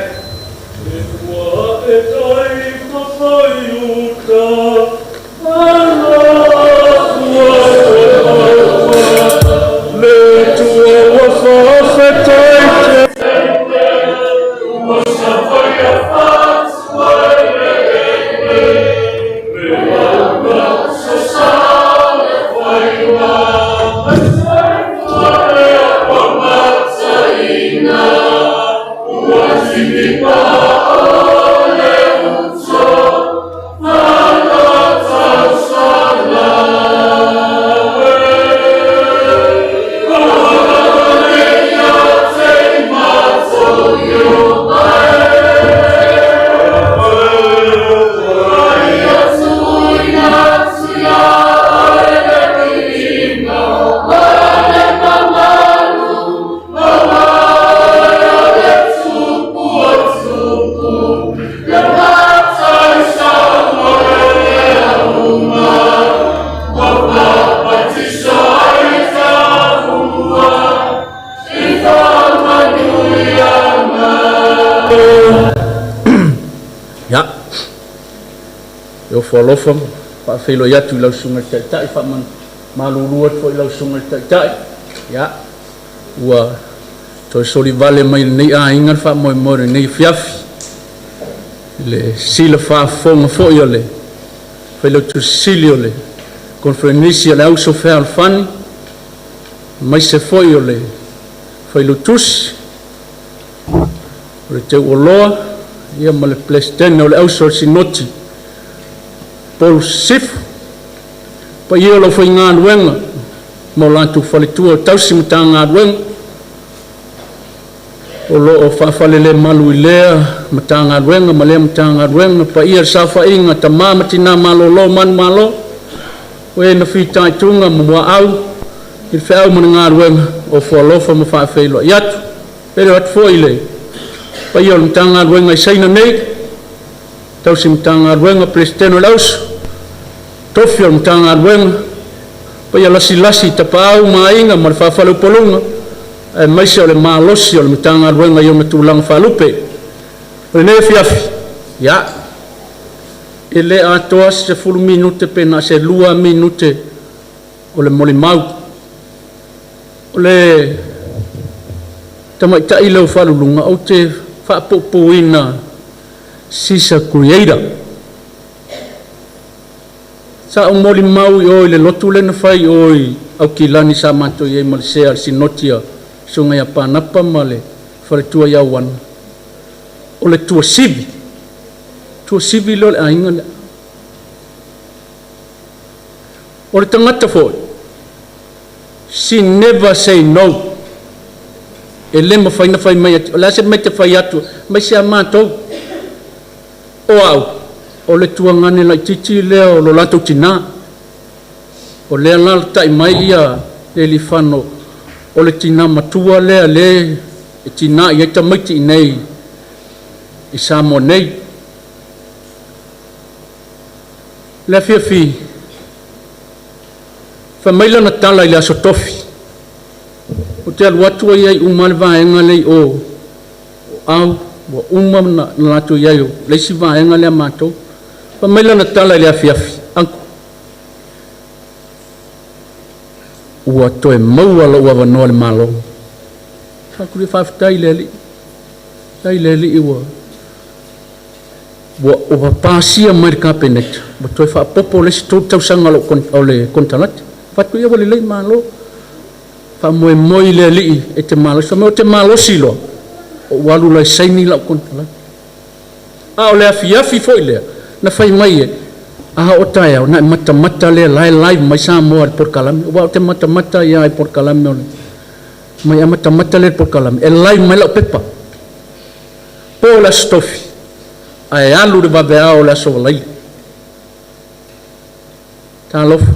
Ia, e ofo alofa ma faafeiloai atu i lau Susuga i le Taitai, faamalulu atu foi i lau Susuga i le Taitai, ia, ua toe solivale mai i lenei aiga le faamoemoe o lenei afiafi, i le sila faafofoga foi a le Failautusi Sili o le Koneferenisi a le Auso Fealofani, aemaise foi o le Failautusi, o le Teuoloa ia ma le Peresetene o le Auso a le Sinoti Upolu Sisifo. Paia o le aufaigaluega ma o latou faletua o tausi Matagaluega o lo o faafalelemalu i lea Matagaluega ma lea Matagaluega, paia i le saofaiga a tama ma tina malolo manumalo, o e na fitaituga ma muaau i le feau ma le galuega, ofo alofa ma faafeiloai atu. E faatalofa atu foi i le paia o le Matagaluega i Saina nei, Tausi Matagaluega, Peresetene o le Auso, Tofi o le Matagaluega, paia lasilasi i tapaau ma aiga ma le faafaleupoluga, aemaise o le malosi o le Matagaluega i ona tulaga faalupe. O lenei afiafi, ia, e le atoa se 10 minute pe na o se 2 minute o le molimau. O le tamaitai lea o Faaluluga ou te faapuupuuina she's a creator. Sa ou molimau i o i le lotu lea na fai i o i Aukilani sa matou i ai ma le sea o le Sinoti a Susuga ia Panapa ma le faletua ia Uana, o le tuasivi, tuasivi lea o le aiga lea. O le tagata foi, she never say no. E le mafai ona fai mai o le a se mea e te fai atu, mai se a matou. O au, o le tuagane laitiiti lea o lo latou tina. O lea la tai mai ia le alifano o le tina matua lea le e tina i ai tamaiti i nei i Samoa nei. Le afiafi, fai mai lana tala i le aso tofi. Ou te alu atu ai uma le vaega lea i o, o au, ua uma na latou i ai o le isi vaega lea matou. Fai mai lana tala i le afiafi, "Uncle, ua toe maua lou avanoa le Malo." Faatu faafetai i le Alii. Faafetai i le Alii ua pasia mai le Kapeneta, ua toe faaopoopo le isi 3 tausaga o le konekarate. Fai atu ia ua lelei malo. Faamoemoe i le Alii e te malosi. Fai mai ou te malosi loa, ou alu loa e saini lau konekarate. A o le afiafi foi lea, na fai mai e, a o taeao, na e matamata lea lae live mai Samoa i le polokalame. Ua ou te matamata ia i polokalame o le mai a matamata lea i le polokalame, e live mai lau pepa. Po o le aso tofi, ae alu le vaveao o le aso Faraile. Talofa.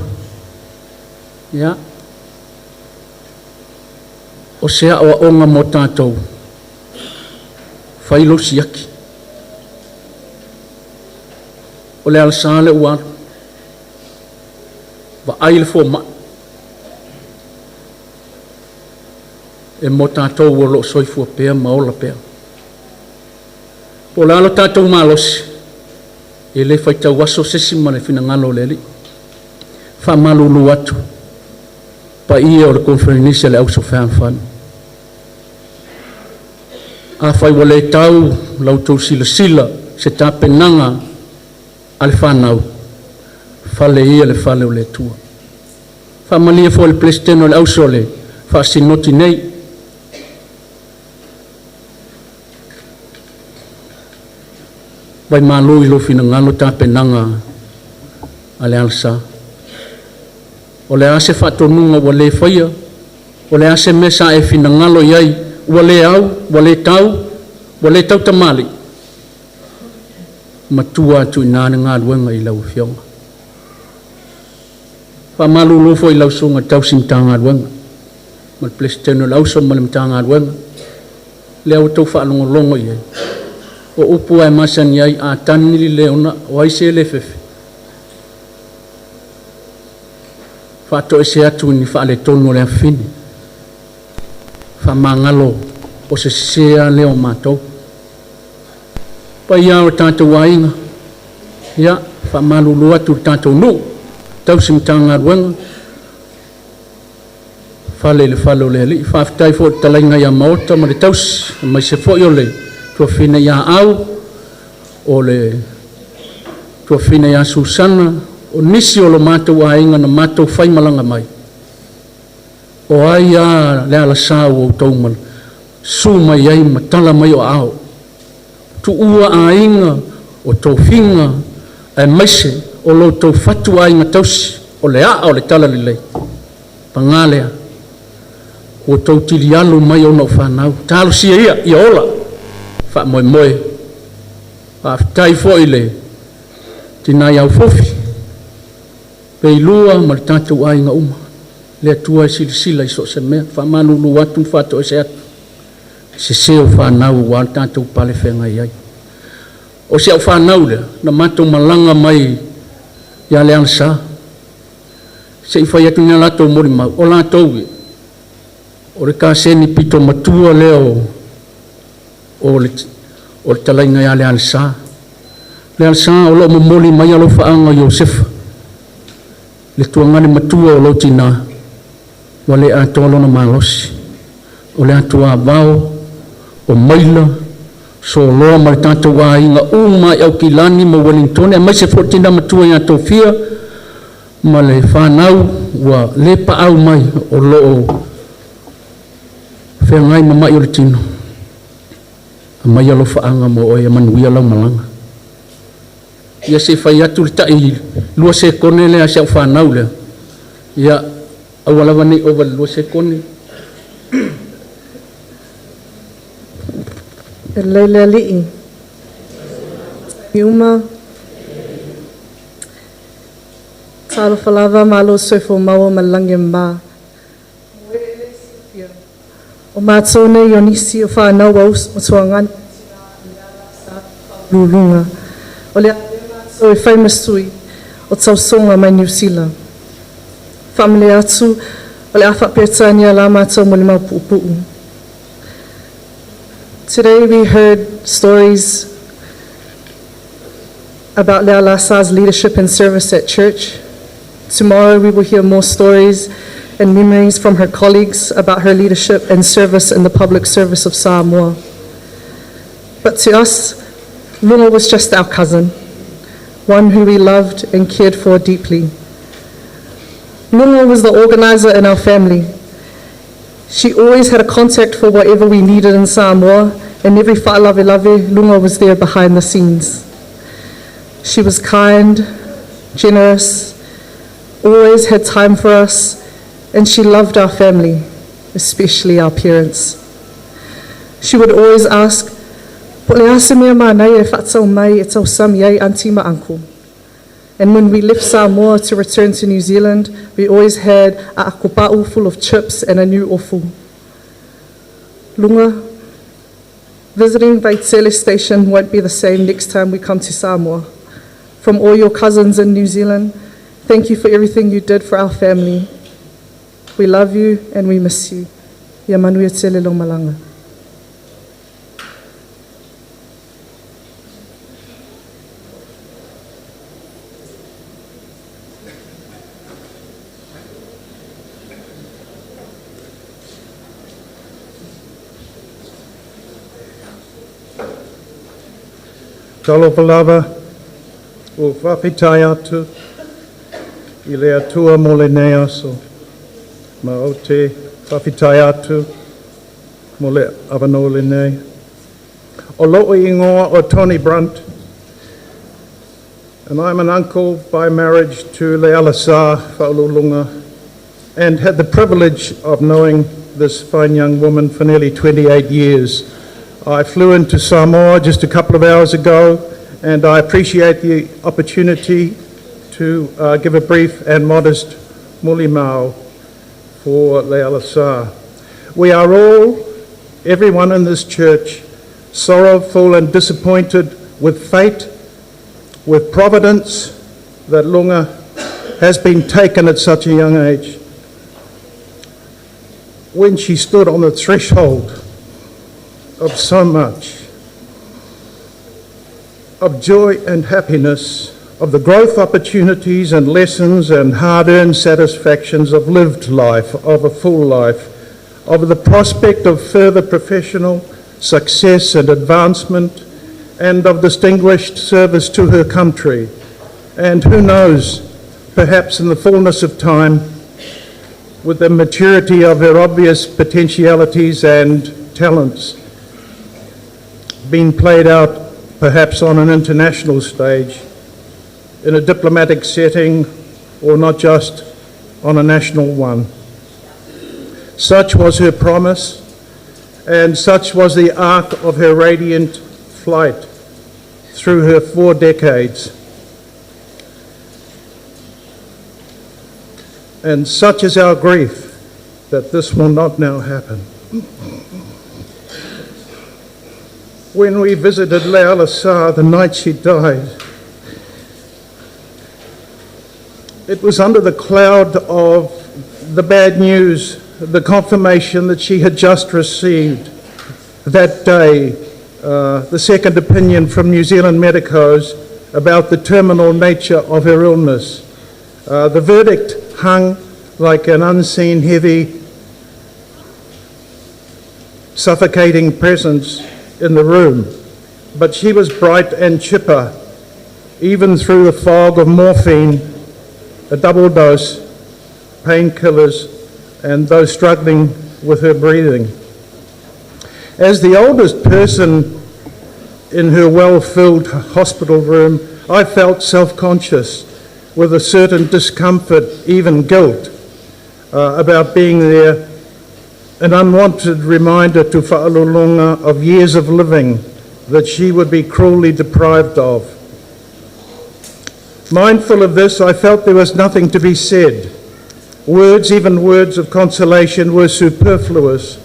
Ia. O se aoaoga mo tatou, fai lou siaki. O le alasa le ua alu. Vaai le fomai. E mo tatou o lo o soifua pea ma ola pea. Po o le a lo tatou malosi, e le faitau aso se isi ma le finagalo o le Alii. Faamalulu atu, paia o le Koneferenisi a le Auso Fealofani. Afai ua le tau la outou silasila se tapenaga a le fanau, fale ia le fale o le Atua. Faamalie foi i le Peresetene o le Auso o le faasinoti nei. Vaimalu i lou finagalo tapenaga a le alasa. O le a se faatonuga ua le faia, o le a se mea sa e finagalo i ai, ua le au, ua le tau, ua le tautamalii, matua atu i ina le galuega i lau Afioga. Faamalulu foi i lau Susuga i le Tausi Matagaluega ma le Peresetene o le Auso ma le Matagaluega, lea ua outou faalogologo i ai, o upu lava e masani ai, a tagi le leona, o ai se le fefe? Faatoese atu i ni faaletonu o le afafine, faamagalo o se sese lava lea o matou. Paia o tatou aiga, ia, faamalulu atu i le tatou nuu, tausi Matagaluega, fale i le fale o le Alii. Faafetai foi i le fetalaiga ia Maota ma le tausi, aemaise foi o le tuafafine ia Au, o le tuafafine ia Susana, o nisi o lo matou aiga na matou faimalaga mai. O ai lava le alasa ua outou susu mai ai ma tala mai o aao. Tuua aiga o tofiga aemaise o lo outou fatuaiga tausi o le aa o le talalelei. Paga lea, ua outou tilialu mai ona o fanau. Talosia ia, ia ola, faamoemoe. Faafetai foi i le tina ia Ufofi, Peilua ma le tatou aiga uma. Le Atua e silasila i so o se mea. Faamalulu atu ma faatoese atu, sese o fanau aua le tatou pale feagai ai. O si au whanau lea, na matou malaga mai ia Lealasa, se i fai atu ni a latou molimau, o latou ia, o le kaseni pito matua lea o le talaiga ia Lealasa. Lealasa, o lo o momoli mai alofaaga o Iosefa, le tuagane matua o lou tina, ua le atoa lona malosi. O le atuavao, o Maila, Soloa ma le tatou aiga uma i Aukilani ma Ueligitone, aemaise foi le tina matua ia Tofia ma le fanau ua le paau mai o lo o feagai ma mai o le tino, aumai alofaaga mo oe ia manuia lau malaga. Ia se i fai atu le tai 2 sekone lea a si au fanau lea. Ia, aua lava ne i ova i le 2 sekone. E lelei le Alii, taimi uma. Talofa lava, malo le soifua maua ma le lagi e mama. Mo e e le silafia, o matou nei o nisi o fanau a Uso ma Tuagane le tina a Lealaiasa Faauluuluga. O le a avea matou e fai ma sui o tausoga mai Niu Sila. Faamalie atu, o le a faa-Peretania la matou molimau puupuu. Today we heard stories about Lealasa's leadership and service at church. Tomorrow we will hear more stories and memories from her colleagues about her leadership and service in the public service of Samoa. But to us, Luga was just our cousin, one who we loved and cared for deeply. Luga was the organizer in our family. She always had a contact for whatever we needed in Samoa, and every fa'alavelave, Luga was there behind the scenes. She was kind, generous, always had time for us, and she loved our family, especially our parents. She would always ask, Po o le a se mea manaia e faatau mai e tausami ai aunty ma uncle. And when we left Samoa to return to New Zealand, we always had a akopa'u full of chips and a new ofu. Luga, visiting Vaitele Station won't be the same next time we come to Samoa. From all your cousins in New Zealand, thank you for everything you did for our family. We love you and we miss you. Ia manuia tele lou malaga. Talofa lava, ua faafetai atu i le Atua mo lenei aso. Ma ou te faafetai atu mo le avanoa lenei. O lo'u igoa o Tony Brunt, and I'm an uncle by marriage to Lealasa Fa'ulu'uluga and had the privilege of knowing this fine young woman for nearly 28 years. I flew into Samoa just a couple of hours ago, and I appreciate the opportunity to give a brief and modest mulimau for Lealasa. We are all, everyone in this church, sorrowful and disappointed with fate, with providence, that Luga has been taken at such a young age. When she stood on the threshold of so much, of joy and happiness, of the growth opportunities and lessons and hard earned satisfactions of lived life, of a full life, of the prospect of further professional success and advancement, and of distinguished service to her country. And who knows, perhaps in the fullness of time, with the maturity of her obvious potentialities and talents being played out perhaps on an international stage, in a diplomatic setting, or not just on a national one. Such was her promise, and such was the arc of her radiant flight through her 4 decades. And such is our grief that this will not now happen. When we visited Leala Sa the night she died, it was under the cloud of the bad news, the confirmation that she had just received that day, the second opinion from New Zealand medicos about the terminal nature of her illness. The verdict hung like an unseen, heavy, suffocating presence in the room. But she was bright and chipper, even through the fog of morphine, a double dose, painkillers, and those struggling with her breathing. As the oldest person in her well filled hospital room, I felt self conscious with a certain discomfort, even guilt, about being there, an unwanted reminder to Fa'alulunga of years of living that she would be cruelly deprived of. Mindful of this, I felt there was nothing to be said. Words, even words of consolation, were superfluous,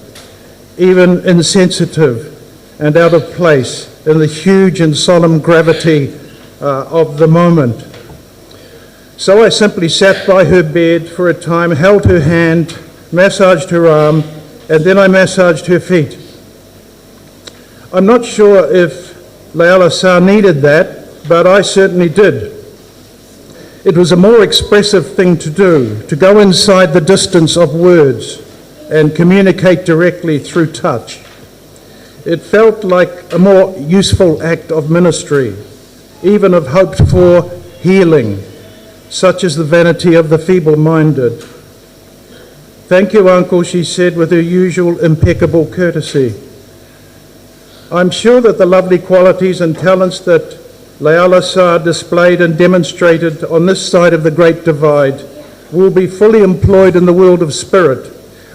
even insensitive and out of place in the huge and solemn gravity of the moment. So I simply sat by her bed for a time, held her hand, massaged her arm, and then I massaged her feet. I'm not sure if Leala Sa needed that, but I certainly did. It was a more expressive thing to do, to go inside the distance of words and communicate directly through touch. It felt like a more useful act of ministry, even of hoped for healing, such as the vanity of the feeble minded. Thank you, Uncle, she said with her usual impeccable courtesy. I'm sure that the lovely qualities and talents that Leala Sa displayed and demonstrated on this side of the Great Divide will be fully employed in the world of spirit,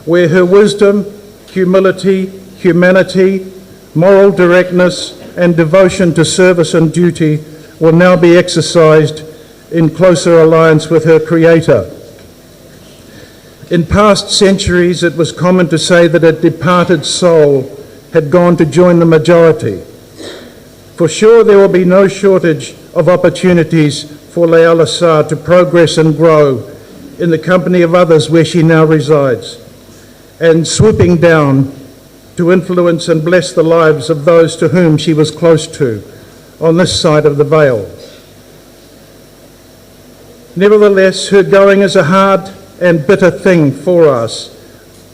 where her wisdom, humility, humanity, moral directness, and devotion to service and duty will now be exercised in closer alliance with her Creator. In past centuries, it was common to say that a departed soul had gone to join the majority. For sure, there will be no shortage of opportunities for Leala Sa to progress and grow in the company of others where she now resides, and swooping down to influence and bless the lives of those to whom she was close to on this side of the veil. Nevertheless, her going is a hard and bitter thing for us,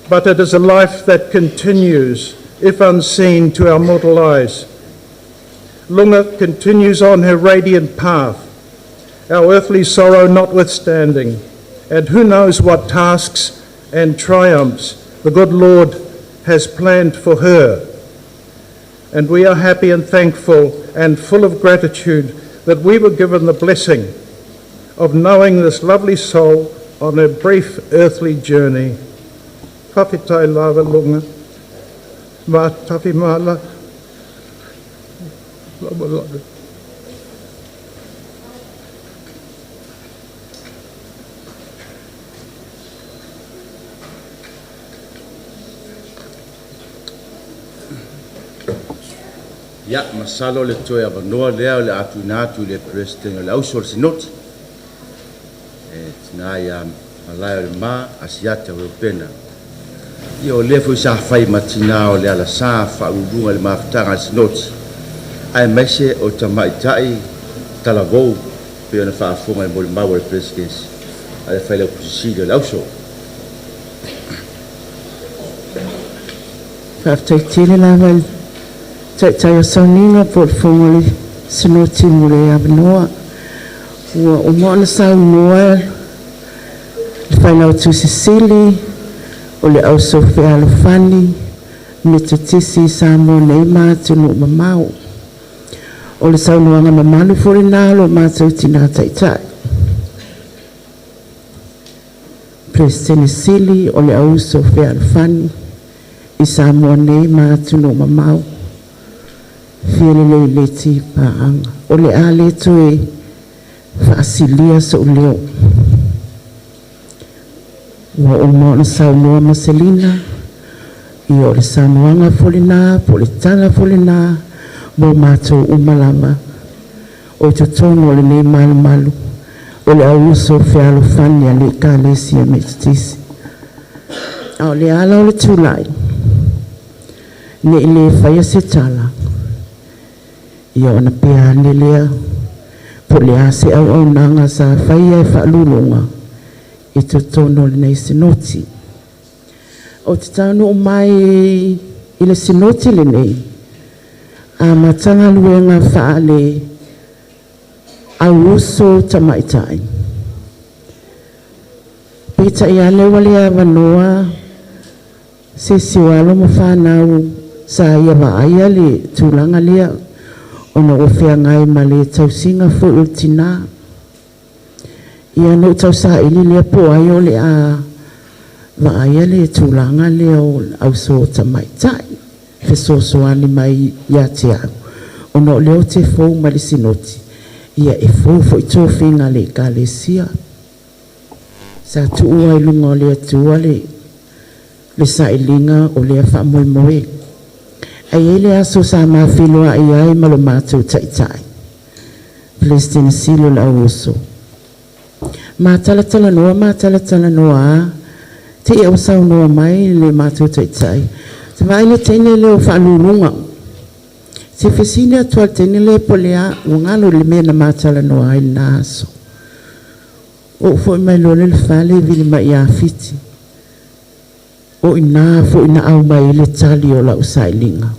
but it is a life that continues, if unseen to our mortal eyes. Lunga continues on her radiant path, our earthly sorrow notwithstanding, and who knows what tasks and triumphs the good Lord has planned for her. And we are happy and thankful and full of gratitude that we were given the blessing of knowing this lovely soul on her brief earthly journey. Fafitai lava lunga, ma tafi mala, lava lava. Ia, masalo o le toe avanoa lea o le a tuuina atu i le Peresetene o le Auso o le Sinoti, e tina ia Malaeolemā Asiata Reupena. Ia, o lea foi sa fai ma tina o Lealasa faauluuluga i le mafutaga a le Sinoti, aemaise o tamaitai talavou pei ona faafofoga i le molimau a le Peresetene a le Failautusi Sili o le Auso. Faafetai tele lava i le Taitai o Sauniga po o le Fofoga o le Sinoti mo le avanoa. Ua uma ona saunoa le Failautusi Sili o le Auso Fealofani Metotisi i Samoa nei ma atunuu mamao. O le saunoaga mamalu foi lena a lo matou Tina Taitai. Peresetene Sili o le Auuso Fealofani i Samoa nei ma atunuu mamao. Fia lelei leti paaga. O le a le toe faasilia so'u leo. Ua uma ona saunoa Maselina, ia o le saunoaga foi lena po o le tala foi lena Mo matou uma lava o i totonu o lenei malumalu o le auuso fealofani a le Ekalesia Metotisi. A o le ala o le tulai, ne i le faia se tala, ia ona pea ane lea, po o le a se auaunaga sa faia e faaluuluga i totonu o lenei sinoti. Ou te taunuu mai i le sinoti lenei, a Matagaluega faale auuso tamaitai. Peitai ane ua le avanoa se isi o alo ma fanau sa ia vaaia le tulaga lea ona ua feagai ma le tausiga foi o le tina. Ia na ou tausaili lea po o ai o le a vaaia le tulaga lea o le auso tamaitai fesoasoani mai ia te au, ona o lea ou te fou mai le sinoti, ia e fou foi tofiga a le Ekalesia. Sa tuua i luga o le Atua le sailiga o lea faamoemoe. Ae i ai le aso sa ma feiloai ai ma lo matou taitai, Peresetene Sili o le Auuso. Ma talatalanoa ma talatalanoa lava, te i ua saunoa mai le matou taitai, se vaai le teine lea o Faauluuluga. Se fesili atu lava i le teine lea po o le a, ua galo i le mea na ma talanoa ai i lena aso. Ou foi mai loa lea i le fale vili mai ia Fiti. O i ina foi na aumai ai le tali o lau sailiga.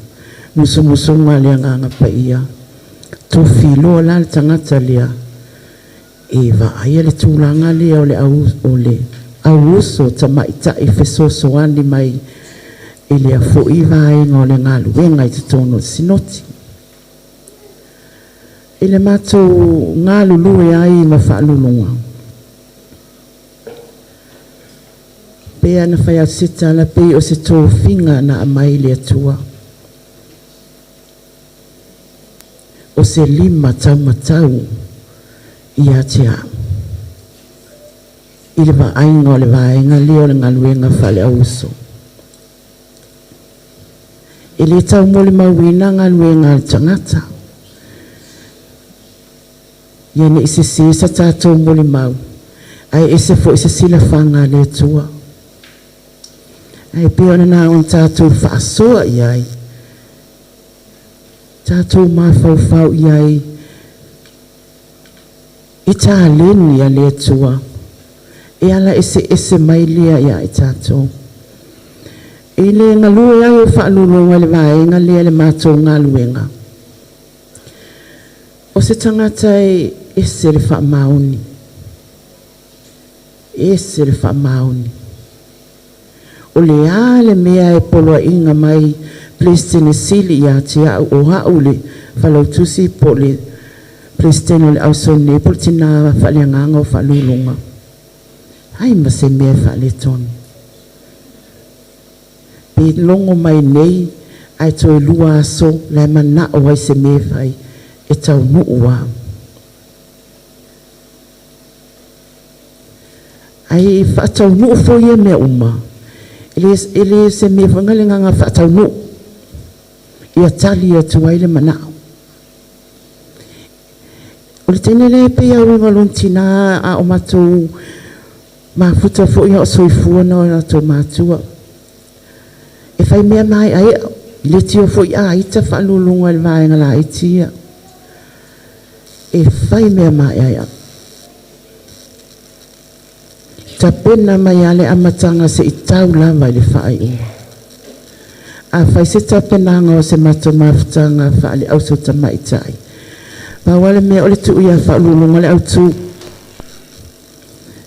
Musumusuga a le Agaga Paia, tofi loa la le tagata lea e vaaia le tulaga lea o le au, o le auuso tamaitai fesoasoani mai i lea foi vaega o le galuega i totonu o le sinoti. I le matou galulue ai ma faauluuluga, pei lava ona fai atu se tala, pei o se tofiga na aumai i le Atua. O se lima taumatau ia te au i le vaaiga o le vaega lea o le galuega faale-auuso. E le taumolimauina galuega a le tagata. Ia ne i sese sa tatou molimau, ae ese foi se silafaga a le Atua. Ae pei ona na ona tatou faasoa i ai, tatou mafaufau i ai i taleni a le Atua, e ala eseese mai lea ia i tatou. I le galue ai o faauluuluga i le vaega lea i le matou galuega, o se tagata e ese le faamaoni, ese le faamaoni. O le a le mea e poloaiga mai Peresetene Sili ia te au, o au le failautusi po o le Peresetene o le Ausone po o le tina faaleagaga o faauluuluga, ai ma se mea e faaletonu. Pe logo mai nei ae toe 2 aso la e manao ai se mea e fai, e taunuu lava. Ai faataunuu foi ia mea uma, e le se mea foi le agaga faataunuu, ia tali atu ai le manao. O le teine lea pei a uiga o lona tina a o matou mafuta foi a o soifua na o latou matua. E fai mea maeaea, le tio foi a ita faauluuluga i le vaega laiti ia. E fai mea maeaea. Tapena mai lava le amataga se i tau lava i le faaiuga. A fai se tapenaga o se matou mafutaga faale-auso tamaitai, pau lava le mea o le tuu ia faauluuluga le autu,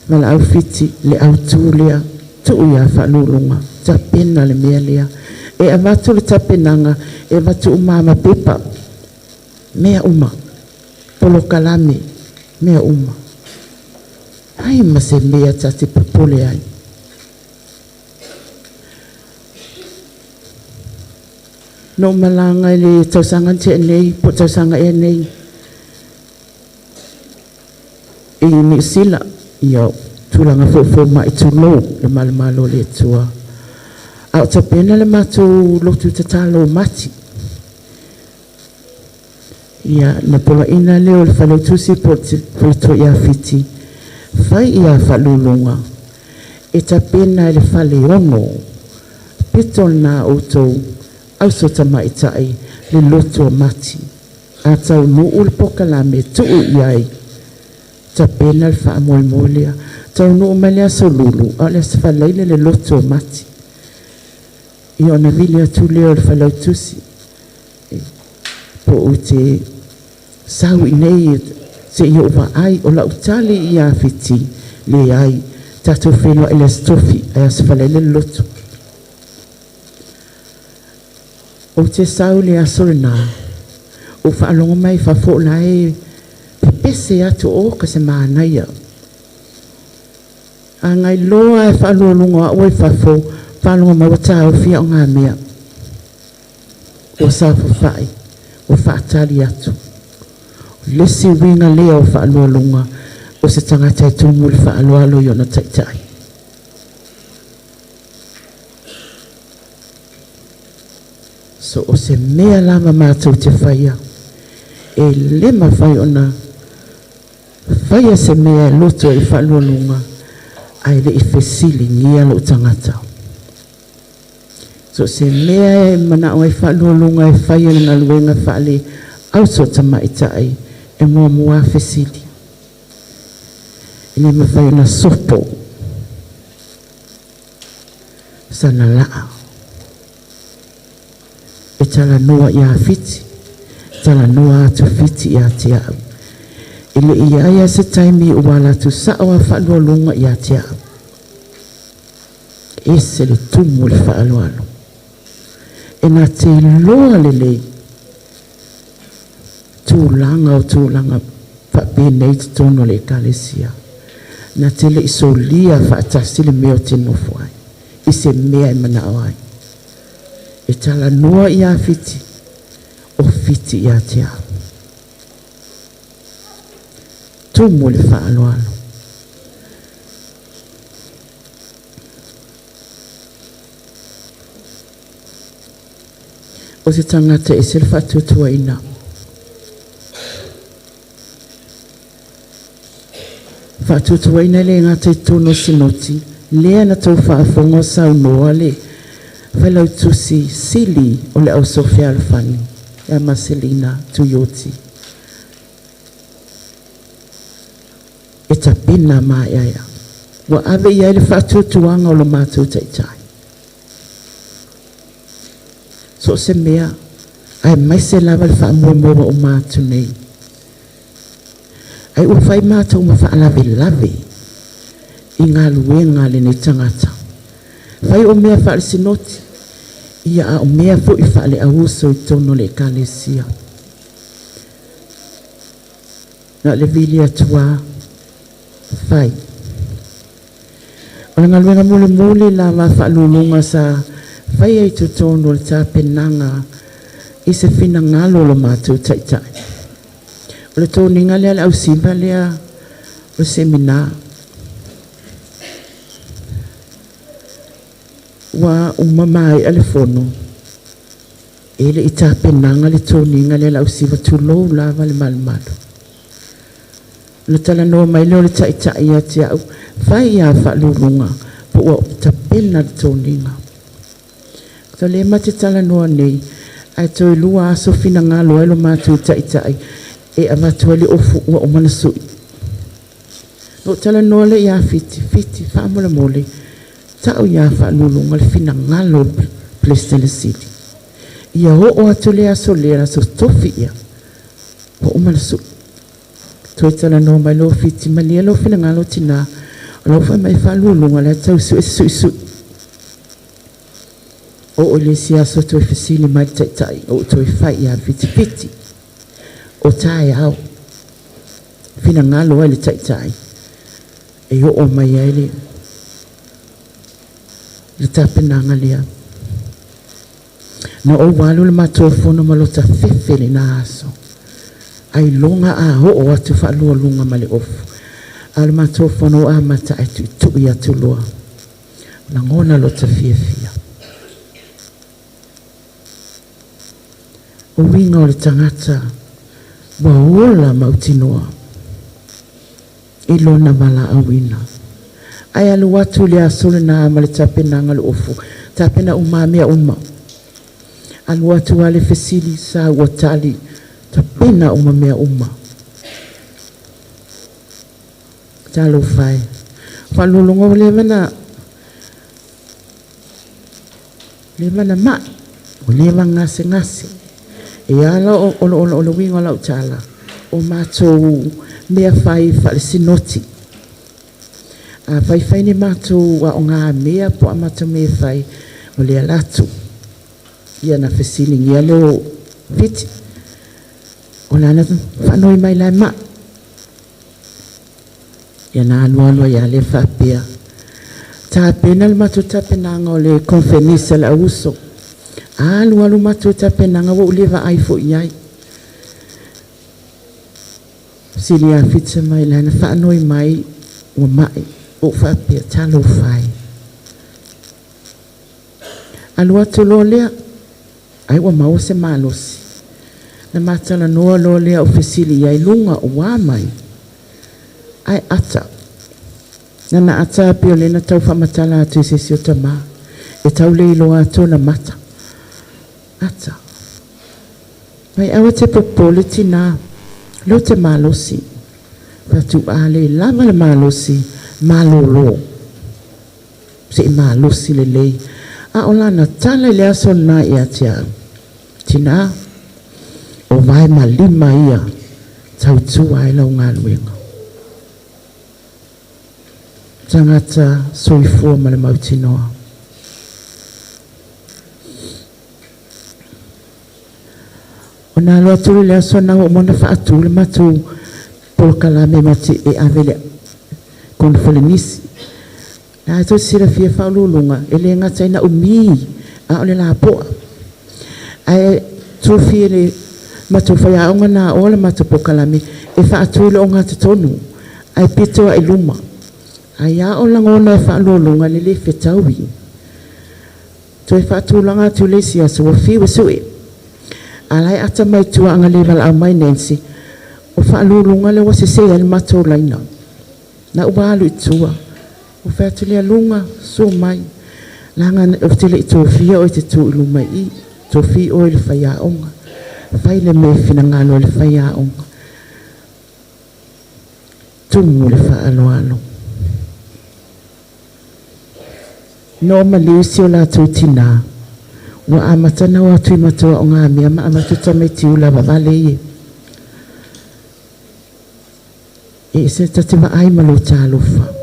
Valaau Fiti le autu lea, tuu ia faauluuluga, tapena le mea lea. E avatu le tapenaga, e avatu uma ma pepa, mea uma, polokalame, mea uma. Ai ma se mea ta te popole ai. Na ou malaga i le tausaga na tea nei, po o le tausaga ea nei, i Niu Sila, ia tulaga foi o fomai tulou le malumalu o le Atua. A o tapena le matou lotu tatalo o Mati. Ia, na poloaiina lea o le Failautusi po o le Toi ia Fiti, fai ia faaluuluga e tapena i le fale ono pito lena outou auso tamaitai le lotu o mati. A taunuu le polokalame tuu i ai, tapena le faamoemoe lea. Taunuu mai le aso Lulu, a o le aso Faraile le lotu o Mati. Ia ona vili atu lea o le Failautusi, po o te sau i nei se i ou vaai o lau tali ia Fiti, leai, tatou feiloai i le Aso Tofi ae aso Faraile le lotu. Ou te sau i le aso lena, ou faalogo mai fafo o la e pepese atu o ka se manaia. A ngai loa e faalualuga o au ai fafo, faalogo mai ua taofi au ngā mea. Ua saofafai, ua faatali atu. O le isi uiga lea o faalualuga o se tagata e tumu i le faaaloalo i ona taitai. So o se mea lava matou te faia, e le mafai ona faia se mea e loto i faalualuga ae le i fesiligia lou tagata. So se mea e manao ai faalualuga e faia le galuega faale auso tamaitai e muamua fesili. E le mafai ona sopo sana laa. E talanoa ia Fiti, talanoa atu Fiti ia te au. E le i ai a se taimi ua ala atu sao a faalualuga ia te au. Ese le tumu o le faaaloalo. E na te iloa lelei tulaga o tulaga faapenei totonu o le ekalesia. Na te le i solia faatasi le mea o te nofo ai, i se mea e manao ai. E talanoa ia Fiti, o Fiti ia te au. Tumu le faaaloalo. O se tagata e ese le faatuatuaina. Faatuatuaina le gata i totonu o sinoti, lea na tou faafofoga o saunoa le Failautusi Sili o le Auso Fealofani ia Maselina Tuioti. E tapena maeaea. Ua ave i ai le faatuatuaga o lo matou taitai. So o se mea, aemaise lava le faamoemoe ua uma atu nei. Ai ua fai mātou ma faalavelave i galuega a lenei tagata. Fai o mea faale-sinoti, ia a o mea foi faale-auuso i totonu o le ekalesia. Na o le vili atu a, fai. O le galuega mulimuli lava faalualuga sa faia i totonu o le tapenaga i se finagalo o lo matou taitai. O le toniga lea le ausiva lea o le semina. Ua uma maea le fono, e le i tapenaga le toniga lea le ausiva tulou lava le malumalu. Na talanoa mai lea o le taitai ia te au, fai ia faalualuga po ua tapena le toniga. So le ma te talanoa nei, ae toe lua aso finagalo ai lo matou taitai e avatu ai le ofu ua uma ona sui. Na ou talanoa lea ia Fiti, Fiti faamolemole, tau ia faalualuga le finagalo o le Peresetene Sili. Ia oo atu le aso lea, aso tofi ia, ua uma ona sui. Toe talanoa mai lea o Fiti, malie lou finagalo tina, o lau fai mai faalualuga la e tau sue se suisui. Oo i le isi aso toe fesili mai le taitai, ou toe fai ia Fiti, Fiti, o taeao. Finagalo ai le taitai, e oo mai ai le tapenaga lea. Na ou alu le matou fono ma lota fefe lena aso. Ai loga a oo atu faalualuga ma le ofu. A le matou fono o amata ai tuitui atu loa. Lagona lota fiafia. O uiga o le tagata Ua ola mautinoa i lona valaauina. Ae alu atu le aso lena ma le tapenaga o le ofu, tapena uma mea uma. Alu atu lava le fesili sa ua tali, tapena uma mea uma. Talofa e. Faalologo ua leva na leva na mai, ua leva na gasegase. E ala o o o le uiga o lau tala, o matou mea fai faalesinoti. A faifai ni matou aogamea po o a matou mea e fai, o le alu atu. Ia na fesiligia lea o Fiti. O lana faanoi mai la e mai. Ia na alualu ai lava lea faapea. Tapena le matou tapenaga o le konfelenisi a le auuso. Alu alu matou tapenaga ua ou le vaai foi i ai. Sili ia Fiti mai lana faanoi mai ua mai. Ou faapea, talofa e. Alu atu loa lea, ai ua maua se malosi. Na matalanoa loa lea o fesili i ai luga ua mai. Ai ata. Na na ata pei o lena tau faamatala atu i se isi o tamā. E tau le iloa atu ona mata. Ata. Mai aua te popole tinā. Lea ou te malosi. Fai atu, a le lava le malosi, malolo. Se i malosi lelei. A o lana tala i le aso lena ia te au. Tinā, o vae ma lima ia tautua ai lau galuega. Tagata soifua ma le mautinoa. Ona alu atu lea i le aso lena ua uma ona faatu le matou polokalame ma te e ave i le konefelenisi. La e tou te silafia Faauluuluga, e le gata ina umi a o le lapoa. Ae tofi e le matou faiaoga na aoa le matou polokalame e faatu i le ogatotonu ae pito lava i luma. Ai a o lagona e Faauluuluga le le fetaui. Toe faatulaga atu le isi aso ua fiu e sue. A la e ata mai tua a na le valaau mai Nancy, o Faauluuluga lea ua sese ai le matou laina. Na ua alu i tua. Ou fai atu lea, Luga, susu mai. Leaga ou te le i tofia oe e te tu i luma i i. Tofi oe i le faiaoga. Fai le mea e finagalo ai le faiaoga. Tumu le faaaloalo. No maliu si o latou tinā. Ua amata ona o atu i matou aogamea ma avatu tamaiti ula vavale ie. E ese ta te vaai ma lou talofa.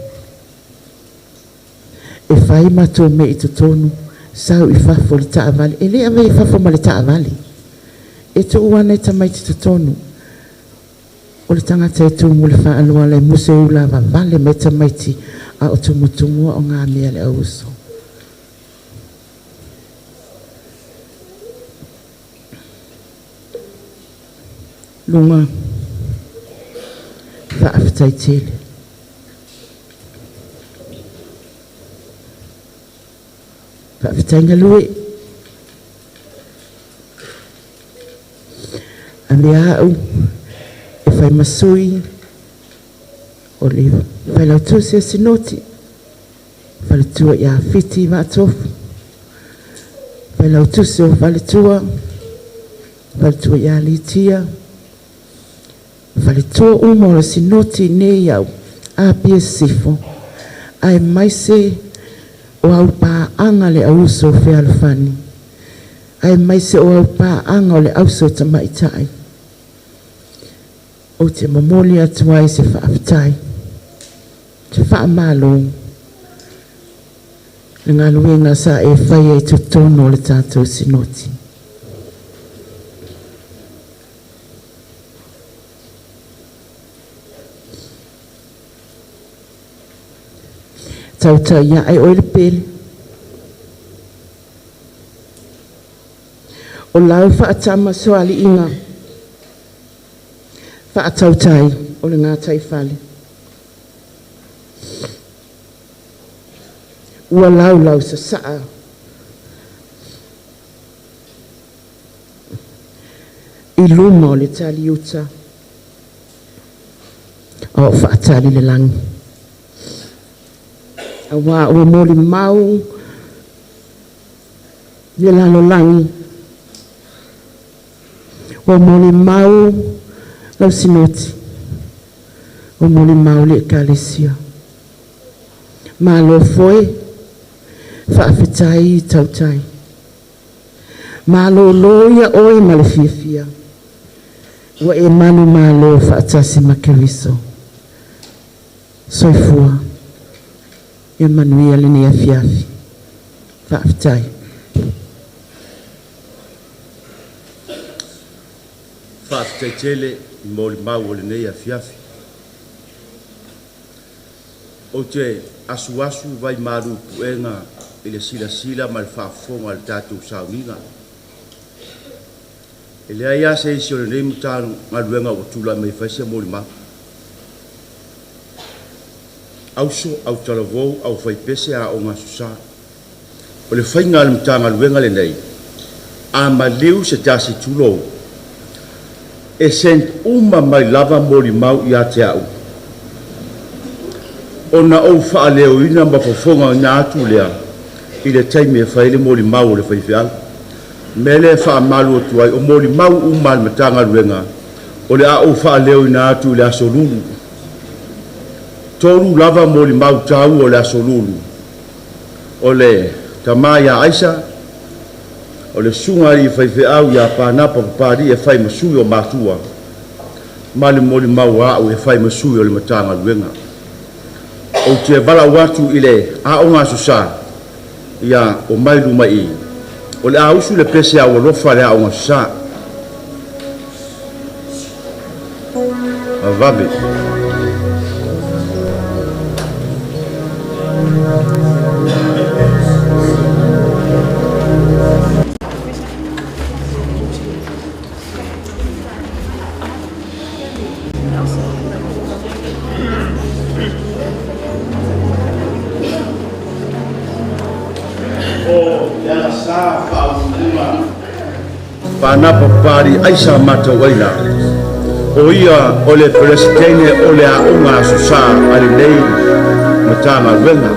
E fai matou mea i totonu, sau i fafo i le taavale. E le avea i fafo ma le taavale. E tuu ana i tamaiti totonu. O le tagata e tumu i le faaaloalo e muse ula vavale mai tamaiti a o tumutumu aogamea a le auuso. Luga, faafetai tele. Faafetai galue. Avea au e fai ma sui o le Failautusi o Sinoti, faletua ia Fiti Vaatofu, Failautusi o Faletua, faletua ia Litia, faletua uma o le Sinoti nei au Apia Sisifo, aemaise o au paaga le auuso o Fealofani, aemaise o au paaga o le auso tamaitai. Ou te momoli atu ai se faafetai, se faamalo le galuega sa e faia i totonu o le tatou Sinoti. Tautai ae oe le pele. O lau faatamasoaliiga faatautai o le gataifale. Ua laulausasaa i luma o le taliuta. A o faatali le lagi. Auā ua molimau le lalolagi, ua molimau lau Sinoti, ua molimau le Ekalesia. Malo foe, faafetai tautai. Malolo ia oe ma le fiafia, ua e manumalo faatasi ma Keriso. Soifua. Ia manuia lenei afiafi. Faafetai. Faafetai tele i molimau o lenei afiafi. Ou te asuasu vaimalu i puega i le silasila ma le faafofoga a le tatou sauniga. E leai lava se isi o lenei Matagaluega ua tulai mai e fai se molimau. Auso, autalavou, aufaipese, aoga aso Sa. O le faiga a le Matagaluega lenei, a maliu se tasi tulou, e send uma mai lava molimau ia te au, ona ou faaleoina ma fofogaina atu lea i le taimi e fai ai le molimau a le faifeau. O le mea lea e faamalu atu ai, o molimau uma a le Matagaluega, o le a ou faaleoina atu i le Aso Lulu. Tolu lava molimau taua o le Aso Lulu, o le tama ia Aisa, o le susuga i le alii faifeau ia Panapa Papalii e fai ma sui o matua, ma le molimau a au e fai ma sui o le Matagaluega. Ou te valaau atu i le Aoga Aso Sa, ia omai i luma i i, o le a usu le pese aualofa a le Aoga Aso Sa. Vavave. O le Alasa Faauluuluga Panapa Papalii Aisa Matauaina, o ia o le Peresetene o le Aoga Aso Sa a lenei Matagaluega.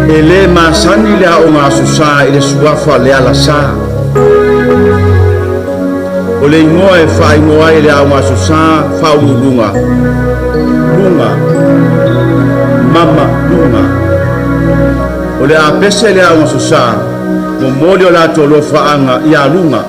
E le masani le Aoga Aso Sa i le suafa Lealasa. O le igoa e faaigoa ai e le Aoga Aso Sa Faauluuluga, Luga, Mama Luga. O le a pese le Aoga Aso Sa, momoli o latou alofaaga ia Luga.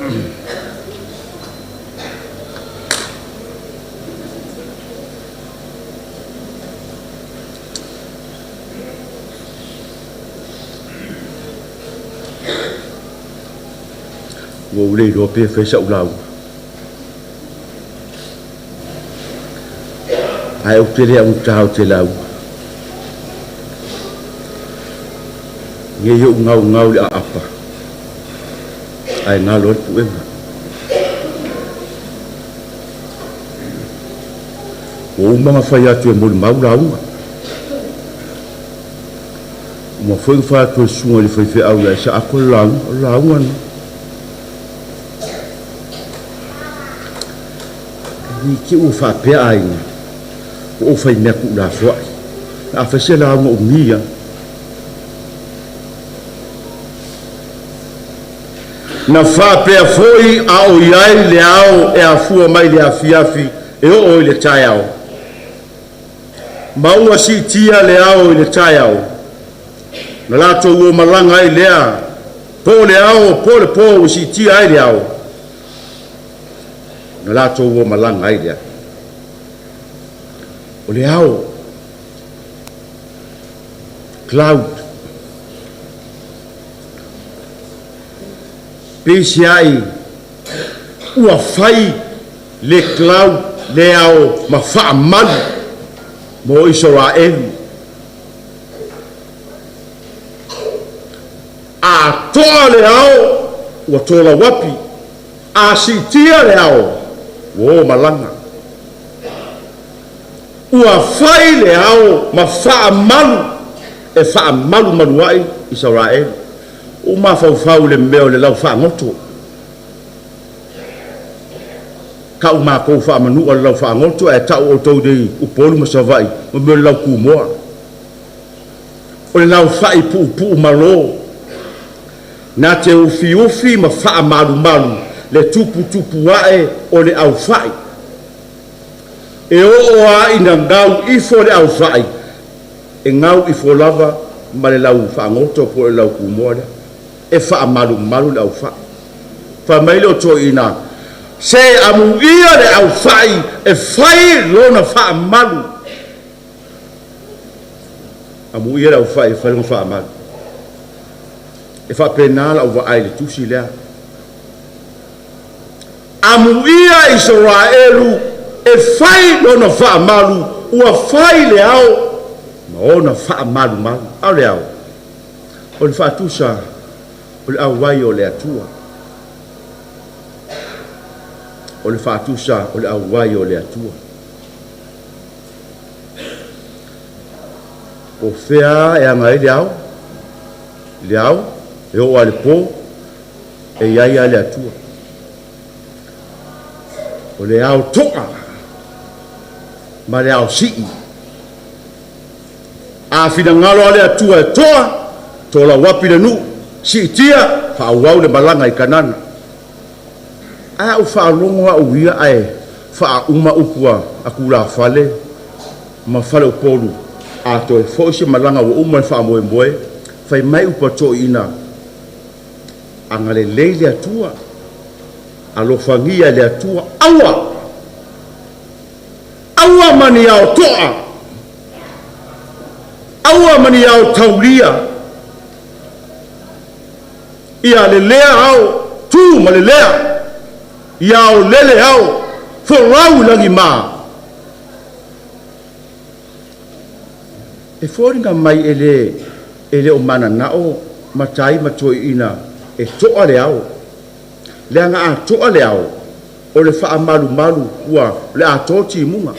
Ua ou le iloa pe fai sa'u lauga, ae ou te le augata ou te lauga. Nei ou gaugau i le aapa, ae galo ai le puega. Ua uma ona fai atu e molimau lauga. Uma foi ona fai atu e le susuga i le faifeau ia Isaako le lauga, o le lauga lena. Ne i te i ua faapea aiga, ua ou fai mea tuulafoai. A fai se lauga umi lava. Na faapea foi a o i ai le ao e afua mai le afiafi e oo i le taeao, ma ua siitia le ao i le taeao, na latou o malaga ai lea, po o le ao po o le po ua siitia ai le ao, na latou o malaga ai lea. O le ao, cloud, peiseai ua fai le cloud le ao ma faamalu mo Isaraelu. A toa le ao ua tolauapi, a siitia le ao ua o malaga. Ua fai le ao ma faamalu e faamalumalu ai Isaraelu. Ua ou mafaufau i le mea o le lau faagoto. Tau matou faamanu'a le lau faagoto ae tau outou nei Upolu ma Savaii mo mea o le lau tumoa. O le lau fa'i puupuu malo na te ufiufi ma faamalumalu le tuputupu ae o le aufai. E oo lava ina gau ifo le aufai, e gau ifo lava ma le lau faagoto po o le lau tumoa lea e faamalumalu le aufai. Fai mai le o toeaiina, se amuia le aufai e fai lona faamalu. Amuia le aufai e fai lona faamalu. E faapena lau vaai i le tusi lea. Amuia Isaraelu e fai lona faamalu, ua fai le ao ma ona faamalumalu. A o le ao, o le faatusa o le auai o le Atua. O le faatusa o le auai o le Atua. Po o fea e aga ai le ao, le ao, e oo lava i le po, e i ai lava le Atua. O le ao to'a ma le ao sii. A finagalo lava le Atua e toa, tolauapi le nuu, siitia, faaauau le malaga i Kanana. Ae a ou faalogo au ia ae faauma upu a tulafale ma faleupolu, a toe foi se malaga ua uma le faamoemoe, fai mai upu a toeaiina, agalelei le Atua, alofagia e le Atua, aua! Aua ma ni ao to'a, aua ma ni ao taulia, ia lelea ao, tu ma lelea, ia aolele ao, folau i lagima. E foliga mai e le e le o mananao matai ma toeaiina e to'a le ao, leaga a to'a le ao, o le faamalumalu ua o le a to timuga.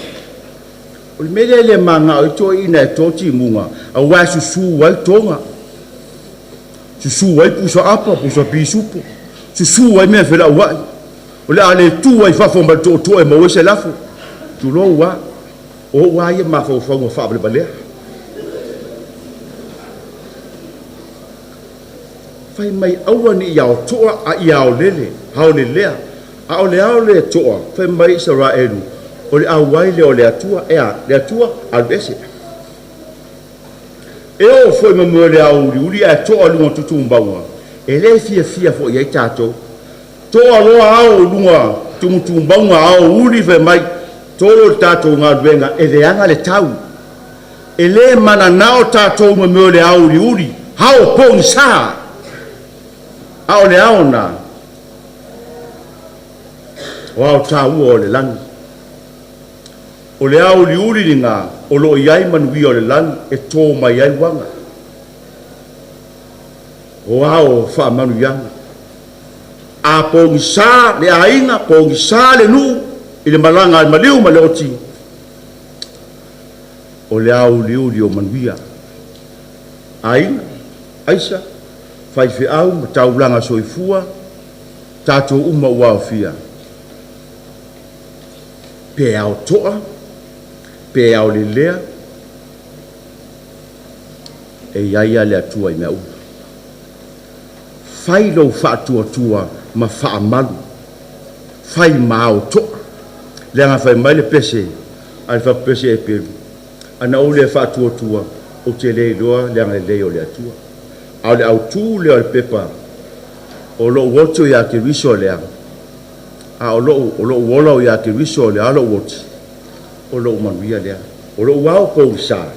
O le mea lea e le manao ai toeaiina e to timuga, aua e susu ai toga, susu ai pusa apa, pusa pisupo, susu ai mea felauai. O le a le tu ai i fafo ma le tootoo e maua ai se lafo. Tulou lava, o ou lava ia mafaufauga faavalevalea. Fai mai aua ne i aotoa a ia aolele, aolelea, a o le ao le toa, fai mai Isaraelu, o le auai lea o le Atua, e a, le Atua, alu ese. E oo foi ma mea o le ao uliuli ae toa i luga o tutumauga, e le fiafia foi i ai tatou. To'a loa ao i luga tumutumu mauga aoauli fai mai tolo le tatou galuega e leaga le tau. E lē mananao tatou ma mea o le aoiuliuli, ao pogisa, a o le ao lena o ao taua o le lagi. O le aoiliuli lena o loo i ai manuia o le lagi e to mai ai uaga o ao o faamanuiaga. A pogisa le aiga, pogisa le nuu i le malaga a le maliu ma le oti, o le aoiliuli o manuia aiga, aisa, faifeau ma taulaga soifua, tatou uma ua aofia. Pe ao toa, pe ao lelea, e i ai lava le Atua i mea uma. Fai lou faatuatua ma faamalu, fai ma ao toa, leaga fai mai le pese a le faleupese Eperu, “Ana ou le faatuatua, ou te le iloa le agalelei o le Atua.” A o le autu lea o le pepa, o lou oto ia Keriso lea, a o lou ola o ia Keriso, o le a lou oti, o lou manuia lea. O lou ao pogisa,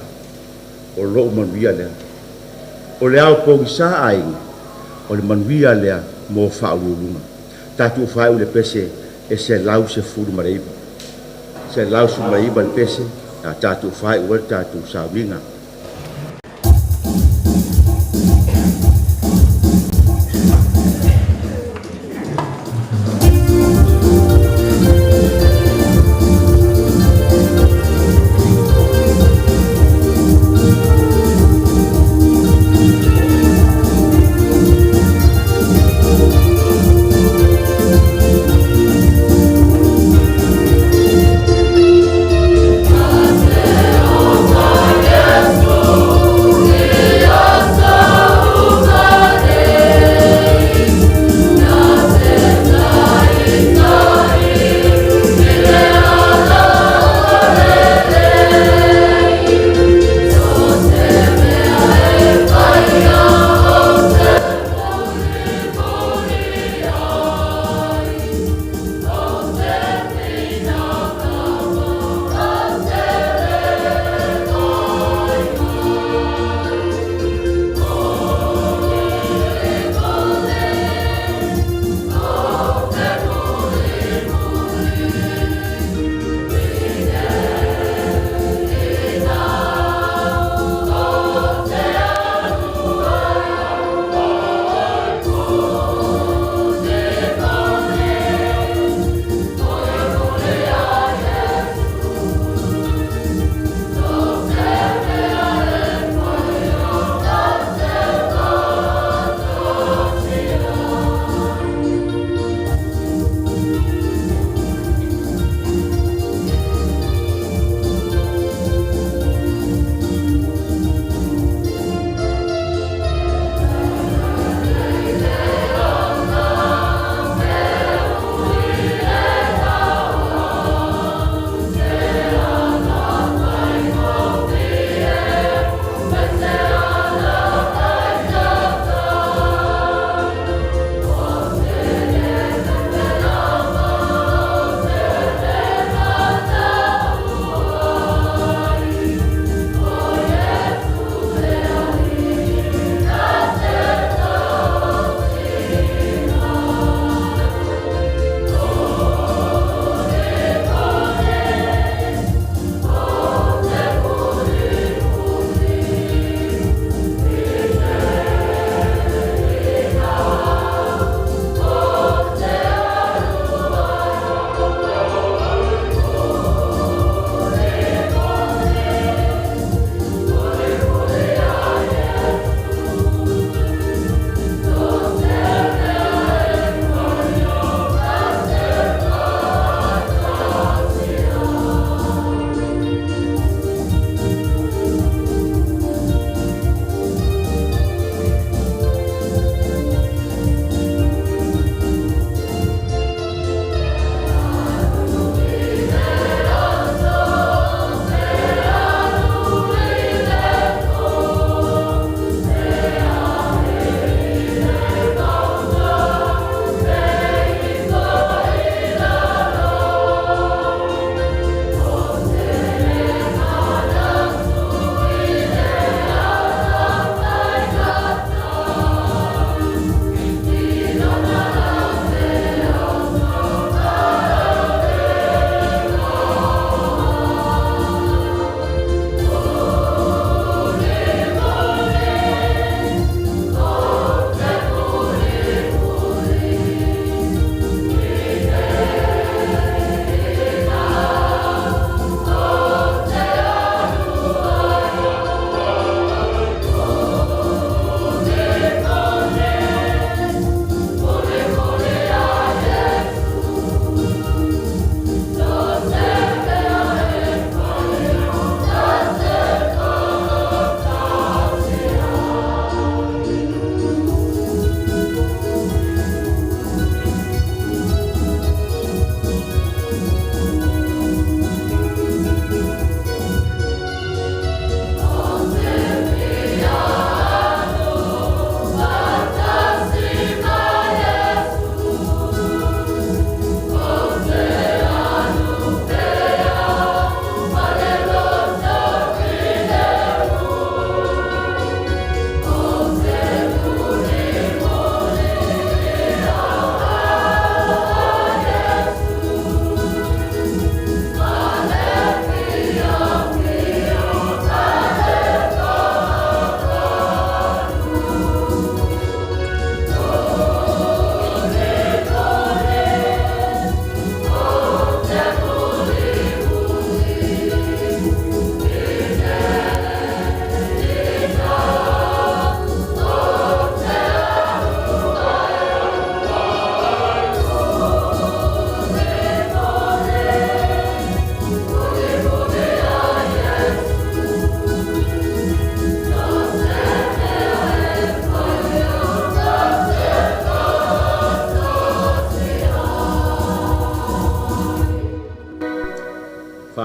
o lou manuia lea. O le ao pogisa aiga, o le manuia lea mo faauluuluga. Tatou faaiu le pese e 119, 119 le pese a tatou faaiu ai le tatou sauniga.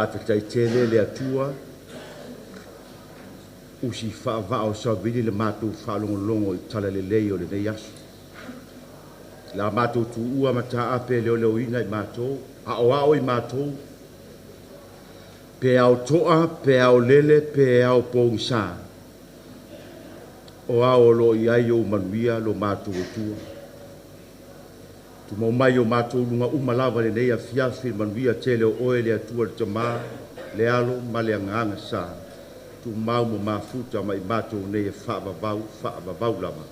Faafetai tele le Atua usi faavaa o savili le matou faalogologo i tala lelei o lenei aso. La matou tuua ma taape e leoleoina i matou, aoao i matou, pe ao toa, pe ao lele, pe ao pogisa. O ao o loo i ai ou manuia lo matou Atua. Tumau mai o matou luga uma lava lenei afiafi le manuia tele o oe le Atua le Tamā, le Alo ma le Agaga Sa. Tumau ma mafuta ma i matou nei e faavavau, faavavau lava.